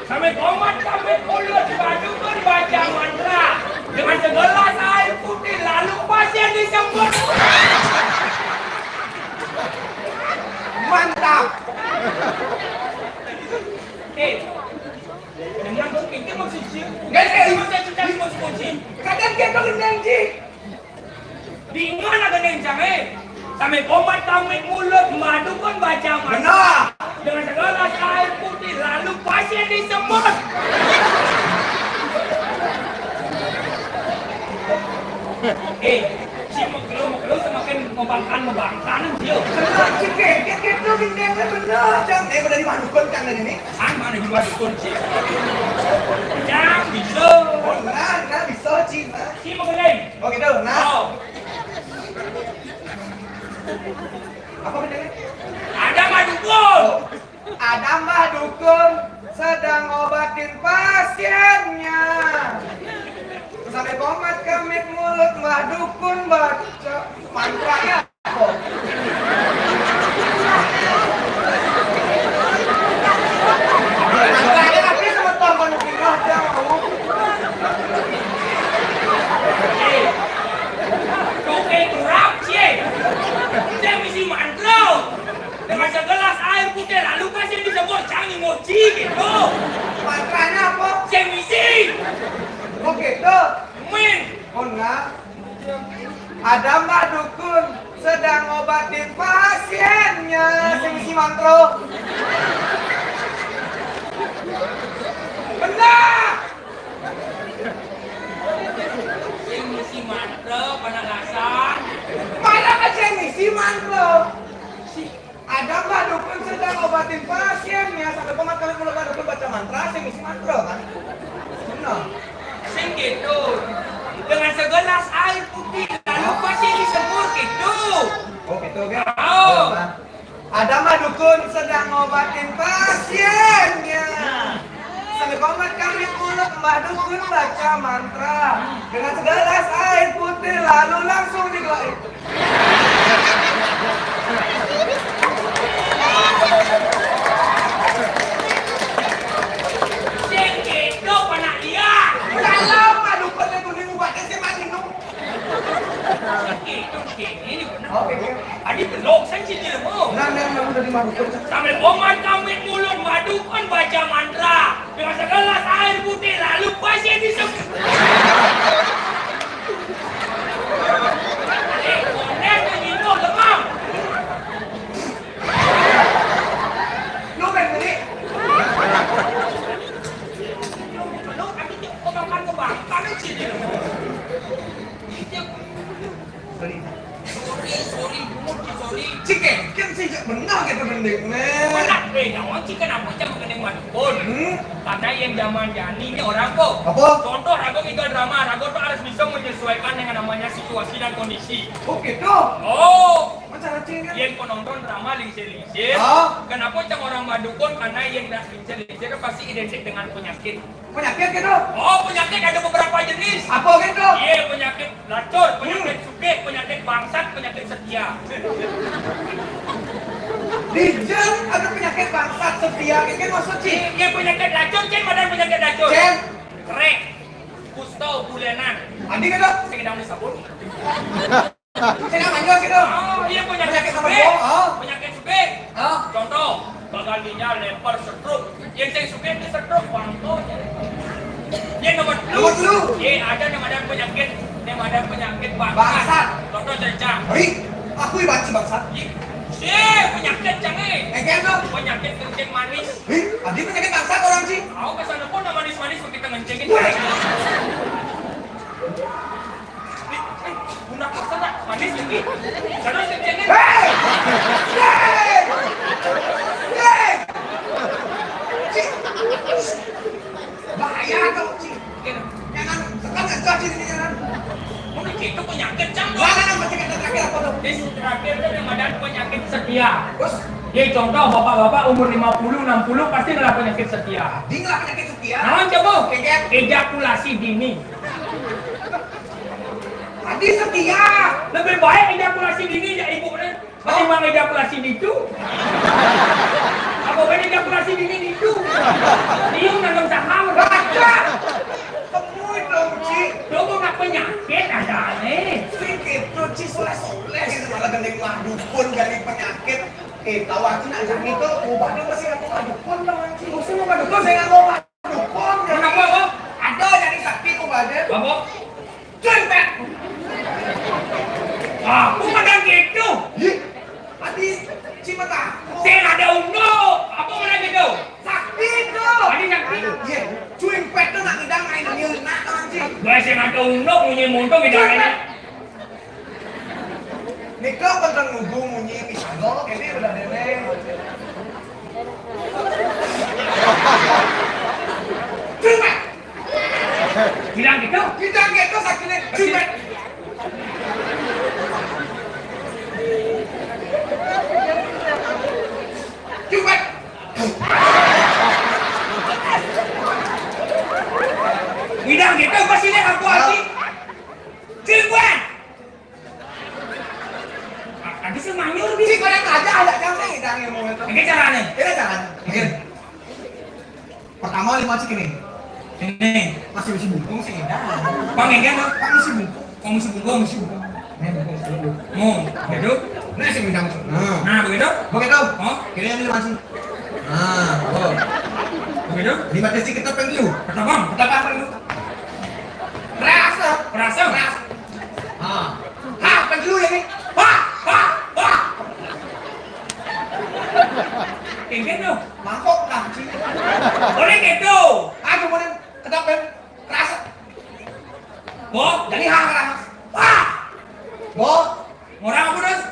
Sampai komat, sampai mulut, badukun baca mantra. Dengan segelas air putih, lalu pasien disembuh. Mantap. Eh, dengan berpikir maksudnya. Nggak, nggak. Maksudnya, maksudnya. Kadang dia tuh janji. Bingung agak nencang, eh. Sampai komat, sampai mulut, madukun baca mantra. Benar. Dengan segelas air putih, lalu pasien disembuh. Eh, si mekelo-mekelo semakin membangkang-membangkang, yo. Bener, si keket itu gendengnya bener, Cang. Eh, udah dimanukun, Cang, dari ini? Ang mana juga dukun, si. Cang, bisa. Oh, nah, nah, bisa, Ci, nah. Si mekelo. Oh, gitu, nah. Oh. Apa gendengnya? Ada mah dukun. Oh. Ada Mbah Dukun sedang obatin pasiennya. Sampai komat kamit mulut Mbah Dukun baca mantranya apa? Mantranya tapi semeton kono pindah dia mau. Oke, kurang, cie. Saya misi mantra. Dengan segelas air putih, lalu kasih disebut canggih mochi gitu. Mantranya apa? Sing misi. Oh gitu. Min. Oh enggak. Ada Mbah Dukun sedang ngobatin pasiennya. Sing misi mantra. Benar. Sing misi mantra, panalasan. Mana kan sing misi mantra? Si Ada Mbah Dukun sedang obatin pasiennya, sampai komat kami mulut Mbah Dukun baca mantra, sing isi mantra kan? Benar. Sing gitu. Dengan segelas air putih, lalu pasien disemur gitu. Oh gitu, oke. Oh. Ada Mbah Dukun sedang ngobatin pasiennya. Sambil komat kami mulut Mbah Dukun baca mantra. Dengan segelas air putih lalu langsung digelokin. Sing gitu, panak dia. Kalau Mbah Dukun itu diubahnya si Mbah Dukun. Sing gitu, sing ini benar. Oke, oke. Adi belum, saya sih jelema. Nah, nah, nah, udah dimanukun. Sambil komat kami mulut Mbah Dukun baca mantra. Dengan segelas air putih, lalu pasien disem-, eh, konek yang itu, lemah. Lu main beli? Lu, tapi kok makan ke bangkang sih? Sorry. Sorry, sorry, sorry. Cik, eh, kan sih benar gitu, gendeng, men. Benar, eh, naon cik, kenapa cang gendeng Mbah Dukun? Hmm? Karena yang zaman jani ini orang kok. Apa? Contoh, rago ngigal drama, rago tuh harus bisa menyesuaikan dengan namanya situasi dan kondisi. Oh, gitu? Oh. Macam cing kan? Yang penonton drama lingsir-lingsir. Oh. Kenapa cang orang Mbah Dukun? Karena yang lingsir-lingsir kan pasti identik dengan penyakit. Penyakit gitu? Oh, penyakit ada beberapa jenis. Apa gitu? Iya, penyakit lacur, penyakit sugih, penyakit bangsat, penyakit setia. Dijang ada penyakit bangsat setia, gitu maksud sih? Iya, penyakit lacur, cing, badan penyakit lacur. Cing. Kerek, kusta, bulenan. Adi gitu? Saya kena beli sabun. Sing apa, Jos, gitu? Oh, iya, penyakit sugih. Oh. Penyakit sugih. Oh. Contoh, gagal ginjal, leper, stroke. Yang saya sugih itu stroke, bangko. Yang nomor telu. Nomor telu. Iya, ada yang ada penyakit, yang ada penyakit bangsat. Bangsat. Contoh, cecang. Hei, aku ibarat si bangsat. Iya. Eh, penyakit cang, eh. Eh, kan, tuh? Penyakit kencing manis. Hei, adi penyakit bangsat orang sih. Aku kesana pun manis-manis kita ngencengin. Weh. Guna pasal tak? Manis lagi. Terus kecengin. Hei! Hei! Hei! Cik. Bahaya tuh, Cik. Jangan tekan aja, Cik, ini jangan. Mungkin itu penyakit, Cang. Mana yang penyakit terakhir apa tuh? Ini terakhir tuh yang ada penyakit setia. Terus? Jadi contoh, bapak-bapak umur lima puluh, enam puluh pasti ngelah penyakit setia. Dia ngelah penyakit setia? Naon coba? Kejep. Ejakulasi dini. Tadi setia. Lebih baik ejakulasi dini ya ibu nih. Ketimbang ejakulasi ditu. Apa bedanya ejakulasi dini ditu? Dia nanam saham. Baca. Temui dong, Ci. Coba nggak penyakit ada nih. Sing gitu, Ci, soleh-soleh gitu, malah gendeng Mbah Dukun dari penyakit. Eh, tahu aku nak jadi itu, ubahnya masih aku Mbah Dukun dong, Ci. Masih mau Mbah Dukun? Saya nggak mau Mbah Dukun, jadi. Kenapa, Bang? Ada jadi sakti ubahnya. Apa? Cuy, Pak. Ah, bukan yang gitu. Ih, tadi Cimeta. Saya ada undo. Apa mana gitu? Sakti itu. Tadi sakti. Iya, cuy, Pak tuh nak ngidang main nyeuna, anjing. Gua sih ada undo, punya motor ngidang main. Nika pantang nunggu munyi pisang kok, ini udah dene. Cuma. Bilang gitu. Kita gitu sakitnya. Cuma. Cuma. Bilang gitu pasti dia aku hati. Cuma. Nanti sih manyur bisa. Cik, orang aja ada cang sih, cang yang mau itu. Ini caranya. Ini caranya. Oke. Pertama, lima cik ini. Ini. Masih bisi bungkung sih, dah. Bang, ini kan? Bang, bisi bungkung. Bang, bisi bungkung. Bisi bungkung. Mau, gitu? Ini sih bidang. Nah. Nah, begitu? Begitu? Oh? Kira ini masih. Nah, oh. Begitu? Lima cik kita pengen dulu. Pertama, pertama pengen dulu. Rasa. Rasa. Rasa. Ah. Hah, apa dulu ya nih? Hah, hah, hah. Kayak gitu. Mangkok kah, Ci? Boleh gitu. Aduh, boleh. Kedap, Ben. Kerasa. Bo, jadi hah, kerasa. Wah. Bo. Orang apa, terus?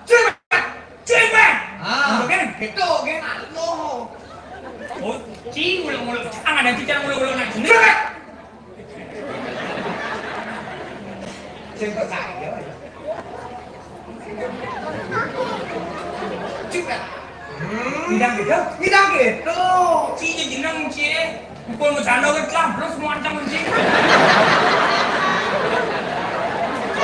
Cuy, Ben. Cuy, Ben. Ah, gitu, gitu. Oh, Ci, ulang-ulang. Jangan ada Ci, jangan ulang-ulang. Cuy, Ben. Sing percaya. Cik, Pak. Hmm. Ngidang gitu? Ngidang gitu. Ci jeneng, Ci. Pukul mau sana kan telah, terus mau ancam, Ci.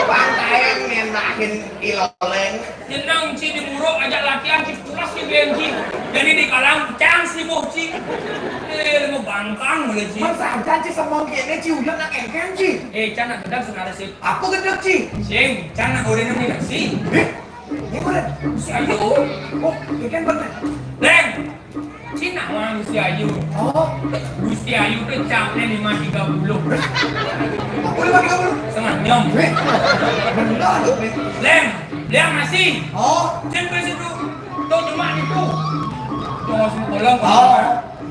Pantaian ngendahin iloleng. Jeneng, Ci, di Muruk ajak latihan, Ci. Pulas di B M G. Jadi di kalang, cang si boh, Ci. Eh, mau bangkang boleh, Ci. Man sajan, Ci, semong kene, Ci, udah nak engken, Ci. Eh, cang nak gedang senada, Ci. Apa gedang, Ci? Sing, cang nak goreng ini, Ci. Eh, ini mana? Si Ayu. Oh, ikan bener. Leng, Ci nak wang si Ayu. Oh. Gusti Ayu tu capnya lima tiga puluh. Apa lima tiga puluh? Setengah nyom. Eh, bener tu, eh. Leng, Leng masih. Oh. Cen pe situ. Tu cuma itu. Tunggu semua tolong. Oh.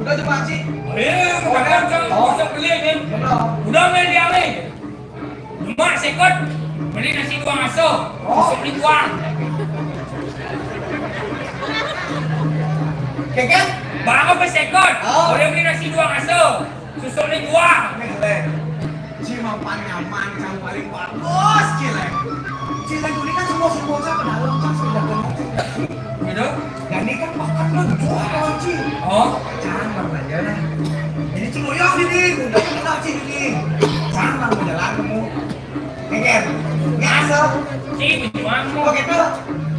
Udah cuma, Ci. Eh, udah kan, oh. Bisa beli kan? Benar. Udah main dia ni. Mak sekot beli nasi dua ngaso, oh. Besok ni dua. Keken? Baru bersekot, oh. Boleh beli nasi dua ngaso, susuk ni dua. Ni, Leng. Ci mapan nyaman, cang paling bagus, Ci, Leng. Ci, Leng, ini kan semua, semua cang ke dalam, cang sudah dengar, Ci. Gitu? Dan ini kan bakat lu jual, Ci. Oh. Cang baru aja, nah. Ini Ci Moyong ini, udah kenal, Ci, ini. Cang baru jalan, kamu. Ngeker. Ngasal. Ci, berjuang. Oh, gitu.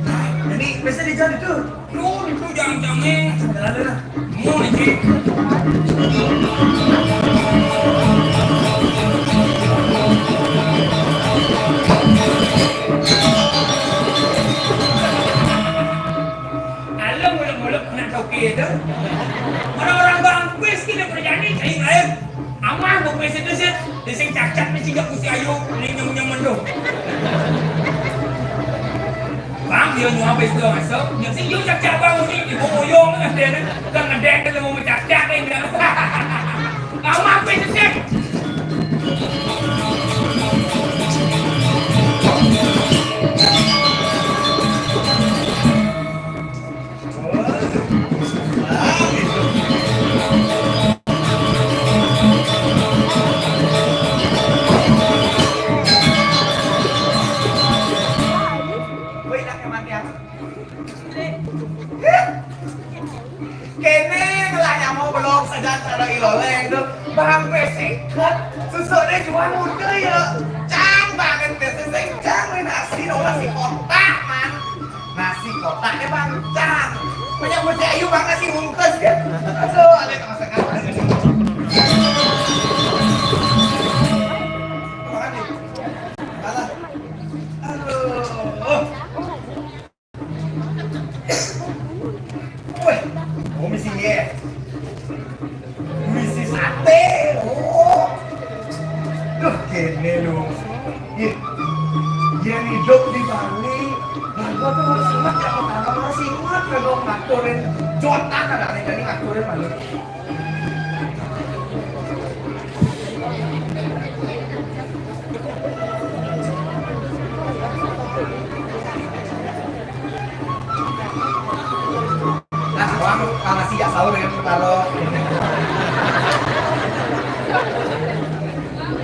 Nah, jadi, biasa di jalan itu. Lu, itu jangan-jangan. Jalan dulu, nah. Mau nih, Ci. Alah, muluk-muluk nak toke tu. Orang-orang bangkis kita berjani cari lain. Amah bangkis itu sih, dia sing cacat ni singgah kursi ayu, ni nyem-nyem tu. Bang, dia nyuap habis tu masuk. Dia sing you cacat bang, ni ibu uyung dengan dia ni. Kan ngedek dia mau mencacat ni dia. Amah bangkis itu sih. Kene ngelah nyamuk belum sajan cara iloleng tu. Bang pe seket. Susuk dia jual muda ya. Cang banget pe seseng cang nasi nasi kotak, man. Nasi kotak dia bang cang. Banyak muda ayu bang nasi bungkus dia. Aduh, ada tak masak apa. Aduh. Weh, oh, misi ye. Misi sate. Oh. Duh, kene lu. Ye. Ye hidup di Bali. Bangga tu harus ingat ya, pertama harus ingat kalau ngaturin jotan ada nih, jadi ngaturin Bali. Tahu ya, kalau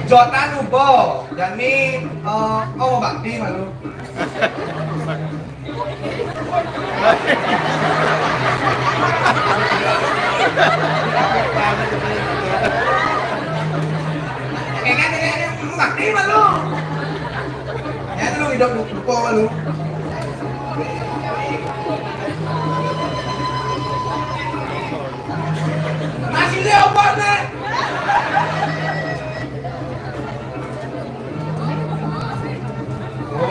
Jotan Ubo, jani, eh, oh, bakti malu. Kayaknya, kayaknya, bakti malu. Ya, lu hidup du-, duko lu. Masih dia obat, nih.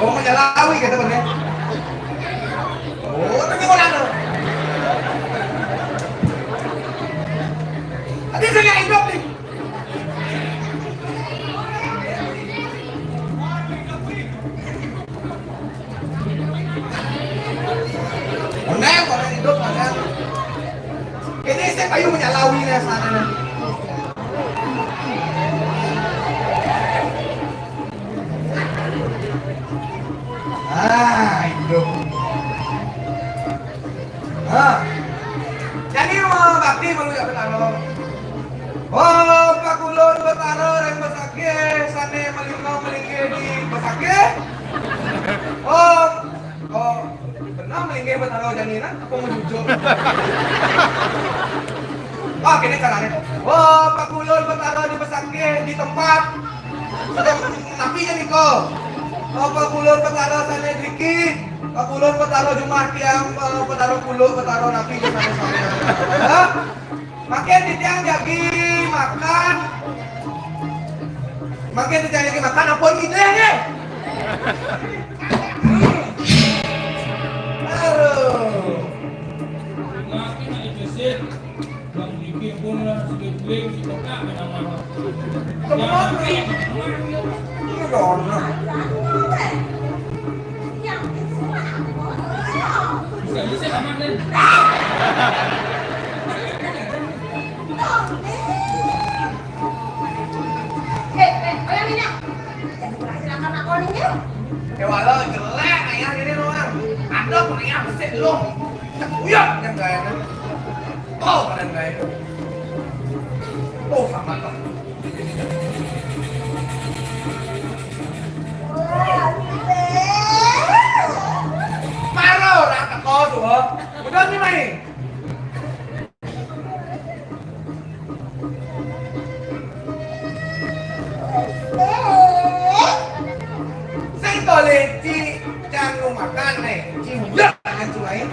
Oh, menyalawi kata bener. Oh, tapi orang tu. Tadi saya hidup nih. Oneng, oneng hidup, oneng. Ini saya payu menyalawi nih sana nih. Ah, hidup. Ah. Jadi mau bakti malu ya Betaro. Oh, pakulun Betaro yang besakeh, sane melingkau melinggih di besakeh. Oh, oh, benar melinggih Betaro jani nah, apa mau jujur? Oh, kene carane. Oh, pakulun Betaro di besakeh di tempat. Sudah napi jani ko. Oh, pakulun Betaro sane driki. Pakulun Betaro jumah tiang, eh, Betaro kuluk, Betaro napi di sana-sana. Hah? Makin di tiang jagi makan. Makin di tiang jagi makan, ampun ngidih nih. Hmm. Aduh. Bang Diki pun lah, si Diki, si Tokak, nama. Teman. Ini dong. Bisa, bisa, aman, deh. Eh, eh, ayo, Nina. Jangan kurang silakan aku, Nina. Ya, walau jelek, ayah ini doang. Ada pun ayah besar lu. Uyah, yang gaya. Oh, keren gaya. Oh, sama tuh. Maro, rata kau tuh. Udah nih, main. Sing tole ci cang lu makan, eh, ci muda kan ci lain.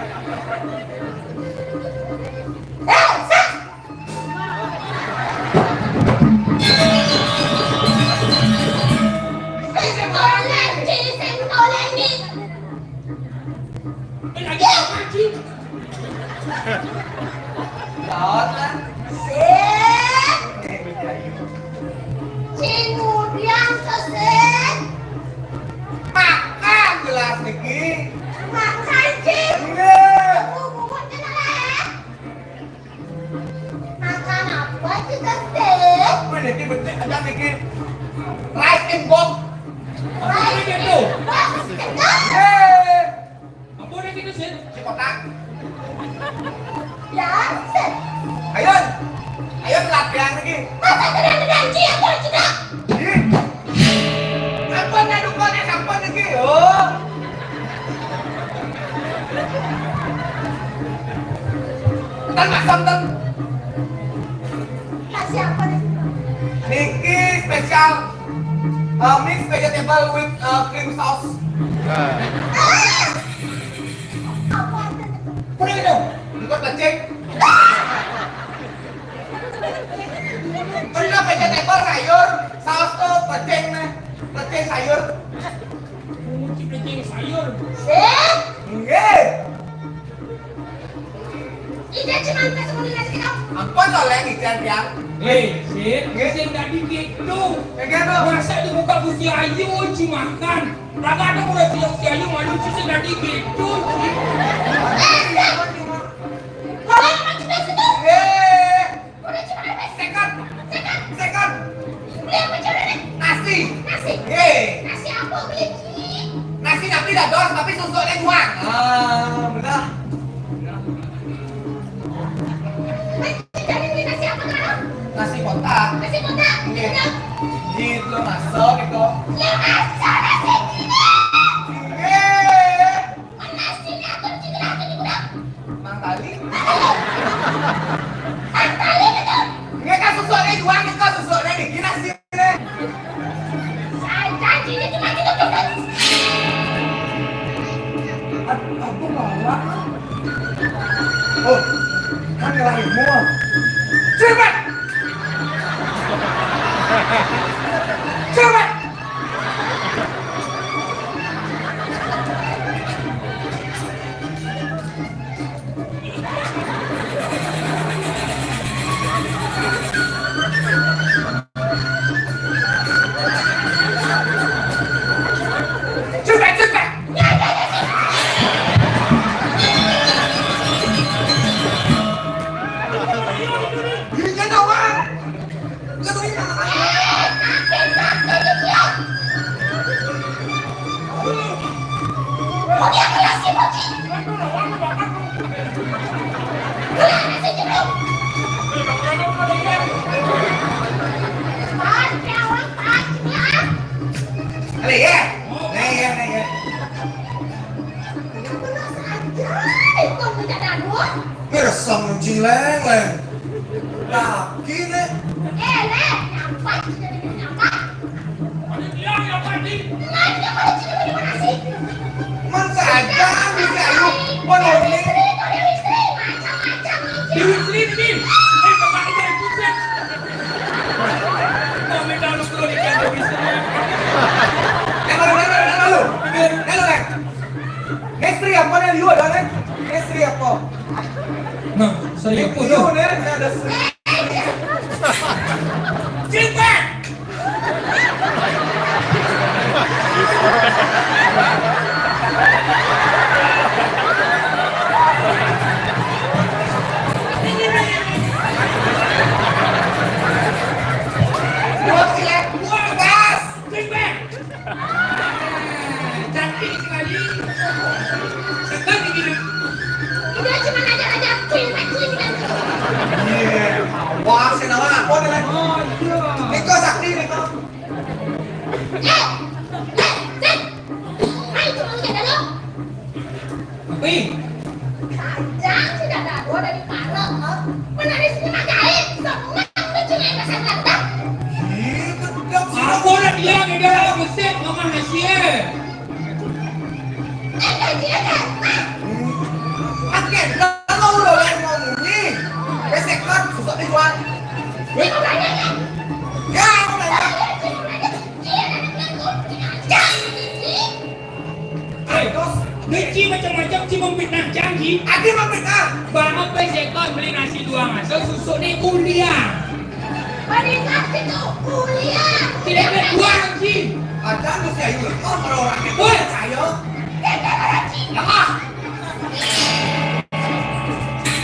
Sing tole ci, sing tole ci. Lawan lah. Sip. Cing udiang kesip. Makan gelas niki. Makan, Cing. Iya. Bubuknya lah. Makan apa sih, Kak Sip? Wih, niki betik aja niki. Rice and bomb. Rice and bomb? Yeay. Apa niki, Kak Sip? Cipotak. Ya, Sip. Ayo. Ayo, latihan niki. Masa tidak ada janji, apa sudah? Ih. Sampun dah dukun, eh, sampun niki. Oh. Tan masam, tan. Kasih apa nih? Niki spesial, uh, mix vegetable with, uh, cream sauce. Nah. Ah! Apa itu? Udah gitu. Ikut pecing. Pernah vegetable sayur, saus tuh pecing nih. Pecing sayur. Mungkin pecing sayur. Eh? Nggih. Ida cuma kasih kombinasi kita. Ampun loh, Leng, ijan, Yang. Eh, Sip, nggih. Sip, tadi gitu. Kayak gitu. Masa dibuka kursi ayu, cuma makan. Kagak ada kursi, kursi ayu, malu, Sip, tadi gitu. Eh, Sip. Kalau emang kita situ. Eh. Udah, cuma ada second. Second. Second. Beli apa, Cik? Nasi. Nasi. Ye. Nasi apa beli, Cik? Nasi tapi dados, tapi susuknya juang. Ah, benar. Jin belum masuk itu. Ya, masuk nasi sini. Eh. Mana sini aku juga lagi juga. Mang Tali. Mang Tali itu. Nggak kan susuknya jual, nggak kan susuknya nih. Gila sih. Saya janji dia cuma gitu, gitu. Ad-, aku marah. Oh, kan lahirmu. Cepat! Cepat! Cepat, cepat! Ini kan orang. Ada ya? Nah, ya, nah, ya. Bener saja, itu punya dadua. Ngeresong cing leng, leng. Laki nih. Eh, leng, nyampat, jadi nyampat. Lagi nyampat, di. Lagi nyampat, di sini bagaimana sih? Man saja, bisa ayo. Mana ini? Istri, itu dia istri, macam-macam aja. Dewi Sri, Din. Eh, bapak ini, buset. Mau minta lu perlu di kantor istri. Eh, malu, malu, malu, malu. Malu, leng. Istri apa nih, lu ada, leng? Istri apa? Nah, serius Iya, tuh. Nih, ada serius. Cinta. Dua, tiga, dua, gas. Cinta. Cantik sekali. Segar gigi. Dia cuma ajar-ajar kuil mati. Iya. Wah, saya nama apa nih, Lek? Oh, iya. Niko sakti, Niko. Eh, eh, eh. Ayo, cuma lihat dulu. Tapi Panjang sudah ada dua dari Paro, oh. Mana di sini mah gaib, sok menang tuh cuma yang pasang lantak. Gitu, dong, aku udah bilang, udah, aku sih, mama nasi, eh. Eh, gaji, eh, eh, ah. Oke, kalau udah yang mau bunyi, besek kan, susah dijual. Ini kok banyak, ya? Ya, aku banyak. Iya, iya, iya, iya, iya, iya, iya, iya. Ai, Ci macam-macam, Ci memfitnah Cang, Ci. Adi memfitnah. Bang, apa setan beli nasi dua masa, susu ni kuliah. Beli nasi tu kuliah. Tidak ada uang, Ci. Ada mesti ayu. Oh, kalau orang itu Woi. Percaya. Tidak ada, Ci. Lemah.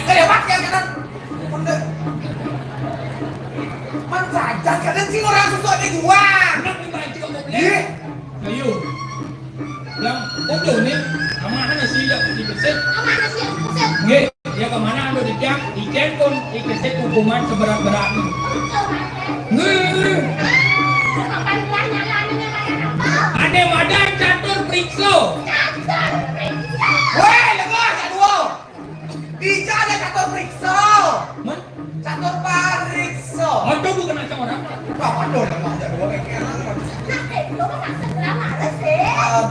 Saya pakai kan. Bunda. Man saja kadang sih orang susu ada dua. Enak nih, Bang, Ci, kamu beli. Ih. Ayo. Yang, oke, nih. Amanah sih, ya, di pesek. Amanah sih, ya, pesek. Nggih, ya, kemana anu di tiang, ijen pun, di pesek hukuman seberat-beratnya. Betul, Mas, ya. Nggih. Ah, kapan lah nyala, anu nyala, apa? Ada madan catur periksa. Catur periksa. Weh, dengar, ya, dua. Dija ada catur periksa. Man? Catur pariksa. Aduh, bukan macam orang. Wah, waduh, dah mah ada dua bengkel. Nah, itu mah maksud drama ada sih. Ada,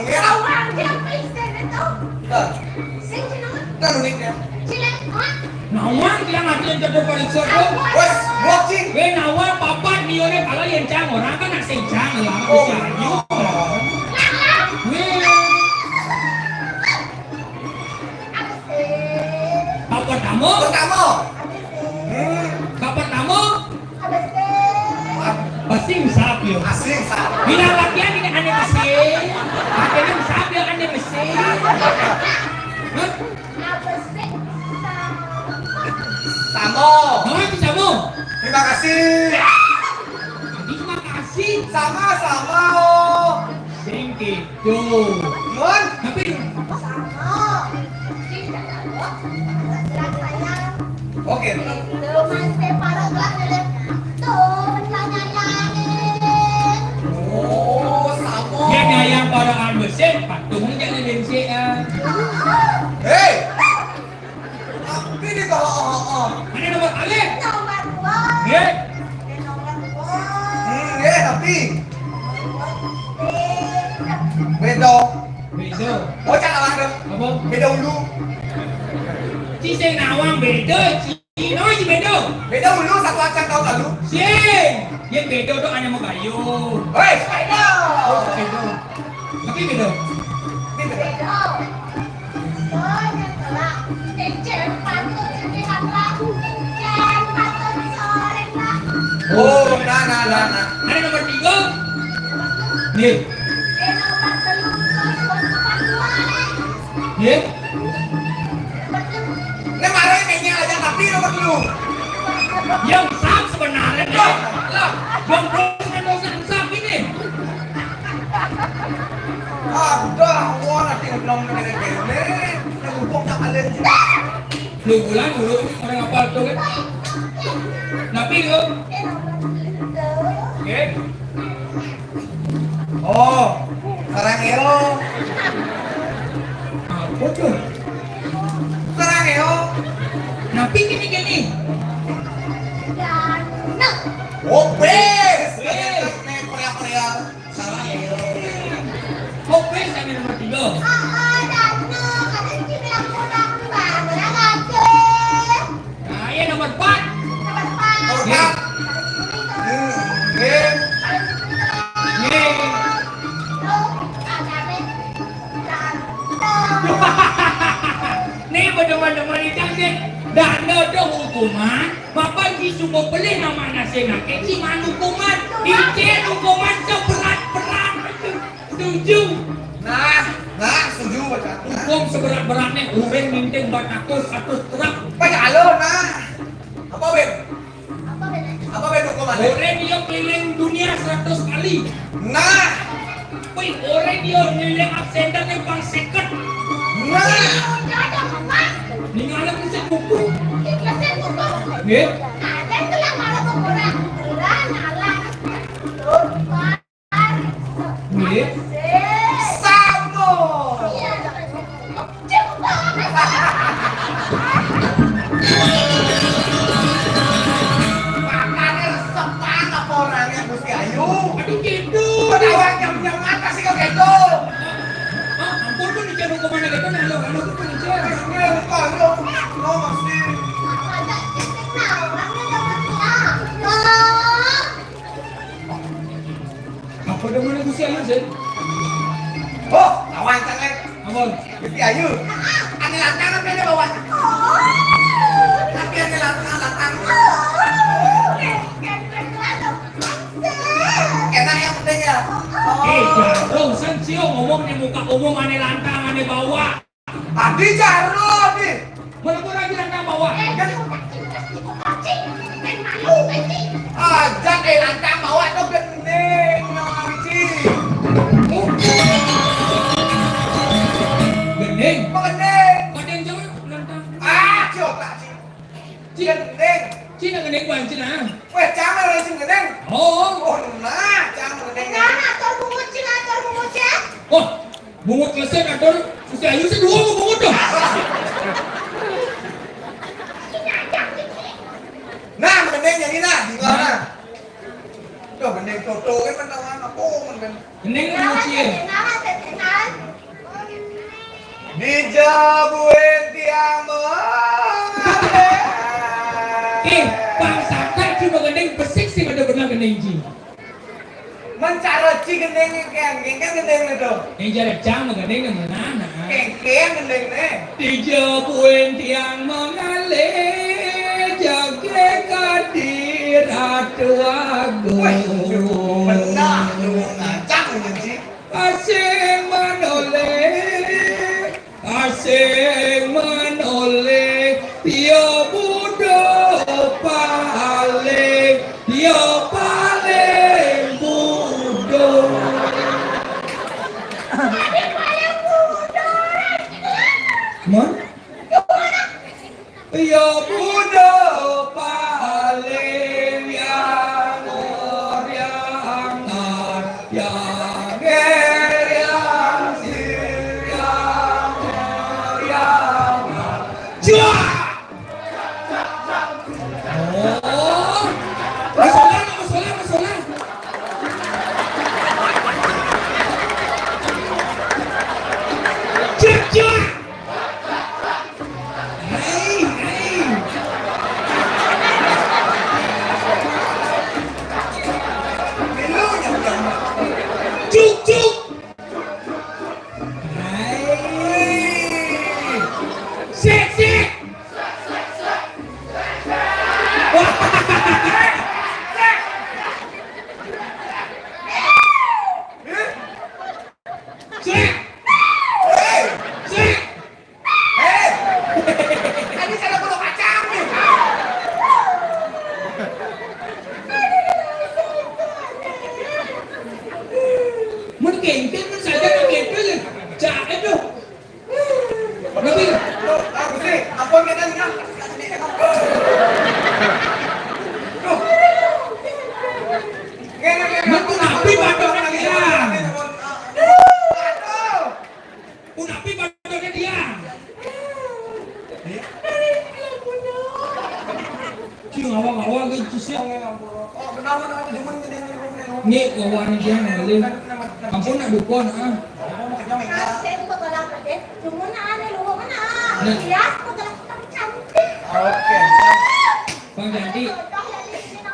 nggak? Awal dia periksa itu. Dah. Sing, sing, nama? Dah, unik ya. Cile, hah? Nawang bilang ada yang catur pariksa tuh. Wes, buat sih. Weh, nawang papat, dia kalau yang cang orang kan nak sing cang lah. Oh. Bisa, yuk. Nah, nah. Weh. Apa pertama? Pertama. Hmm. Apa pertama? Pasti usap ya. Asli usap. Bila latihan ini aneh mesin. Akhirnya usap ya aneh mesin. Hah? Sama. Mama itu sama. Terima kasih. Tadi terima kasih. Sama-sama. Thank you. Tuh. Nuhun. Tapi sama. Oke. Tuh, Mas, teh, parah, gelas, lelep. Tuh, Béda. Béda. Bocah nawang to. Apa? Béda ulu. Ci sing nawang béda, ci. Ci no ci béda. Béda ulu satu acan tau kalu. Sing. Yén béda to ané mau kayu. Wéh, béda. Oh, béda. Tapi béda. Tapi béda. Béda. Oh, nyéntél. Cécér patut, cécér patut. Cécér patut, soré lah. Oh, nah, nah, nah, nah. Ané nomor tiga. Nih. Eh, nomor telu, nomor dua, nih. Nih. Ini marahnya kayaknya aja tapi nomor telu. Yang sap sebenarnya. Lah, lah, Bang Bos kan dosa sap ini. Ada, wah, nanti belum kene-kene. Yang empuk tak kalian juga. Lu bulan dulu orang apa tuh kan? Tapi lu. Oke. Oh, sarang eo. Apa tuh? Sarang eo. Napi kene-kene? Oh, bes. Bes. Nek korea-korea. Sarang eo. Oh, bes, yang nomor tiga. Nah, iya, nomor empat. Nomor empat. Nomor empat. Nggih. Nggih. Nggih. Nih, bener-bener ikan sih. Dah ada dong hukuman. Bapak Ji suka beli nama nasi nake, ci man hukuman. Icin hukuman seberat-berat. Setuju? Nah, nah, setuju, Bapak. Hukum seberat-beratnya, urin minting bataku satu truk. Baca lo, nah. Apa, Ben? Apa, Ben? Apa, Ben, hukumannya? Urin dia keliling dunia seratus kali. Nah. Wih, urin dia keliling absenternya pang seket. Nah. Ninggalin mesin buku. Mesin buku. Nggih. Ada tuh yang malah pemurah. Murah, ngalah. Lupa. Nggih. Samo. Makane resep banget apa orangnya Gusti Ayu. Aduh, gitu. Padahal nyam-nyam mata sih kok gitu. Ah, ampun, pun dicari hukumannya gitu, nah, lo, lo, pun dicari. Ini lupa, lo, lo masih. Apa demen Gusti Ayu, Zen? Oh, lawan sangat. Ampun. Gusti Ayu. Ada lantangan kan di bawah. Tapi ada lantangan, lantangan. Enak yang penting ya. Eh, jaro, san sio ngomong di muka umum, ane lantang, ane bawah. Adi jaro, Adi. Mana gua lagi nang bawa? Aja deh, nang bawa tuh gending, nang Adi. Gending? Apa gending? Gending jawab, nang. Ah, ciota, ci. Ci. Gending. Ci nang gending, bukan ci, nah. Weh, jangan lagi gending. Oh. Oh, nah, jangan gending. Nah, atur bungut, ci, atur bungut, ya. Oh. Bungut kleset atur, Gusti Ayu sing duo bungut to. Nah, mending yang ini nah, di mana? Tuh, mending toto kan pentawan apa mending. Mending nguci ya. Dijabuin tiang doang. Eh, bangsa kan cuma gending besik sih pada benar gending ji. Mencara ci gending kengkeng kan gending itu. Yang jare cang mah gending nang mana? Kengkeng gending nih. Dijabuin tiang mengalih jage kadi Ratu Agung. Wah, benar lu ngacang ini sih. Asing manoleh. Asing manoleh, dia budo paling, dia paling budo. Mon? Dia budo paling yang meriang. Yang ger, yang sir, yang meriang. Jual! Oh. Masalah, masalah, masalah. Kengken men saja kengken. Cak itu. Tapi, Gusti, ampun kena nih. Duh. Nggak, nggak, nggak. Men ku napi badannya dia. Ku napi badannya dia. Cing, awak-awak gitu sih. Nggak, awaknya dia ngalih. Ampun, nak dukun, ah. Nah. Iya, aku telah cantik. Oke. Bang Janti.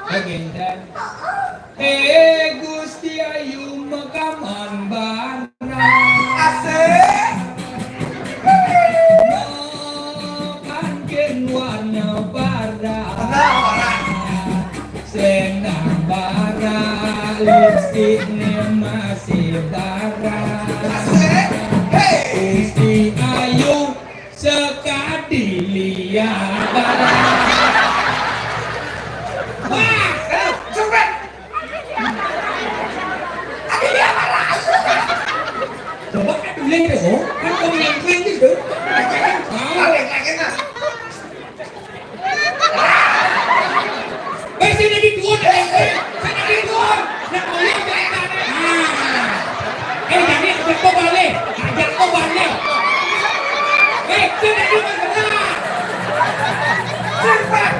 Legenda. Eh, Gusti Ayu makaman barang. Asik. Makan ken warna barang. Benar, barang. Selendang barang, lipstiknya masih barang. Asik. Hei. Gusti Ayu sekadi liar barang. Wah, eh, cepet. Adi liar barang. Coba kan dulu deh, oh. Kan kau yang kering gitu. Balik lagi, nah. Eh, sini di tuan, eh, eh, sini di tuan. Nak boleh, boleh, boleh. Ah. Eh, jadi ajak kau balik. Ajak kau balik. Eh, sini di tuan. Cepat.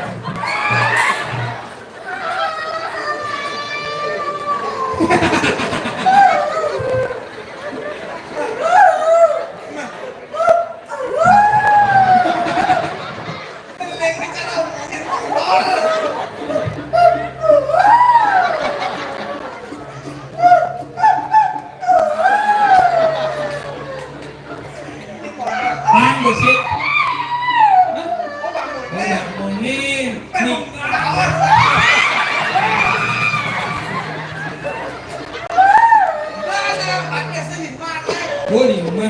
Bang, bersih. Hah? Oh, Bang Munin. Nih. Oh, lima.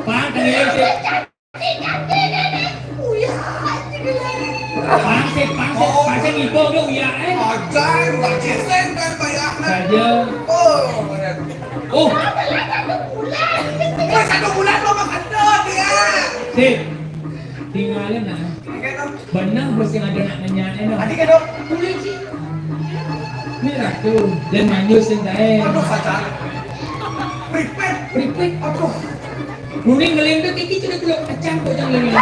Pang, tenggelam sih. Pang sih, pang sih, pang sih, ibu udah uya, eh. Ajaib, Mbak Jason kan bayarnya. Saja. Oh, keren. Oh. Wah, satu bulan mau makan tuh dia. Sip. Tinggalin, nah. Oke, Tom. Bener, mesti ada nak nanya, eh, no. Tadi kan, Dok? Boleh sih. Ini ratu dan manis yang saya. Aduh, pacar. Pripet. Pripet. Aduh. Kuning ngeling tuh, kiki sudah kulit kacang kok, jangan ngeling.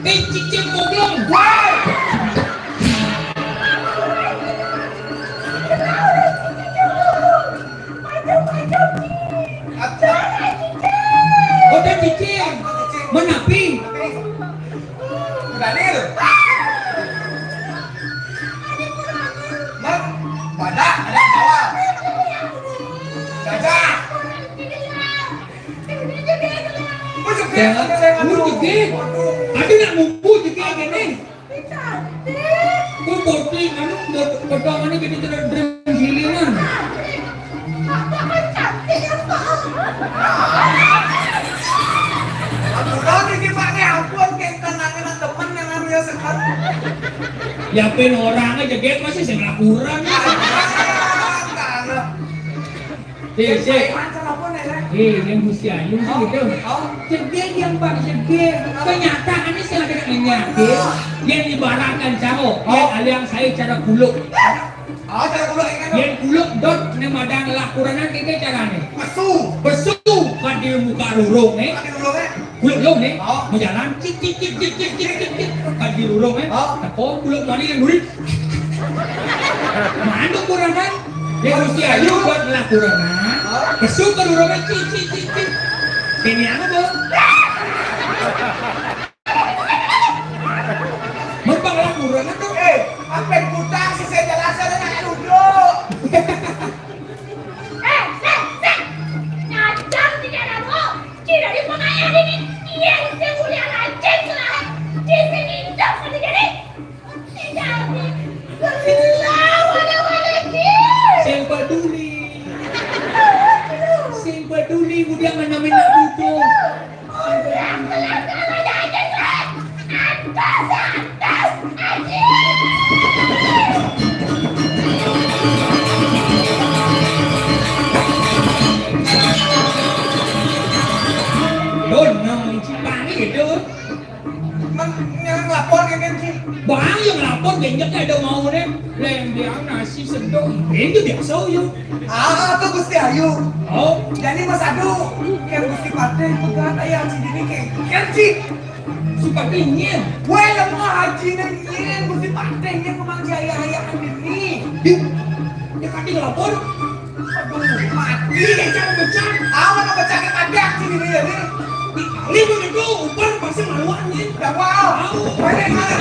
Eh, cicing goblok. Wah. Apa? Udah cicing. Menapi. Daniel. Mat, pada, ada awal. Gajah. Jangan, lu jegit. Aduh, nak mupu jegit gini. Ku boti, anu, udah potongannya jadi terus gilingan. Ampun, ini Pak, nih, ampun, kayak tenangin temen yang anu ya, sekarang. Yapin orang aja, jegit masih sing laporan. Sik, sik. Yang Gusti Ayu sih gitu. Oh. Jegit yang bang jegit. Kenyataannya sih ada yang nyakit. Yang ibaratkan caro, yang aliang saya cara kuluk. Oh, cara kuluk, ya kan? Yang kuluk dot, ne madang lakuranan kita carane. Pesu. Pesu, kan di muka rurung, eh. Kan di rurung, eh. Kuluk lu nih, oh, mau jalan, cik, cik, cik. Kan di rurung, eh. Oh. Teko kuluk tadi yang duri. Mana kurangan? Ya, Gusti Ayu buat ngelah kurangan. Oh. Kesu ke rurung, eh, cik, cik, cik, cik. Ini apa, Bang? Mempang lah kurangan tuh. Eh, apa yang kutang sih saya jelasan anak duduk. Eh, sik, sik. Nyajang tidak ada. Tidak di pengayah ini. Iya, Don, nang Cipang gitu. Man, yang lapor kan, Ci? Bang, yang lapor banyak ada mau nih. Lem dia nasi sedok, itu biasa yo. Ah, tuh Gusti Ayu. Oh, jadi Mas Adu, kan Gusti Patih pegat ayah Ci dini kayak kan, Ci. Suka dingin. Weh, lemah haji nengin, Gusti Patih yang kemang jaya ayah dini. Dia, dia kaki lapor. Aduh, mati. Iya, jangan pecah. Awan pecah ke kaki Ci dini ya, nih. Di kali begitu, upan pasti maluan nih. Dah, wow. Tahu. Banyak mana?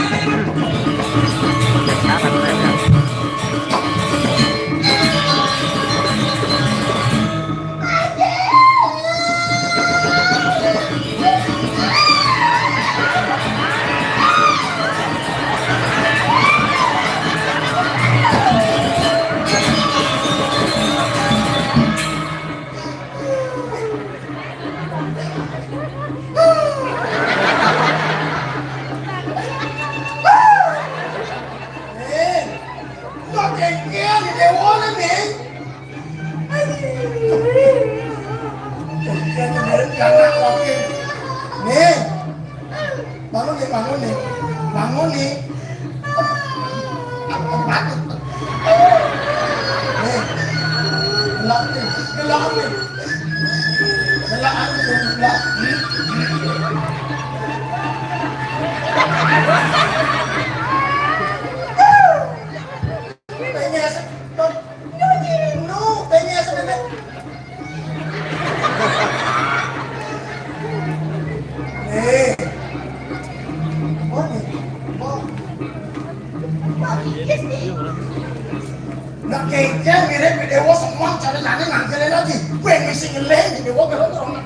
Ning, kok kengkeng di dewa nih, Ning? Kengkeng di dewa, anak kok, Ning. Ning, bangun nih, bangun nih. Bangun nih. Apa banget? Nih, gelap nih, gelap nih. Gelap nih, gelap. Pengen se-, nu, pengen se-, Nih. Oh, nih. Oh. Nak kengkeng mirip di dewa semua cara jane nangkele lagi. Gue mesti ngeleng di dewa kalau orang nak.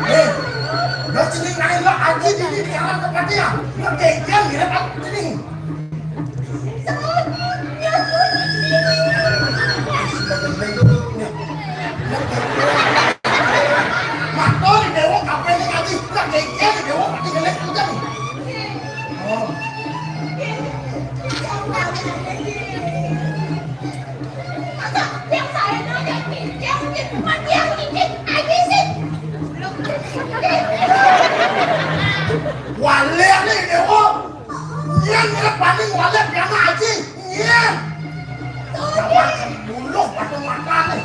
Eh, lo cening ae lo aji di, di jalan tempat dia. Lo kengkeng mirip aku cening. Mato di dewa kape ni kaji, nak kengkeng di dewa mati gelek tu kan. Oh. Masa yang saya nanya kengkeng, mati yang kengkeng, aji sih. Walek ni dewa. Nyen ngrepani walek pianak aji. Nyen. Sabar, buluh pada matane.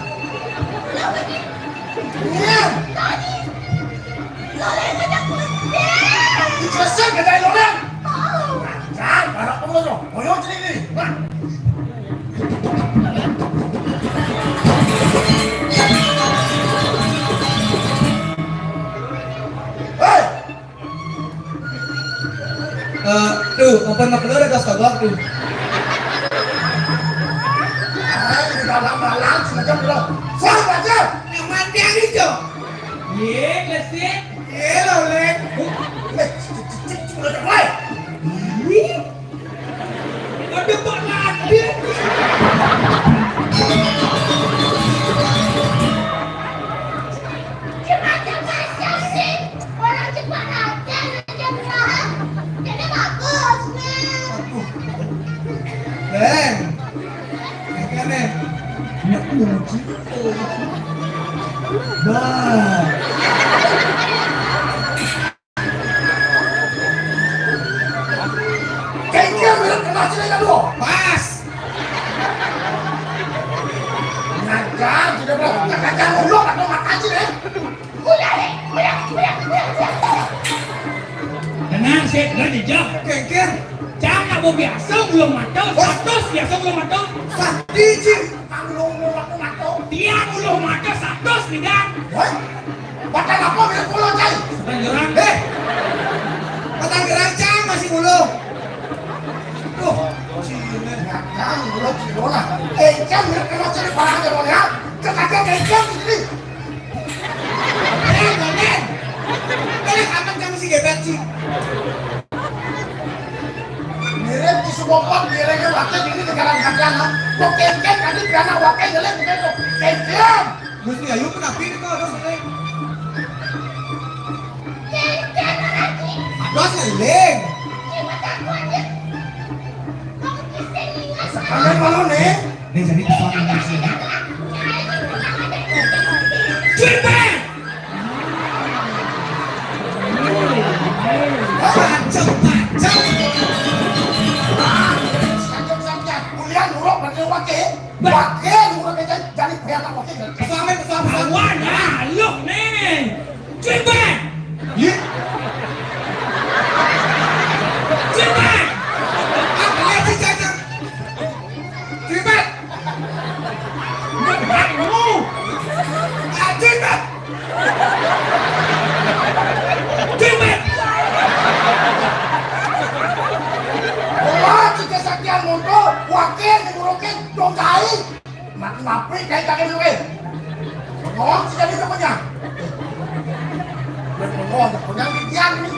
Nyen. Dikesek gedai loreng. Jan, barak pengono. Ngoyo cening ni. Nah. Hei! Eh, duh, ampun, mak lur atas tabak tuh. Ah, ini dalam malam semacam lo. Suara aja. Aman dia nih, Jo. Ye, lesik. Ye, lo, Lek. Eh, cik, cik, cik, cik, udah mulai. Ih. Ada Pak Raden. Macam-macam sih. Orang cepat aja, macam jahat. Jadi bagus, Neng. Neng. Ini kan, Neng. Ini aku mau cerita. Bah. Kengkeng mirip kena sini kan lo. Pas. Ngajar, tidak berapa ngajar lo, atau ngaji deh. Tenang, Sik, lo dijawab. Kengkeng. Cang, kamu biasa belum matang, satus biasa belum matang. Sati, Cing. Tiang uluh mata satus, Bidang. Woi, batang apa mirip pulau, Cai? Batang gerang. Eh, batang gerang, Cang, masih uluh. Duh, Cina. Batang uluh, Cina lah. Eh, Cang, mirip pulau, Cai, parah aja, Bang, ya. Cek aja, eh, Cang, di sini. Eh, Bang, eh. Kalian aman, Cang, masih gebet, sih. Mirip di Subopot, miripnya wakil ini negara Gajana. Kok kengkeng tadi piana wakil jelek, bukan kok kengkeng. Gusti Ayu, kenapa ini kok ada seling? Ada seling. Sekarang malu nih. Nih, jadi pesan Indonesia. Cerita. Macam-macam. Kuliah nurut pakai wakil. Wakil nurut pakai jadi, jadi pihak wakil. Pesan, pesan, pesan. Awak dah, luk ni. Cerita. Iya. Cerita. Apa lagi saja? Cerita. Cerita. Cerita. Wah, jika sakian monto, wakil ngurukin dong kai. Mati mapi kai kakek dulu, eh. Ngomong sih jadi namanya. Ngomong, ngomong, jangan pikiran ni.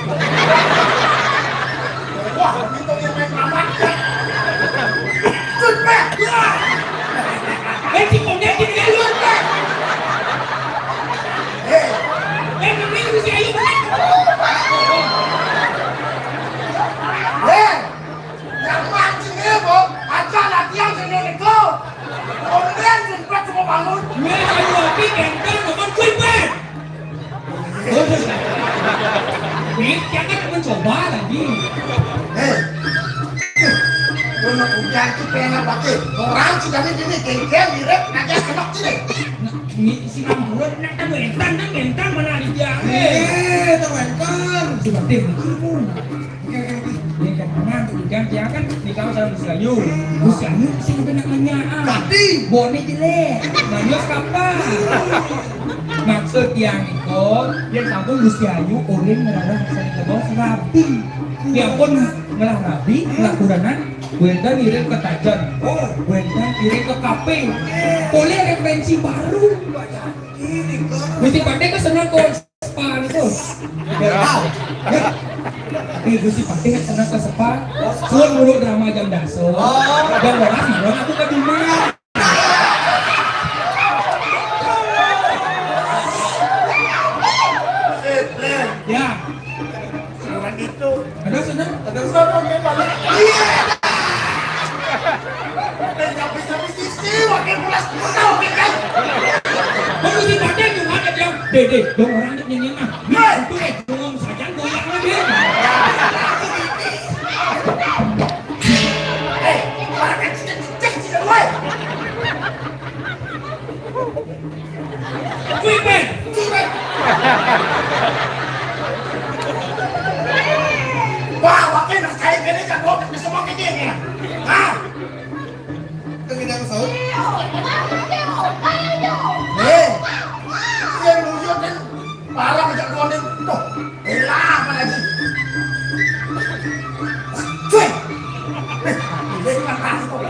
Wah, begitu dia main mamat. Cut, Pak. Eh, si Konya, si Konya, lu, Pak. Eh. Eh, mending lu si Ayu, Pak. Eh. Yang mancing ni, Bu, aja latihan sini ni, Bu. Kemudian jemput semua bangun. Gue lagi ngopi, ganteng, nonton gue, Pak. Nih, jangan mencoba lagi. Eh. Gua nak ujian tu pengen pakai. Orang si Dani ni, geng-geng, mirip, aja kena sini. Nah, ini si Rambuan, nak kan bentang, kan bentang mana di dia? Eh, tak bentang. Sudah deh, mikir pun. Ini kan aman, tuh, kan, dia kan nikah sama Gus Ayu. Gus Ayu sih udah nak nanya, ah. Tapi bone jelek. Nanya kapan? Maksud yang itu, yang sampun Gus Ayu, orang ngerarah saya ke bos rabi. Dia pun ngelah rabi, ngelah kuranan, Wendan ngirim ke Tajan. Oh, Wendan ngirim ke kafe. Boleh referensi baru. Ini kan. Gusti Pate kesenang ke spa gitu. Tahu. Tapi Gusti Pate kesenang ke spa. Suruh dulu drama jam daso. Oh. Jam dua belas malam aku ke rumah. Ya. Bukan itu. Ada sana? Ada sana, oke, balik. Iya. Dan nggak bisa di sisi, wakil pulas, tahu, kan? Baru si Badan juga ada dia. Dede, dong orang nyanyi mah. Nah, itu, eh, bengong saja, goyang lagi. Eh, para kecil, kecil, kecil, woi. Kuwi, Ben. Wah, wakil nak saya kene kan, kok bisa mau ke dia, ya? Hah? Ke kita ke saut? Eh, yang lucu kan, parah, ajak konek. Tuh, elah, apa lagi? Cuy! Eh, ini kan kasih kok.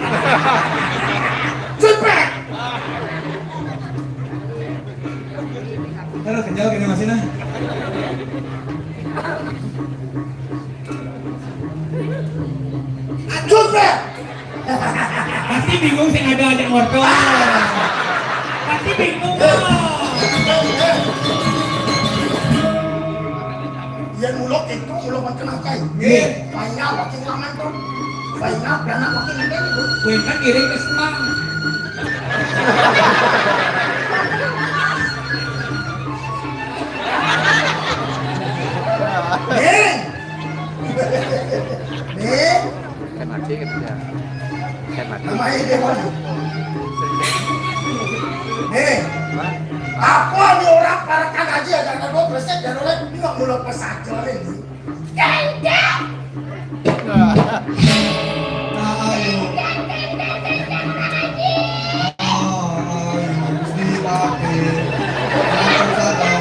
Cuy, Ben! Terus kejauh gini masih nah. Aduh, Beb. Pasti bingung sih ada aja wortel. Pasti bingung. Yang mulok itu mulok macam apa? Nggih. Banyak wakil laman tuh. Banyak anak wakil ini. Gue kan diri ke Sepang. Nih. Nih. Kan lagi gitu ya. Kan lagi. Nama ini dia, Bang. Nih. Apa nih orang parakan aja, jangan mau bersih, jangan oleh, ini nggak mulai pesaja nih. Ganteng. Nah, ayo. Ganteng, ganteng, ganteng, orang aja. Ah, ayo, Gusti Patih. Ganteng saja.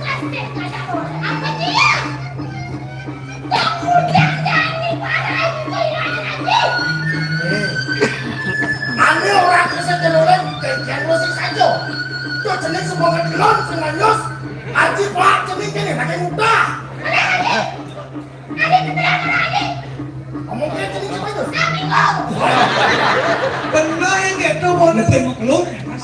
Kasih kata orang apa dia? Gak mudah dari para itu kehilangan aja. Eh. Ane orang kesel kelola, kayak musik saja. Tuh, jenis semua ketelon, sing nganyus. Aji, Pak, jenis ini, lagi muda. Ada, ada. Ada keterangan ada. Ngomong dia jenis apa itu? Kambing lo. Benar yang gitu, mau Mungkin mau keluar, ya, Mas.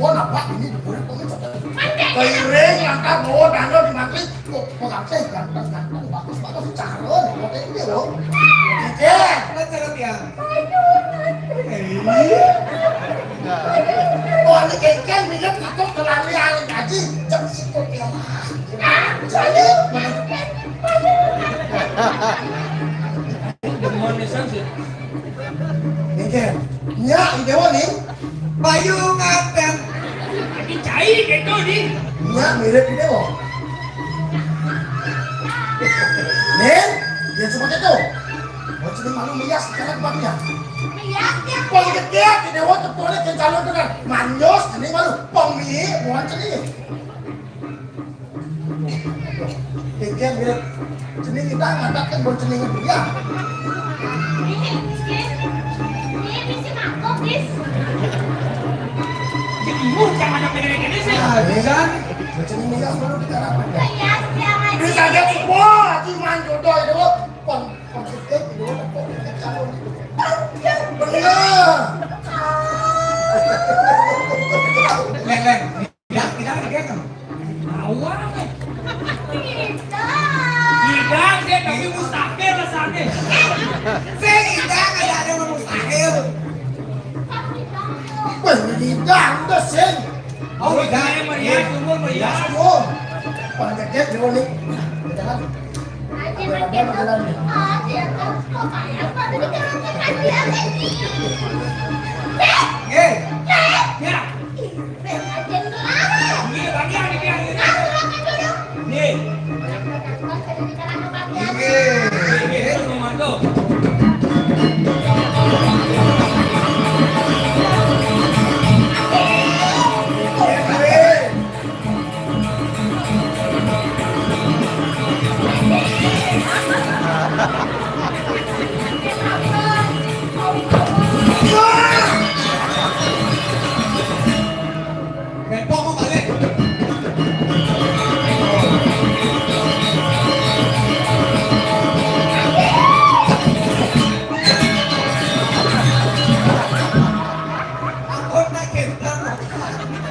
Wah, napa ini di kulit kok ini? Kairing, angkat, bawa dana di mati. Kok pengantin ganteng-ganteng, bagus-bagus, calon, kok ini loh. Oke. Mana cara dia? Ini. Oh, ini kengkeng, minum satu kelari aling aja. Jam situ ya. Jadi, Demen pisan sih. Nggih. Nya, I Déwa nih. Bayu ngaten. Lagi cai gitu nih. Nya, mirip I Déwa. Nih, dia cuma gitu. Oh, jadi malu melias sekarang tempatnya. Melias ya. Pong gede, I Déwa tepuknya ke calon dengan manjos, ini malu. Pong mi, bukan cening. Pikir dia cening kita ngatakan buat cening dia. Ini, ini, ini si mangkok, Dis. Jemur jangan ada pengen ini sih. Nah, bisa. Buat cening dia baru kita rapat. Iya, jangan. Bisa aja, wah, cuman jodoh itu. Pon, pon sukses itu, pon sukses calon itu. Bener. Leng, leng. Tidak, tidak, tidak. Awang. Tidak. Tidak, dia tapi mustahil rasanya. Sing tidak, ada ada mustahil. Wah, tidak, udah sing. Oh, tidak. Meriah, sumur, meriah. Sumur. Paling gede dulu nih. Jangan.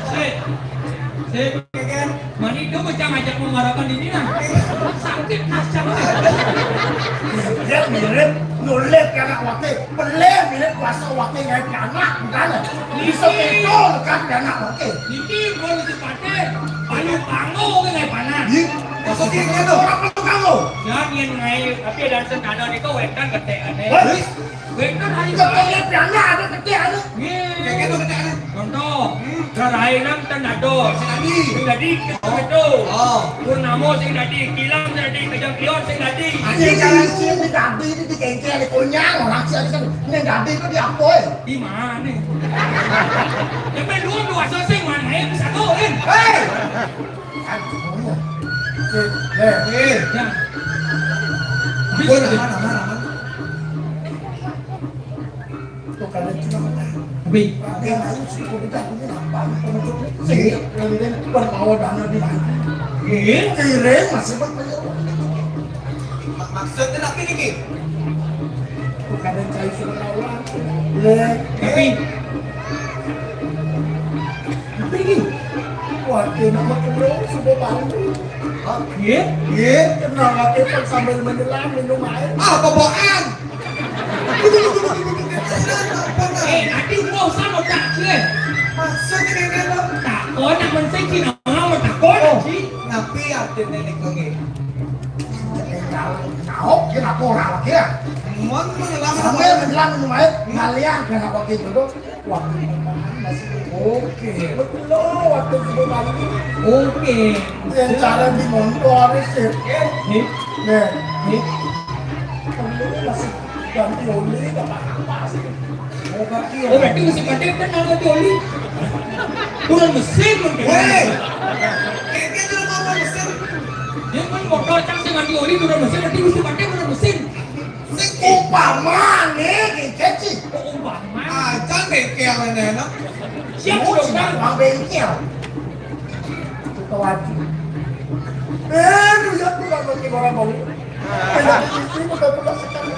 Sip. Sip. Mani itu macam ngajak mengharapkan ini nah. Sakit kacang. Dia mirip nulis anak wakil, pelih mirip kuasa wakil ngai anak, bukan? Bisa itu lekat anak wakil. Ini gua mesti pakai. Palu panggung ke ngai panas. Iya. Maksudnya gitu, apa lu kamu? Ya, dia ngai, tapi ada sentana itu wetan gede aneh. Hah? Wetan hari kecil piana ada kecil ada. Iya. Kayak gitu kecil ada. Contoh, Rarainan tan ada. Sing dadi. Sing dadi, gitu. Oh. Purnamo sing dadi, Kilang sing dadi, Kejang Kion sing dadi. Anjing, cara sing dadi ini di kengkel, di konyang, orang sih ada kan. Ini dadi itu di apa, eh? Di mana? Ya, main dua, dua, sing mana, eh, bisa kau, eh? Hei! Aduh, iya. Sip, leh. Eh. Ya. Ampun, aman, aman, aman. Tuh, kalian cuma menang. Wih. Pakai lalu sih, kok kita punya apa? Penutup sih, kalian bukan mau dana di mana? Iya. Kira masih berpengaruh. Mak-, maksudnya apa ini, Ki? Tuh, kalian cari suruh lawan. Leh. Tapi Apa ini? Wah, dia nama kedua sudah baru. Hah? Iya? Iya, kenal lagi kan sambil menyelam minum air. Ah, boboan. Eh, nanti gua usah mau tak, eh. Maksudnya kayak gitu. Tak, kau nak mensing sih, nama mau tak kau nak sih. Tapi artinya ini kau gitu. Tahu, dia nak orang lagi ya. Mau menyelam. Sambil menyelam minum air, ngalian dia nak pakai dulu. Waktu masih oke. Betul loh, waktu sebelum lagi. Oke. Yang cara di montor sih. Nih. Nih. Nih. Perlu masih ganti oli, apa-apa sih. Oh, berarti, oh, berarti masih pakai kan ganti oli. Turun mesin mungkin. Weh. Kayaknya dia mau mesin. Dia kan motor cang sih ganti oli, turun mesin, berarti masih pakai turun mesin. Sing umpama nih, kecil. Umpama. Aja bengkel ini enak. Siap, mau sudah. Bang bengkel. Itu wajib. Eh, lu lihat tuh, Bang, bagi orang bau. Enak di sini, udah pernah sekali.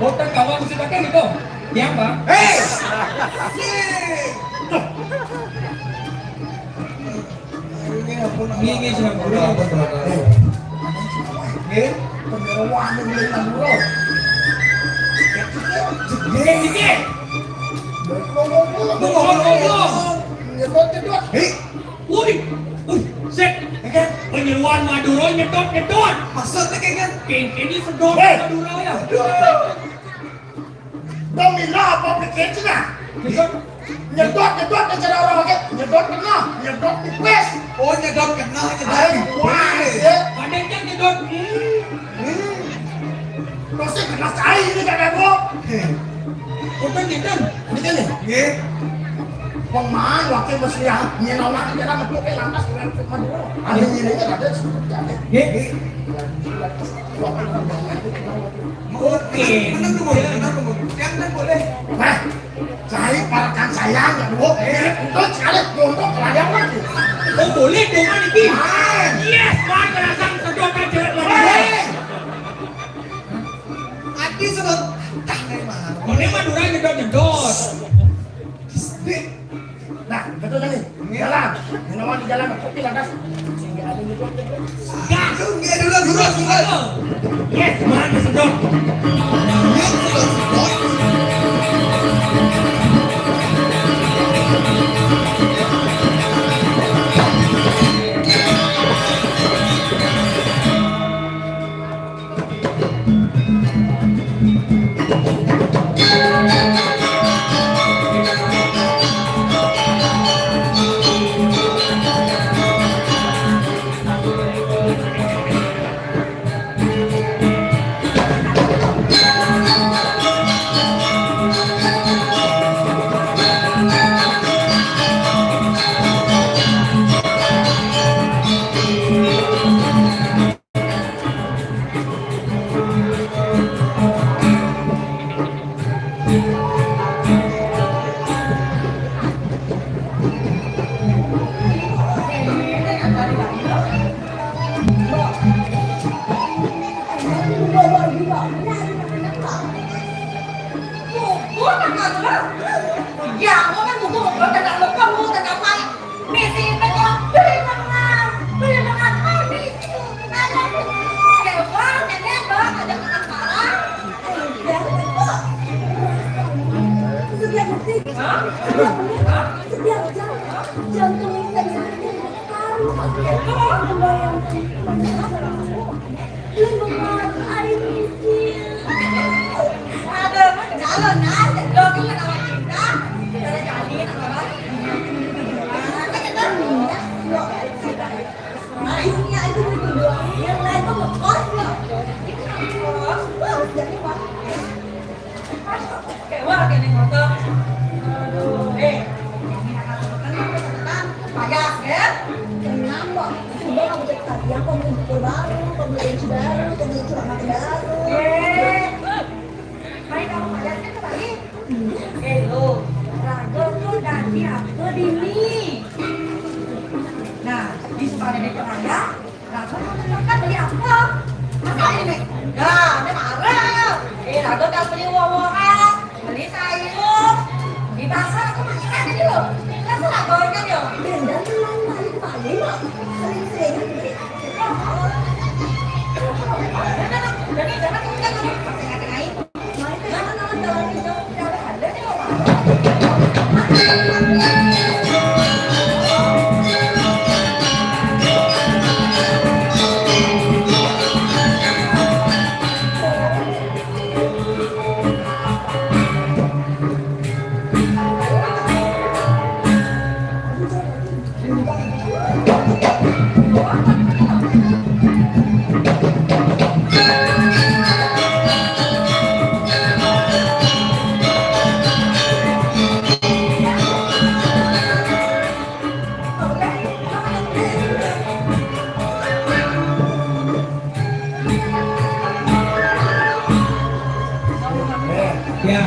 Botak kawan sudah kan itu. Yang, Bang? Hei! Sing. Ini, ini sudah mulai. Nggih, penyeroan ini mulai Madura. Nggih, nggih. Ngomong-ngomong. Nyedot, nyedot. Hei. Woi, woi, Sek. Nggih. Penyeroan Madura nyedot, nyedot. Maksudnya kayak kan? Kene sedot Madura ya. Aduh. Domino apa pikir Cina? Nyedot, nyedot, cara orang pakai nyedot kena, nyedot tipis. Oh, nyedot kena, nyedot tipis. Wah, ya. Ada yang nyedot. Hmm. Pasti kena cai ini, Kak Debo. Punten, punten. Ini kan nih. Nggih. Wong man, wakil mesra, nyen orang jalan, aku kayak lantas, dengan Madura. Ada nilainya, ada seperti apa? Nggih. Oke. Tenang dulu, tenang dulu. Jangan boleh. Nah, cari parakan saya, Kak Debo. Mirip betul sekali, untuk layang lagi. Oh, boleh dong, kan, iki? Man. Yes, man, kerasa sedot aja, man. Hei. Ati sedot. Tah, nih, man. Oh, ini Madura nyedot-nyedot. Nah, betul kan nih? Jalan. Ini mau di jalan, kopi lantas. Sehingga ada nyedot-nyedot. Gas. Dia dulu, dulu, dulu. Yes, man, sedot. Dia sedot, sedot. Setiap detik, setiap menit, setiap jam, jantung ini tak bisa berhenti. Harus pakai kebayang. Lindungan, I miss you. Aduh, kalau nggak ada dong, kita sama cinta. Kita cari apa? Kita Dunia itu butuh doang, yang lain tuh ngekos loh. Ngekos, ngekos, jadi wah. Kayak wah, kayak naik motor. Aduh, eh. Ini akan teman-teman, teman-teman. Payas, ya? Tenang, Mbak. Sudah nggak bisa tadi, aku mau buku baru, aku beli baju baru, aku beli celana baru. Eh. Baik, kamu payas kan kembali? Eh, lo, raga tuh dari apa, Dini? Nah, di Sukadana Raya, raga mau makan beli apa? Masa ini, Mek? Nah, ini marah. Eh, raga kan beli wowoan, beli sayur. Di pasar aku makan tadi lo. Kan salah bawa kan, yo? Benda tuh lain balik kembali, Mak. Sering-sering beli. Jangan, jangan, jangan, jangan, jangan.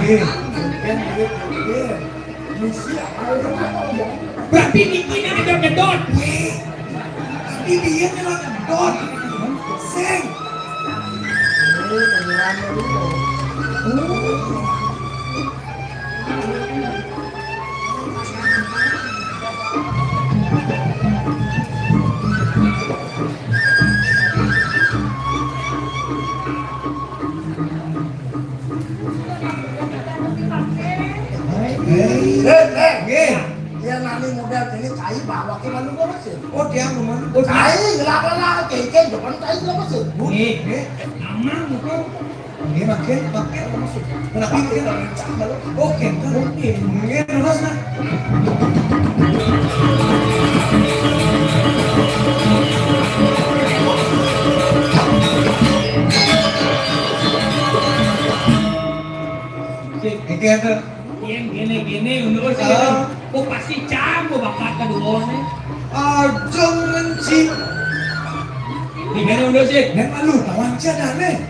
Ya. Berarti niki yang nyedot-nyedot. Wih, tapi dia nyedot-nyedot. Sing. Oh. Oh, dia rumah. Oh, tai, ngelak-ngelak, kengkeng, depan tai, kenapa sih? Nih, nih. Aman, bukan? Nggih, mangkin, mangkin, maksud. Tapi mungkin orang cak malu. Oh, kengkeng. Oke. Mungkin terus, nah. Sip. Iki ada. Yén kéné-kéné ngono sih. Ah. Kok pasti cang kok bakat kaduwoné. Aja ngenci. Di kéné ngono sih. Nang malu tawang ci adané.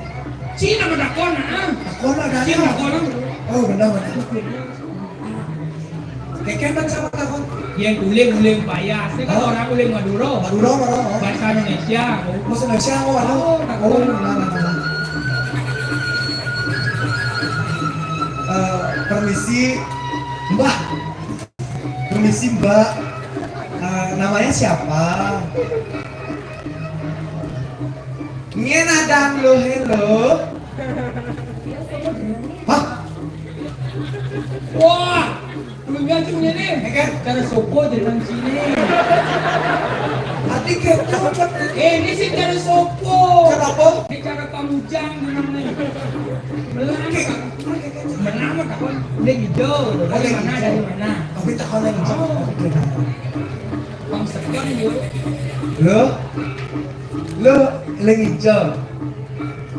Ci nama takon, ah. Takon adané. Ci takon. Oh, bener, bener. Kékén bang sama takon. Yén uling-uling payah. Sing kan orang uling Madura. Madura, Madura. Bahasa Indonesia. Bahasa Indonesia, oh, anu. Oh, takon. Oh, bener, bener. Eh, permisi, Mbah. Permisi, Mbak. Eh, namanya siapa? Ngén adang lo, hello. Hah? Wah, lu lihat tuh ini. Ya kan? Cara sopo jeneng sini. Ati kéto, Pak. Eh, ini sih cara sopo. Cara apa? Ini cara pamujang jeneng nih. Belang. Oke. Menang mah takon, uling ijo. Dari mana, dari mana? Tapi takon yang ijo. Oh. Bang Sekon, yo. Lo? Lo, uling ijo.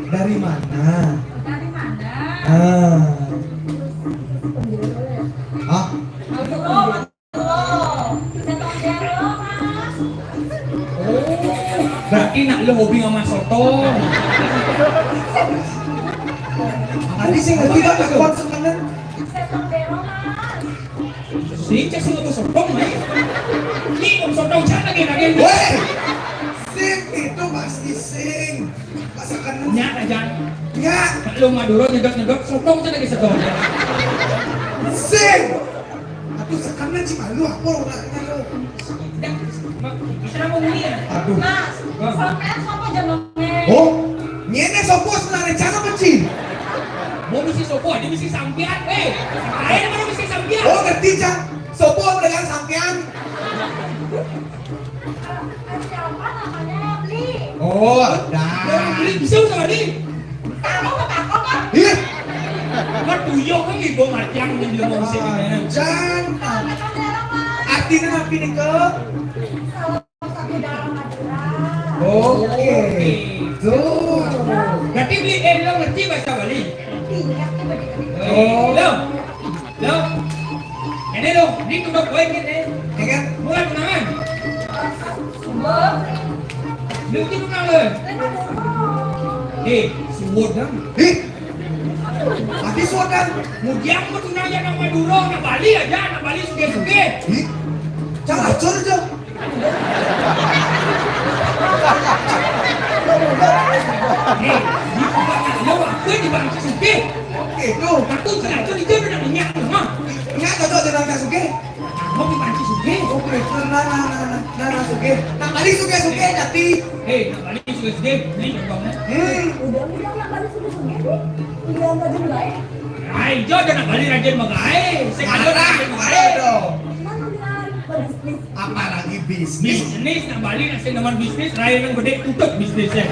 Dari mana? Dari mana? Ah. Hah? Aduh, oh, Setong Jero, Mas. Oh, berarti nak lo hobi sama soto. Tadi sih ngerti kan, Mas, konsepnya. Setong Jero, Mas. Sing, cek sing apa sotong, Mas? Ini kok sotong, jangan lagi, lagi. Weh! Sing itu pasti sing. Masakan. Nyak aja. Nyak. Kalau Madura nyedot-nyedot, sotong aja lagi sotong. Sing. Aku sekarang sih malu apa orang nak lo. Dah, Mak, bisa mau muni ya? Aduh. Mas, sampean sapa jenenge? Oh, ngene sapa sebenarnya? Jangan benci. Mau misi sopo, ada misi sampean. Eh, ayo mau misi sampean. Oh, ngerti, Cang. Sapa dengan sampean? Eh, siapa namanya, Bli? Oh, ada. Bli, bisa usah, Bli? Kamu mau takut, kan? Ih. Kan tuyul kan ibu macam yang dia mau sih, gimana? Jan. Artinya apa nih, Kak? Salah satu daerah Madura. Oke. Tuh. Berarti Bli, eh, lo ngerti bahasa Bali? Iya, coba dikasih. Oh. Lo. Lo. Ini lo, ini tutup poin kan, eh? Ya kan? Mulai tunangan. Subuh. Lu itu tunang lo. Eh, suwud kan? Ih. Tapi suwud kan? Mudiang mau tunang ya nak Madura, nak Bali aja, nak Bali suge-suge. Ih. Jangan acur aja. Eh, di tempat nak lo, aku di bangsa suge. Oke, tuh. Aku tidak acur, itu udah minyak, mah. Minyak cocok dengan Kak Suge. Mau dipanci sugih. Oke, nah, nah, nah, nah, nah, nah, sugih. Nah, balik sugih, sugih, tapi. Hei, nah, balik sugih, sugih, beli contohnya. Hmm. Udah, udah, nak balik sugih, sugih, nih. Udah, nggak jadi baik. Ayo, udah nak balik rajin magaé. Sing ada rajin magaé. Aduh. Mana bilang berbisnis? Apalagi bisnis. Bisnis, nak balik, nak sing nemen bisnis, rai nang gede tutup bisnisnya.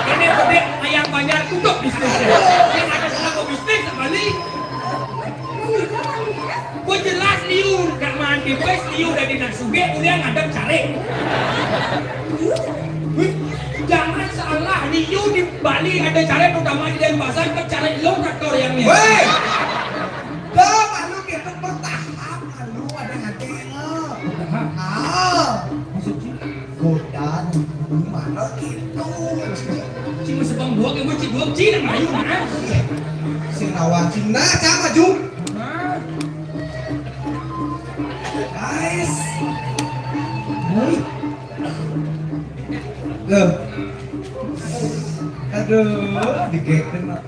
Ini gede, ayam banjar tutup bisnisnya. Yang ada selaku bisnis, nak balik. Kok jelas liur, gak mandi, wes liur dari nak sugih, udah ngadep carik. Wih, jangan salah, liur di Bali ada carik, terutama di Denpasar, ke carik lo traktor yang nih. Weh! Dah, malu kita bertahap, malu ada nanti lo. Bertahap? Ah. Maksudnya? Godan, mana gitu. Cing masih bang dua, kayak gue cing dua, cing yang ayu, nah. Sing lawan Cina, sama Ju. Nah. Guys. Loh. Aduh, digeten, Mak.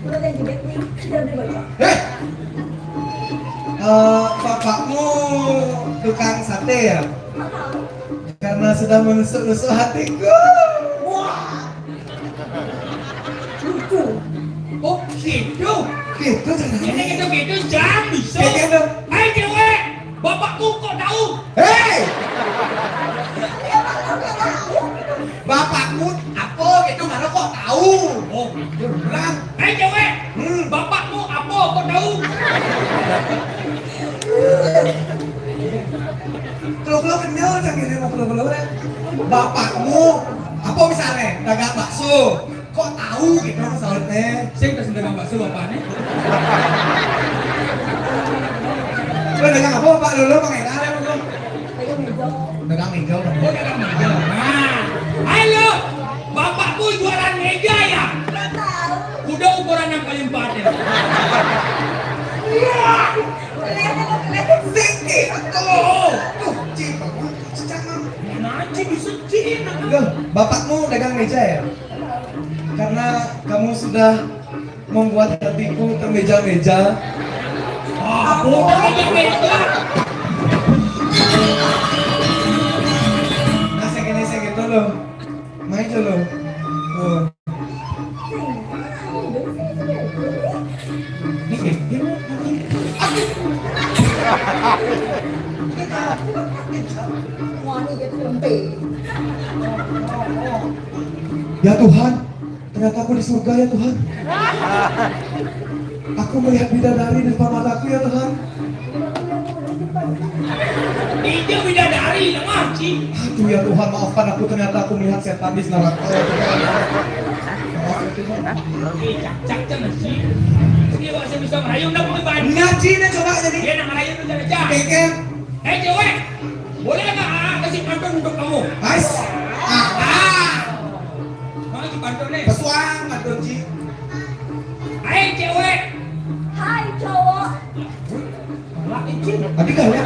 Udah deh, jebet nih. Udah, udah, baca. Eh! Eh, bapakmu tukang sate ya? Nggak tahu. Karena sudah menusuk-nusuk hatiku. Wah. Lucu. Oh, gitu. Gitu caranya. Ini gitu-gitu, jangan bisa. Kayak gitu. Hai, cewek. Bapakmu kok tahu? Hei! Bapakmu, apa misalnya, dagang bakso. Kok tahu gitu misalnya? Sing terus dagang bakso bapaknya. Lo dagang apa, Pak? Lo, lo pakai karet lo? Dagang meja, Pak. Oh, dagang meja. Nah, halo, bapakmu jualan meja ya? Nggak tahu. Udah ukuran enam kali empat ya? Iya. Lihat, lihat. Sing, tuh, tuh, Ci, bangun, Ci, jangan. Mana Ci bisa, Ci? Loh, bapakmu dagang meja ya? Karena kamu sudah membuat hatiku termeja-meja. Ah, aku aja meja. Nah, saya kena, saya gitu loh. Main dulu. Tuh. Ini, ini, ini. Ya Tuhan, ternyata aku di surga ya Tuhan. Aku melihat bidadari di depan mataku ya Tuhan. Itu bidadari, lemah, Ci. Aduh ya Tuhan, maafkan aku, ternyata aku melihat setan di neraka ya Tuhan. Maaf ya Tuhan. Eh, cak, cak, cak, Ci. Ci, wak, saya bisa merayu, ndak mau banyak. Nah, Ci, nah, coba jadi. Dia nak merayu tu, cara cak. Kengkeng. Eh, cewek, boleh nggak Aa kasih pantun untuk kamu? Ais. Ah, ah. Mau kasih pantun nih? Pesuang, pantun, Ci. Hai, cewek. Hai, cowok. Laki, Ci. Tadi gak ya?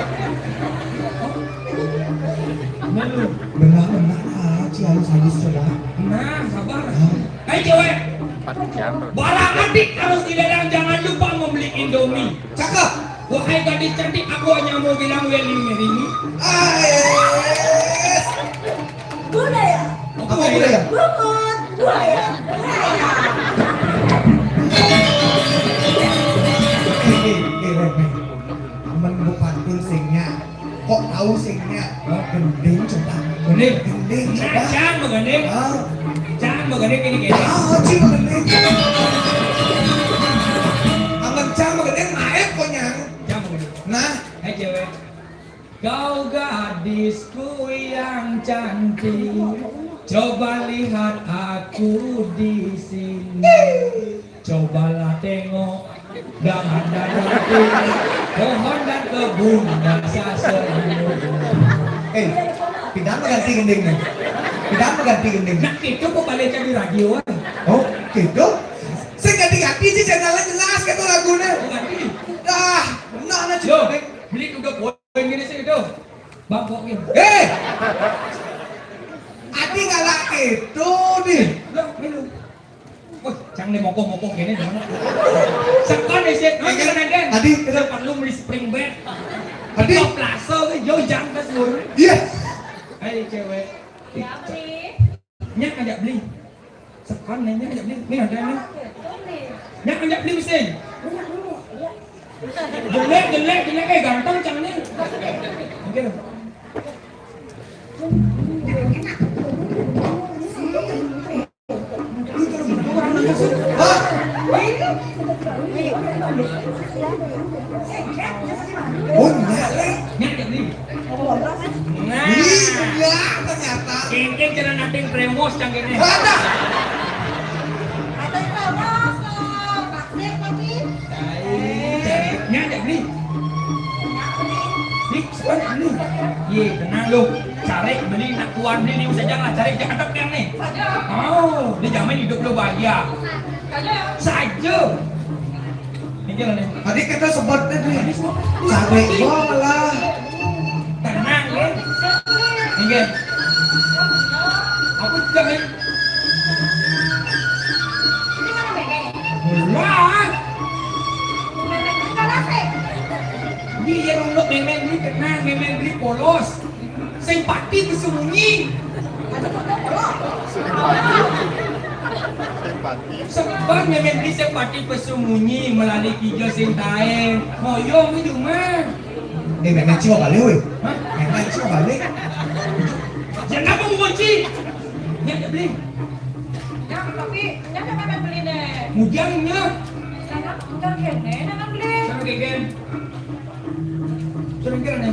Benar, benar. Ah, Ci, halus-halus coba. Nah, sabar. Ah. Hai, cewek. Empat jam. Barang adik harus dilelang, jangan lupa membeli Indomie. Cakep. Wahai gadis cantik, aku hanya mau bilang, will you marry me? Ais. Budaya. Apa budaya? Bungut. Budaya. Budaya. Eh, eh, eh, Ren, Ren. Aman, bu pantun singnya. Kok tahu singnya? Hah? Gending coba. Gending? Gending coba. Nah, cang mah gending. Ah. Cang mah gending gini, gini. Ah, Ci mah gending. Aman, cang mah gending, maef konyang. Cang mah gending. Nah. Hai, cewek. Kau gadisku yang cantik, coba lihat aku di sini. Cobalah tengok, dahan-dahan, pohon dan kebun basah semua. Eh, pindah mah ganti gending nih. Pindah mah ganti gending. Nah, itu kok balik di radio, ah. Oh, gitu? Saya ganti-ganti sih, channelnya jelas gitu lagunya. Oh, ganti. Dah, benar lah, Yo, cukup, Dik. Beli udah poin gini sih itu. Bangkoknya. Eh! Adi galak itu nih. Lo, minum. Wah, cang nih mokok-mokok gini dong. Sepan nih sih. Iya, kan? Tadi kita perlu beli spring bed. Tadi. Kita plaza nih, yo, jam ke seluruh. Iya. Hai, cewek. Ya, beli. Nyak ngajak beli. Sepan nih, nyak ngajak beli. Nih ada nih. Nyak ngajak beli mesin. Jelek, jelek, jelek, eh, ganteng cang nih. Oke. Hah? Oh, nyak, Lek. Nyak, nyak, nih. Nah. Ih, nyak, ternyata. Kengkeng jalan nanti premos cang kene. Ada. Ada premos, eh, pasir tapi. Nyak, nyak, nih. Nih, sepan, nih. Ye, tenang lu. Cari beli nak tuan beli ni saja lah. Cari cakap yang nih. Oh, dijamin hidup lu bahagia. Saja. Ini lah nih. Tadi kita sebutnya nih. Cari bola. Tenang ya. Ini. Aku juga nih. Wah. Dia yang nunduk memeng beli tenang, memeng beli polos. Sing pati bersembunyi. Sing pati. Sebab memeng beli sing pati bersembunyi melalui tiga sing tae. Moyong itu mah. Eh, memeng cio balik, weh. Hah? Memeng cio balik. Jangan apa mau kunci? Nyak beli. Nyak, tapi nyak ada memeng beli deh. Mujang nyak. Nyak, udah kene, nyak beli. Sama gegen. Sudah kira nih.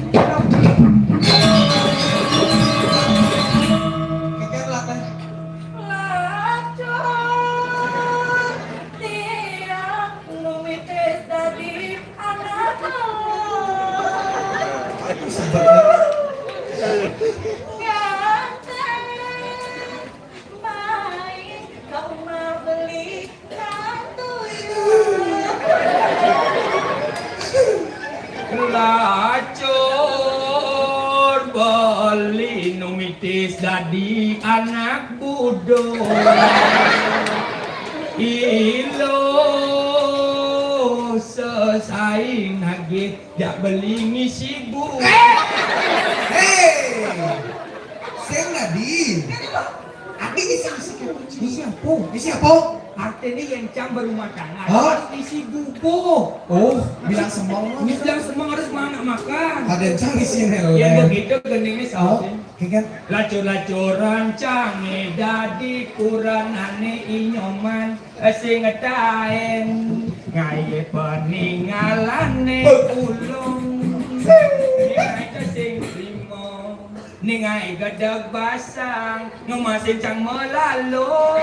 Tis dadi anak budo. Ilo sesaing nagih jak beli ngisi bu. Eh! Hei! Sing dadi. Adi ngisi, ngisi apa? Ngisi apa? Ngisi apa? Artinya yang cang berumah tangga. Hah? Harus ngisi bubuh. Oh, bilang semong. Bilang semong harus mana makan. Ada yang cang ngisi. Yang begitu geningnya. Oh, kan? Lacur-lacuran cange dadi kuranane inyoman sing ngetaen ngaye peningalane ulung. Ningai sing limo, ningai gedeg basang, ngemasin cang melalo.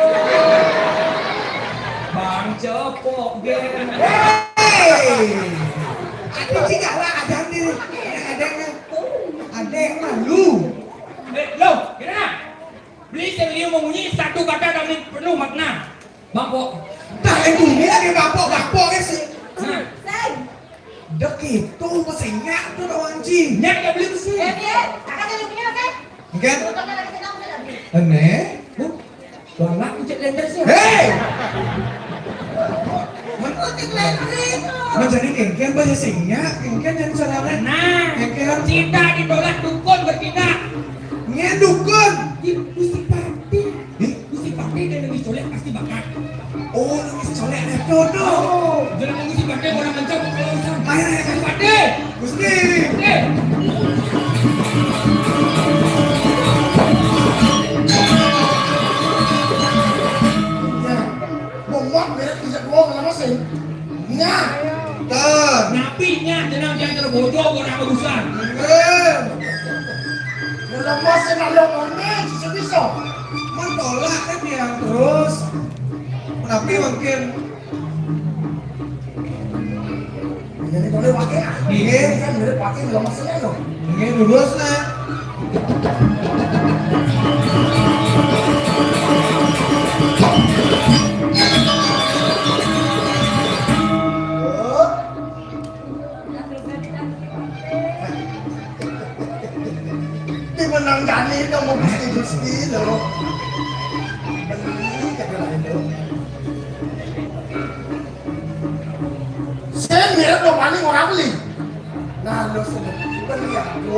Bang cepok gen. Hei! Aku tidak lah ada nih. Ada yang, ada yang malu. Eh, lo, kira? Beli sing liu memunyi satu kata tapi penuh makna. Bapok. Dah, eh, bunyi lagi bapok, bapok, eh, si. Nah. Sing. Dek itu, pesenyak tu, kawan, Ci. Nyak dah beli besi. Eh, dia, akan ada punya, kan? Mungkin. Motor kan lagi senang, sudah beli. Aneh. Huh? Galak, cek lender sih. Hei! Menurut cek lender. Menjadi kengken banyak singa, kengken yang salah. Nah, kengken. Cinta ditolak dukun bertindak. Ngen dukun. Ih, Gusti Patih. Ih? Gusti Patih dia lebih colek pasti bakat. Oh, lebih colek dia tuh. Oh, jangan Gusti Patih orang mencok kalau usah. Ayo, ayo, ayo. Patih. Gusti. Patih. Ya. Bongok mirip bisa dua ngelemesin. Nya. Tuh. Napi nya jenang jangan terbojo orang urusan. Eh. Ngelemesin ada mana bisa-bisa. Mentolak kan dia terus. Tapi mungkin Jadi boleh pakai, ah. Iya. Kan boleh pakai, nggak masalah, loh. Ini lurus, nah. Di menang jani dong, mau gusti-gusti, loh. Ini kata lain, loh. Sing mirip lo paling orang beli. Nah, lo sudah beli aku.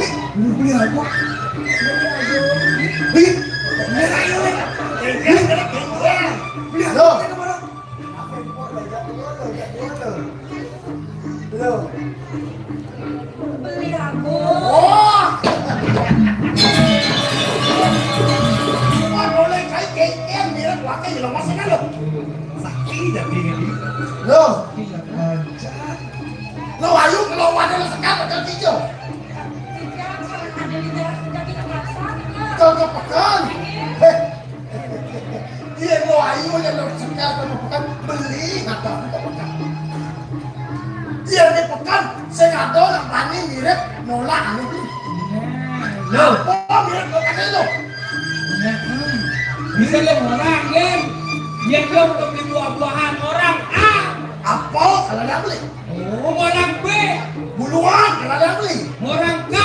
Wih, lu beli apa? Beli aku. Wih, merah ini. Beli aku. Beli aku. Lo. Apa yang mau belajar dulu, belajar dulu. Lo. Beli aku. Oh. Wah, boleh kai kengken, mirip pakai jelas masih kan lo. Sakti dah pilih. Lo. Lo ayu kalau ada lo sekat ada hijau. Kalau ke pekan. Heh. Iya, lo ayu yang lo sekat sama pekan beli apa ke pekan. Iya, di pekan sing ada orang bani mirip nolak anu beli. Nah, lo. Apa mirip nolak itu? Nah, hmm. Bisa lo orang, kan? Dia belum beli buah-buahan orang. Ah. Apa kalau dia beli? Oh, orang B. Buluan, kalau dia beli. Orang K.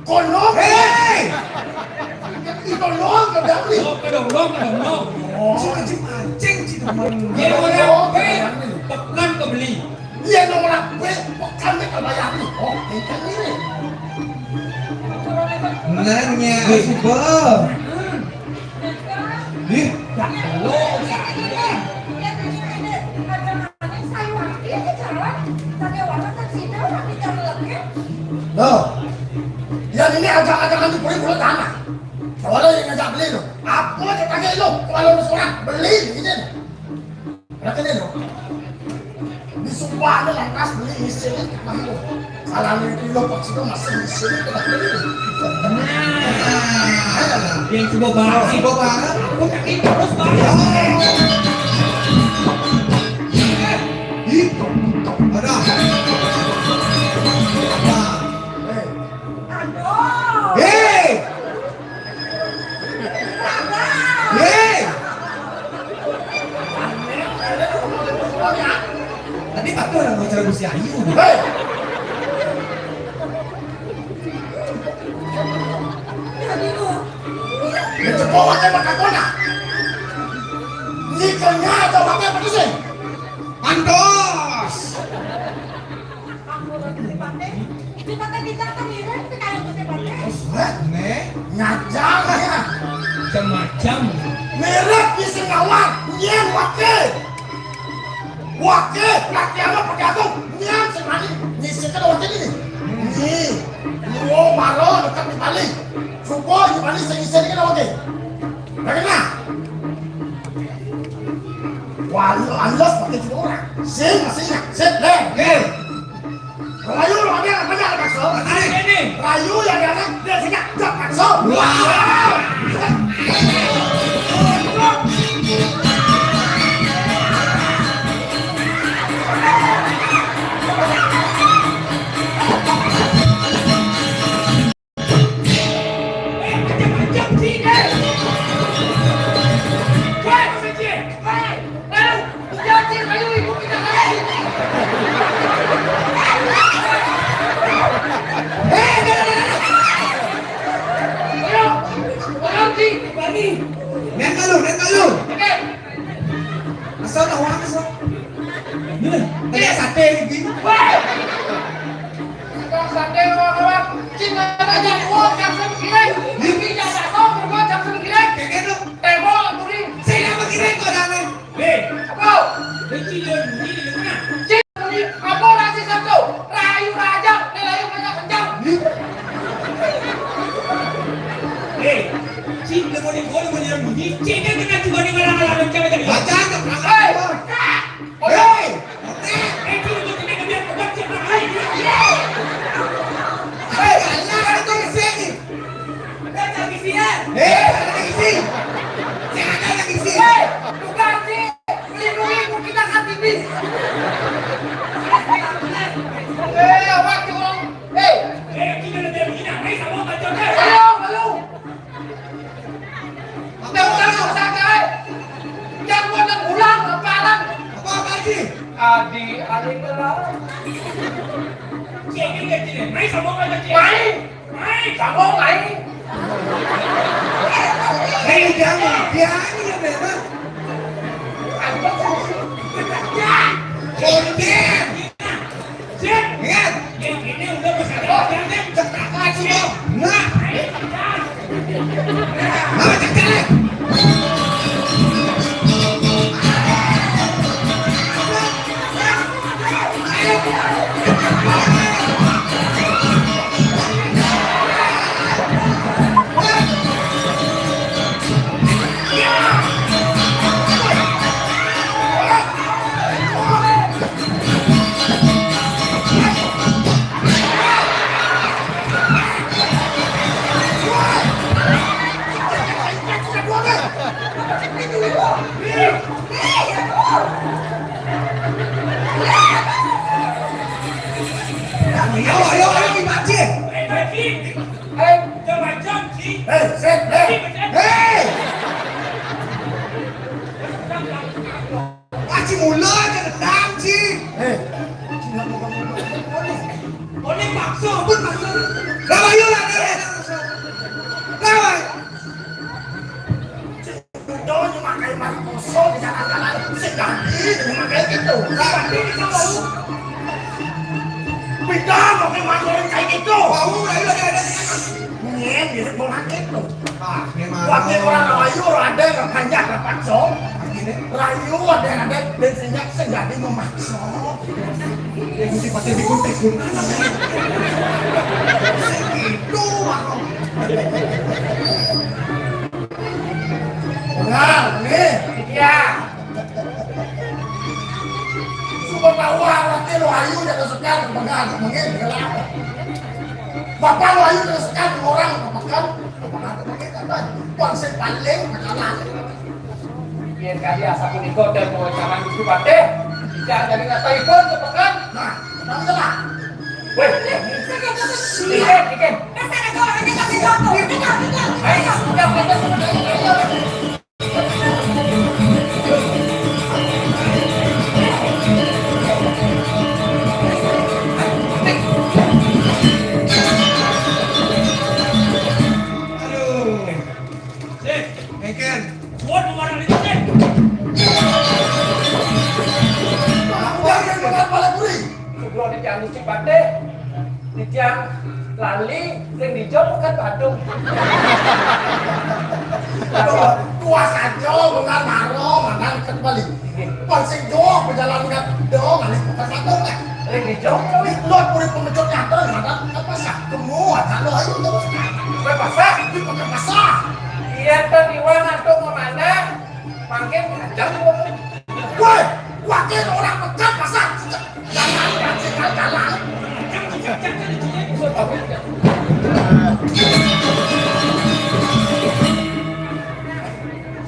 Kono. Hei! Itu doang ke dia beli. Oh, kedong-dong, kedong-dong. Oh. Si mancing-mancing, si teman. Dia orang B. Pekan kebeli. Iya, orang B. Pekan dia kalau bayar beli. Oh, ikan ini. Nanya, Bang. Ih, gak telo, gak ada. Loh, yang ini agak-agak nanti boleh mulut tanah. Soalnya yang ngajak beli lo. Apa aja tanya lo, kalau lo seorang beli ini. Berarti ini lo. Disumpah ada lantas beli isi ini. Kalau itu lo pas itu masih isi ini kena beli. Nah, yang coba banget. Coba banget. Aku sakit terus, Bang. Ih, ada. Nah. Hei. Hei. Tadi patuh orang mau cari si Ayu. Hei. Jebol waké bakal kona. Ni kenya atau waké apa sih? Antos. Hah? Né? Ngajang ya. Macam-macam. Mirip di sing nawar, nyén waké. Waké, laki anak pakai aku, nyén sing mani, nyisikan waké ini. Ni, wo maro dekat di Bali. Supo di Bali sing isikan waké. Bagaimana? Wah, lu alias pakai tiga orang. Sing, masih ingat. Sip, deh. Oke. Rayu, lu ada apa? Ada apa, Sol? Ada ini. Rayu yang ada, dia sini, jak, Sol. Wah. Eh, macam-macam sih, eh. Woi, Siti. Woi, ayo, jangan sih, ayo, ibu kita lagi. Eh, jangan, jangan, jangan. Ayo, orang sih, bagi. Neng malu, neng malu. Oke. Asal tahu apa, Sob? Ini, tadi sate lagi. Woi. Tukang sate orang-orang, cing ada jago, jam sembilan. Ini jam satu, berbuat jam sembilan. Kayak gitu. Tembok, turi. Saya nggak mikirin kok, Dane. Hei. Apa? Benci dia, ini di mana? Cing, turi. Apa nasi satu? Rayu raja, ini rayu banyak kencang. Hei, cing, dia mau di, mau di, mau di, cing, dia kena juga di mana-mana, macam-macam. Baca, Hei, Hei! Hei, anak, ada kau di sini. Ada tak di sini? Hei, ada tak di sini? Saya ada tak di sini? Hei, tukang sih, melindungi kita kan ini. Hei, awak turun. Hei. Hei, kita ada di sini. Hei, sama macam ni. Belum, belum. Tahu-tahu santai. Jangan buat nak pulang, lebaran. Apa, Pak Haji? Adi, adi kelar. Cik, ini dia, cik. Mai sambung aja, cik. Mai. Mai. Sambung, mai. Hei, jangan. Dia ini yang memang. Apa sih? Ya. Konten. Ingat. Yang ini udah besar. Cekak aja, Bang. Nah. Nah, cekak. Ayo, ayo, ayo, dipancing. Hei, coba jam, Ji. Hei, set, hei. Hei. Aji mula aja dendam, Ji. Eh, Ji, nggak mau kamu. Boleh. Boleh paksa, pun paksa. Lah, ayo lah, lah, lah, lah. Lah, ayo. Udah, cuma kayak mari kosong, jalan-jalan. Sing ganti, cuma kayak gitu. Lah, ganti kita mau. Beda, mau kayak main kayak gitu. Mau, ayo, ayo, ayo. Nyén, mirip orang gitu. Ah, memang. Wakil orang rayu, ada yang panjang, ada panjang. Rayu, ada yang ada, dan sehingga sehingga dia memaksa. Yang mesti pakai dikuntik-kuntik. Gitu, Bang. Benar, nih. Iya. Sudah tahu, wakil rayu, jangan sekian, benar, mungkin, kenapa? Bapak rayu, jangan sekian, orang, apa kan? Wong sing paling kalah. Yén kali asapunika ten mawacanan Gusti Patih, tidak dari ngatai pun ke pekan. Nah, tenang saja lah. Wéh, sing apa tuh? Iya, bikin. Ayo, udah, udah, udah, udah. Aduh. Sip. Patih, titiang lali, sing dijok kan Badung. Aduh, puas aja, bukan maro, mana dekat balik. Pun sing jok, berjalan dengan dong, alik bukan Badung lah. Sing dijok, Di luar puri pengecut nyata, mana apa sah? Kemu, ada lo ayo terus. Gue pasah. Di pakai pasah. Iya, tuh, Iwan, atau mau mana? Makin kencang, Iwan. Woi, wakil orang pegat pasar. Jalan, jalan, jalan.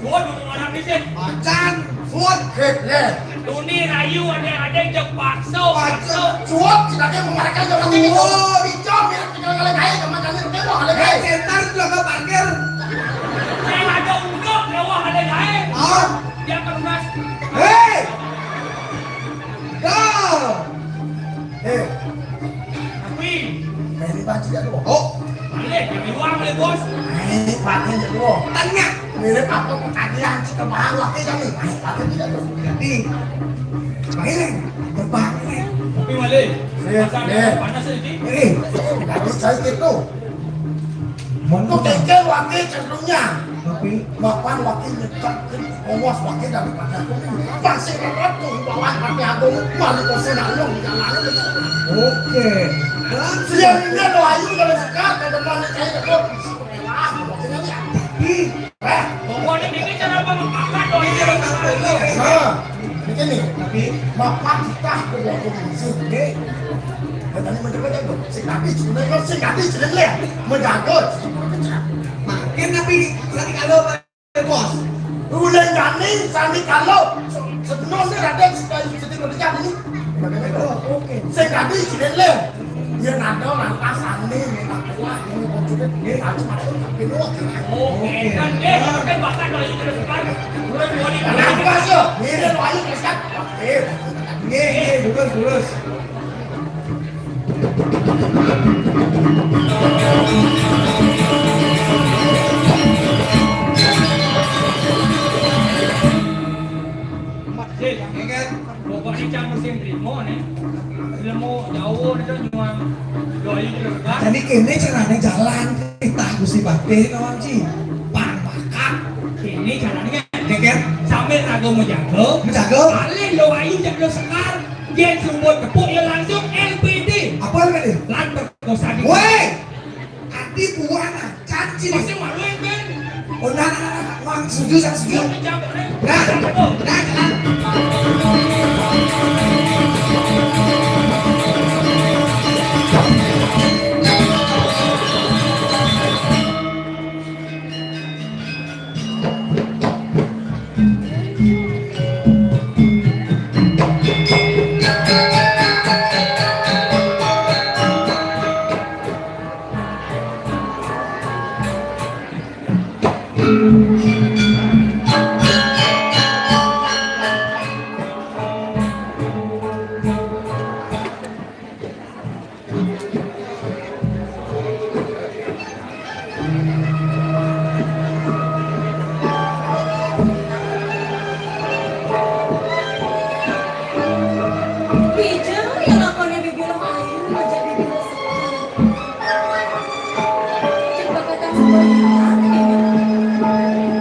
Suwun, Bapak Warang Risin. Macan, suwun. Heh, leh. Tuni rayu, ada-ada, jek bakso, bakso. Suwun, kita dia memarahkan jawab ini. Suwun. Hijau, mirip tinggal kali naik, sama kali rukir, wah, kali naik. Center juga ke parkir. Saya ada uduk, ya, wah, ada naik. Ah. Dia penunas. Hei! Dah. Eh, Tapi, ini baju dia dulu. Oh, balik, kami uang balik, Bos. Ini pakai dia dulu. Tengah. Mirip apa pertanyaan kita bahas lagi kami. Ini pakai dia dulu. Jadi, main, terbang, main. Tapi balik. Iya, pasang iya. Panas aja, Ji. Eh, tapi saya gitu. Untuk kengkeng wakil cenderungnya. Tapi mapan wakil nyetak, awas wakil dari Pak Jago ini. Pasti repot tuh, bawa Pak Jago, balik ke sana, lu di jalan itu. Oke. Siang ini ada ayu dari sekat, ada mana saya dekat. Wah, wakilnya nih. Tapi, eh, pokoknya ini cara apa mengangkat, oh, ini harus sampai lu. Nah. Ini nih, tapi mapan kita ke wakil ini. Oke. Dan tadi mencoba jago. Sing tadi, sebenarnya sing tadi, sebenarnya menjago. Makin tapi sandi kalo, Bos. Udah ganding sandi kalo. Sebenarnya ada sing tadi, sing tadi, sing tadi. Oke. Sing tadi, sebenarnya. Dia nado lantas sandi, minta kuah, ini mau juga. Ini harus masuk, tapi lu. Oke. Kan dia, kan bahkan kalau itu depan. Udah dua di. Kenapa sih? Ini lo ayo terus kan. Oke. Nggih, nggih, lurus, lurus. Sip, ingat, pokoknya jangan musim trimo nih. Ilmu jauh itu cuma doa itu kan. Jadi kene carane jalan titah Gusti Patih, kawan, Ci. Pang bakat. Ini caranya, ya kan? Sambil ragu menjaga. Menjaga. Paling lo ayu jaga sekar. Yen sumbut tepuk ya langsung L P D. Apa L P D? Lan perkosa di. Woi! Ati buana, caci. Masih malu yang ben. Oh, nah, nah, nah, nah. Wah, setuju, saya setuju. Nah, nah, nah. Bijil ya lakone bibir ayu, aja bibir sekolah. Cek bakatan sekolah ini.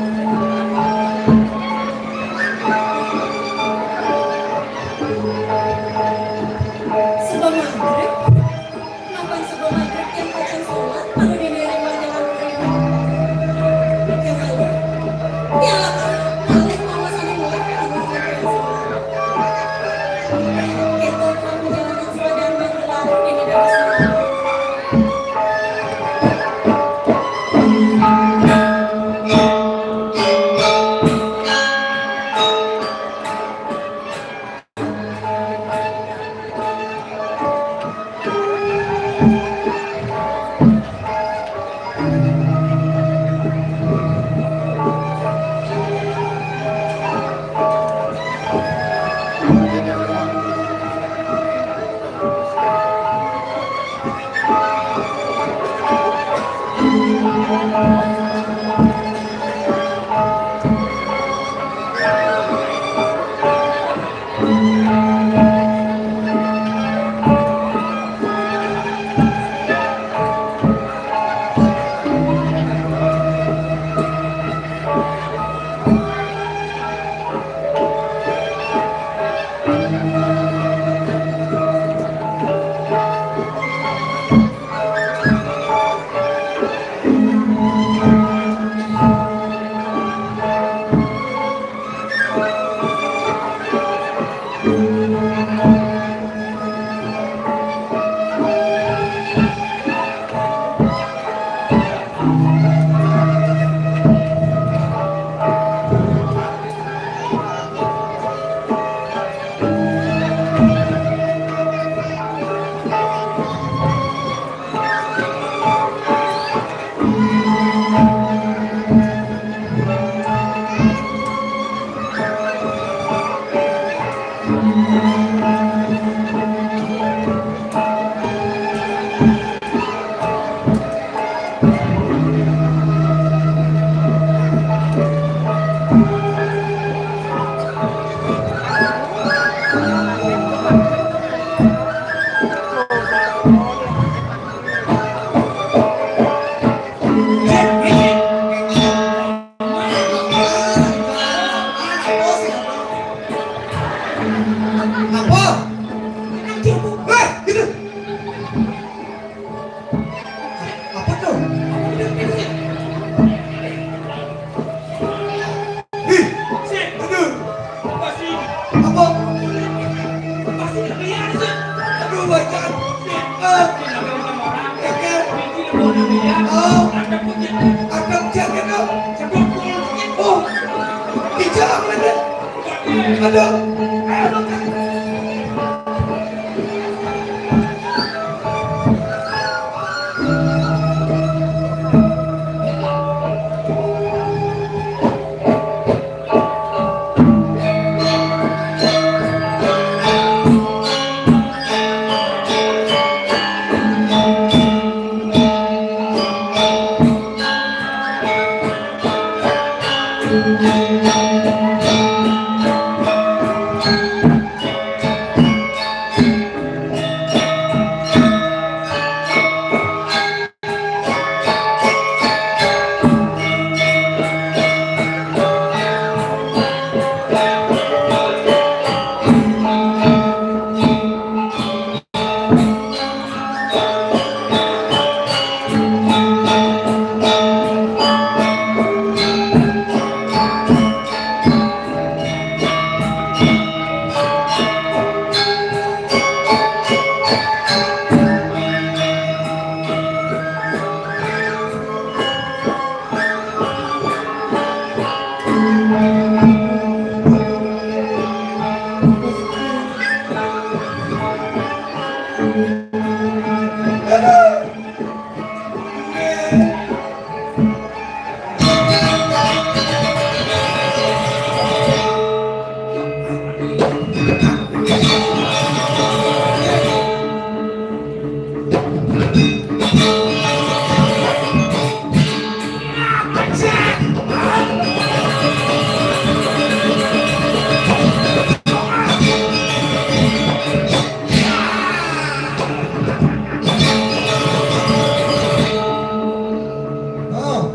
Oh,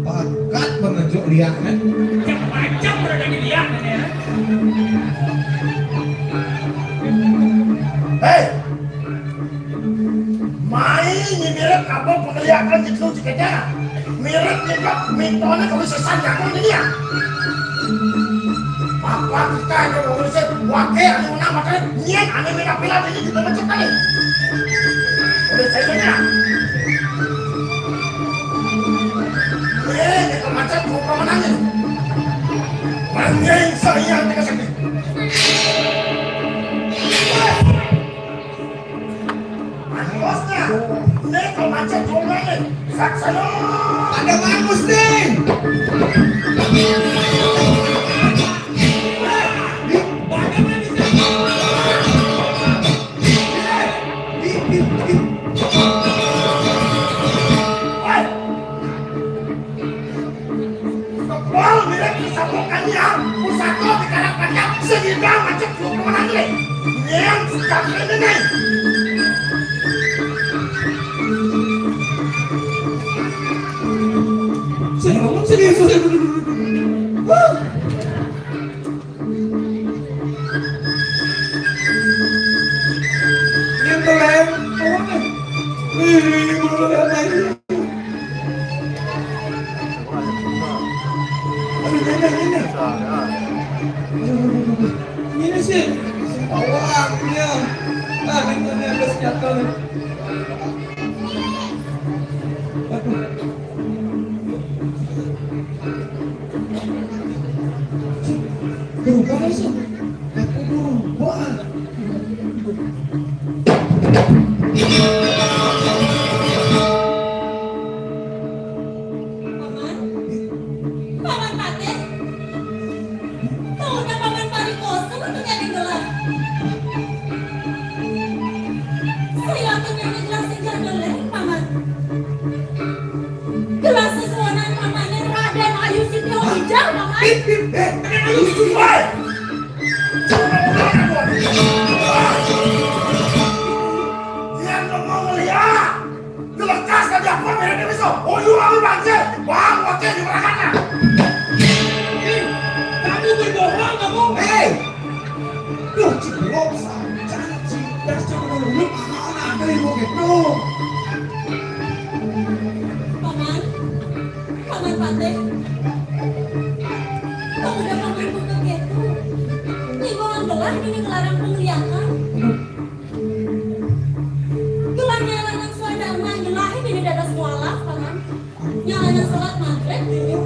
pakat menuju liaknya. Macam-macam berada di liak ini ya. Hei, mai nyi mirip apa pengeliakan gitu ceketnya. Mirip juga mintone kalau sesan jago ini ya. Apa kita yang mau ngurusin wakil anu menang makanya nyen ane minta pila ini kita mencet kali. Udah saya dengar. Eh, kita macet mau pemenangnya. Anjing saya yang dikasih. Bosnya, ini kalau macet jumlah nih. Saksana. Ada bagus nih. Kebal mirip disabukannya, pusaka di kanak panjang, sehingga macet dua pemenang ini. Yang sudah ini nih. Saya ngomong serius. Wuh. Nyentelen, awalnya. Ih, belum ada lagi. Aduh, ini, ini. Ini sih, awalnya. Nah, ini ada senjata nih. Aduh. Berubah sih. Aku berubah. Paman? Paman Patih? Tahunya Paman Parikoso untuk nyari gelar. Saya tuh nyari gelar sing jago leh, Paman. Gelar sesuanan Paman yang Raden Ayu Sitio Wijaya, Paman. Bip, bip, eh, Raden Ayu Sitio. Woi! Yang ngomong lihat. Lekas tadi apa mereka bisa? Oh, you lalu banjir. Bang, wakil di mana? Kamu berbohong, kamu. Hei! Duh, cilok saja, cidas, coba dulu. Anak-anak ada yang mau gitu. Paman, Paman Patih. Kamu udah pamrih untuk gitu. Ini orang gelah ini ngelarang pengliakan. Gelarnya lanang suara emak gelahin ini dadas mualaf, Paman. Nyalanya salat magrib, ini.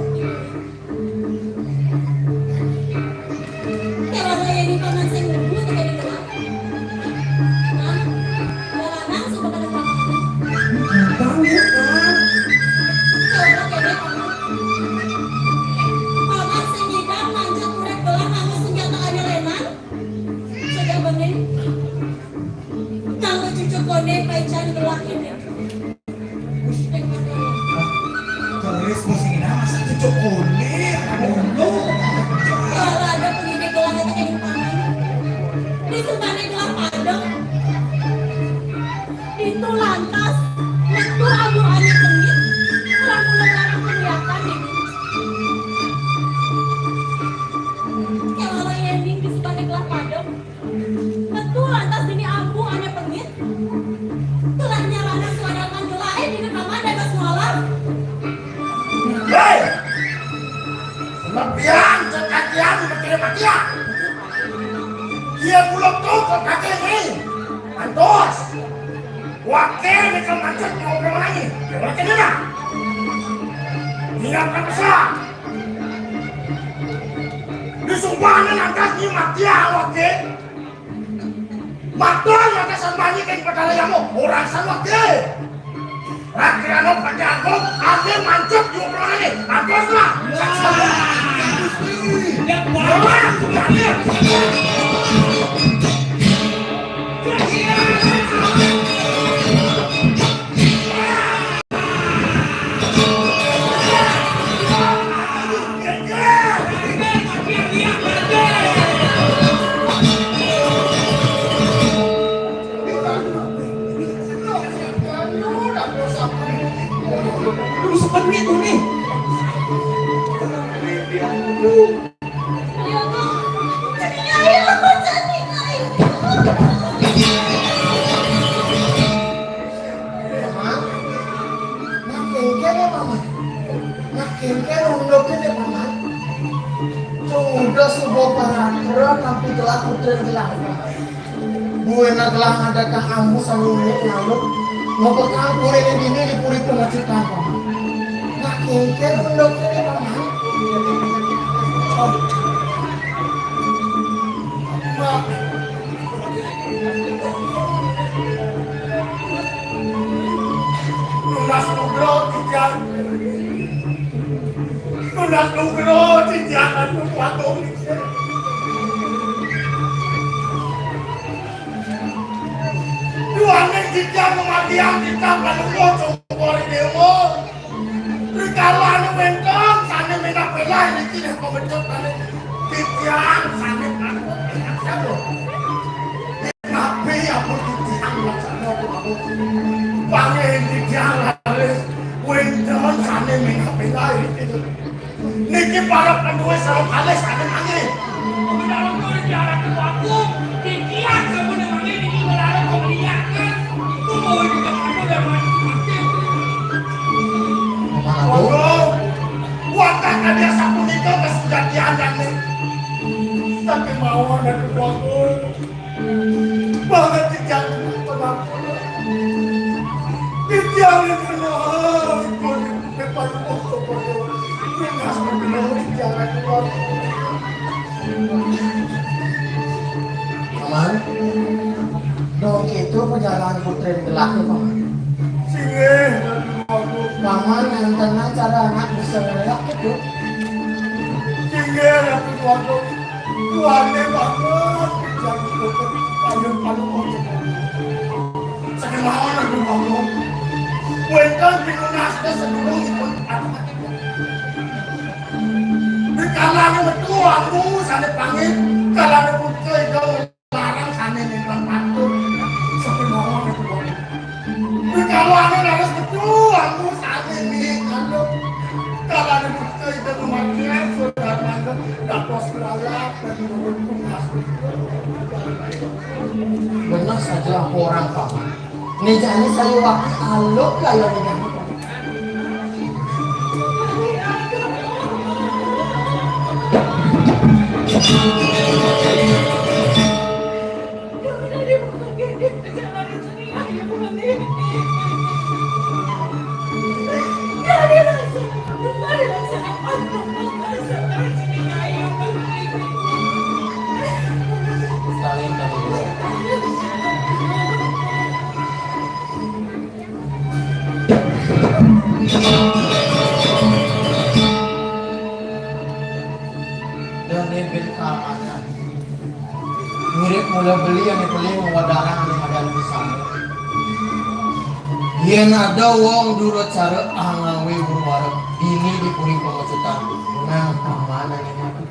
Sukuni, anu, kalau ada pendidik gelar itu kayak gimana? Di Sumbané gelar padang. Itu lantas metu ambu ané pengit, lamun anu kelihatan ini. Kalau yéning di Sumbané gelar padang. Metu lantas dini ambu ané pengit. Telah nyarana suara manjulaé dina kamar dados mualaf. Héi! Lebihan kekakian mikirin makia. Dia buluk tuh kekaki ini. Antos. Wakil ini kan macet ngobrol lagi. Ya, wakil ini lah. Ingat apa sih? Disumpahnya lantas ni makia wakil. Matur maka sambani keng Batara Yamo, ora sawat, eh. Rakyat Patih Agung, ane mancep di obrolan ini. Matur, Pak. Makin kene, Paman. Makin kene, unduk kene, Paman. Sudah subuh paratra, tapi telah putri telah. Buena telah ada kang ambu sami milik lalu. Mau bekal puri ini dini di puri pengacutan, Paman. Makin kene, unduk kene, Paman. Oh. Mak. Nunas nugroh titiang. Nunas nugroh titiang anu kuagung. Duaning titiang mamagiang kitab Panunggal Cokor Dewa. Rikala anu wénten sané minapéla niki ning pamecet sané titiang sané pangkut titiang sampun. Napi ampun titiang laksana punaku. Panggih titiang raris wénten sané minapéla niki. Niki para panduwé sareng kalih sané manggih. Dalem to iki arep waktu, titiang sampun manggih niki melarang pemilihan. Itu mau juga aku dan mati. Waduh, wadah kadya sapunika kasujatian dane. Tapi mawon atuh waktu. Banget titiang pengampun. Titiang ini benar, ipun ipun ipun ipun. Benar, benar, titiang atuh waktu. Paman, dong itu perjalanan putri gelah ya, Paman. Singgih, Ratu Agung. Paman, yang tenang cara anak bisa ngelak gitu. Singgih, Ratu Agung. Tuannya banget, jangan lupa. Ayo, ayo, ayo. Sakit lawan, Ratu Agung. Wénten pinunas sedulur ipun. Dikalane metu aku sane pangit, kalane putra ida larang sane ninggal matur. Sepenongan itu. Dikalane raris metu aku sane ninggal. Kalane putra ida kematian, saudara mangga dados lalap dan menurut tugas. Benar saja aku orang Paman. Ini jane saya wakil aluk kaya ini. Dan bin keamanan. Mirip mula beli yang dipeli mawadarang anu madan pisan. Yen ada wong duracara angawi huru-hara. Ini di Puri Pangacutan, nang paman nang mati.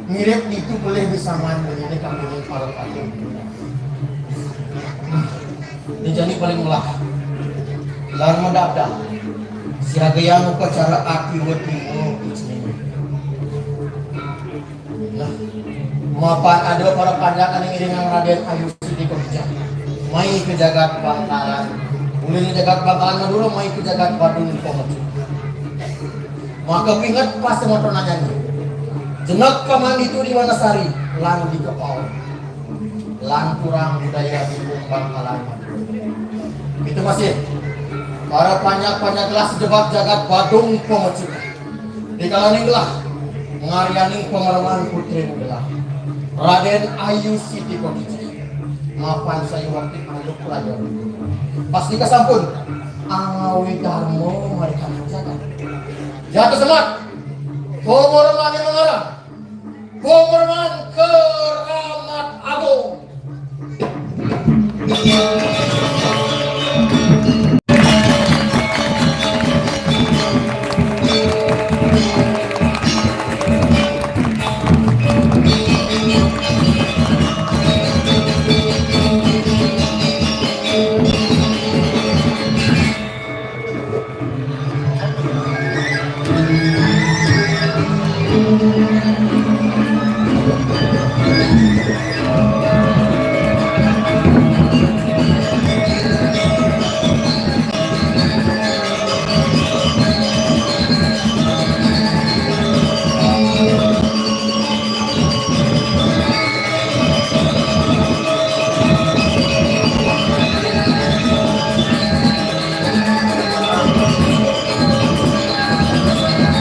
Mirip itu boleh disamaan, boleh ini kami ini para patung. Ini jadi paling ulah. Lalu mendadak. Siaga yang upacara aki wetimo. Nah, mapan ada para panjak anu ngiringang Raden Ayu Siti Kodijah. Mai ke jagat Bangkalan. Ulin jagat Bangkalan Madura, mai ke jagat Badung Pongocik. Maka pingat pas moto nanya ni. Jenak paman itu di Wanasari, lan di Kepau. Lan kurang budaya di Bangkalan Madura. Itu masih para panjak-panjak gelah sejebat jagat Badung Pongocik. Di kalaning gelah ngarianing pamereman putri gelah Raden Ayu Siti Kodijah. Mapan saya waktu anu pelajar. Pas dikasampun angawi darmo mereka menjaga. Jatuh semat. Pamereman yang mengarah. Pamereman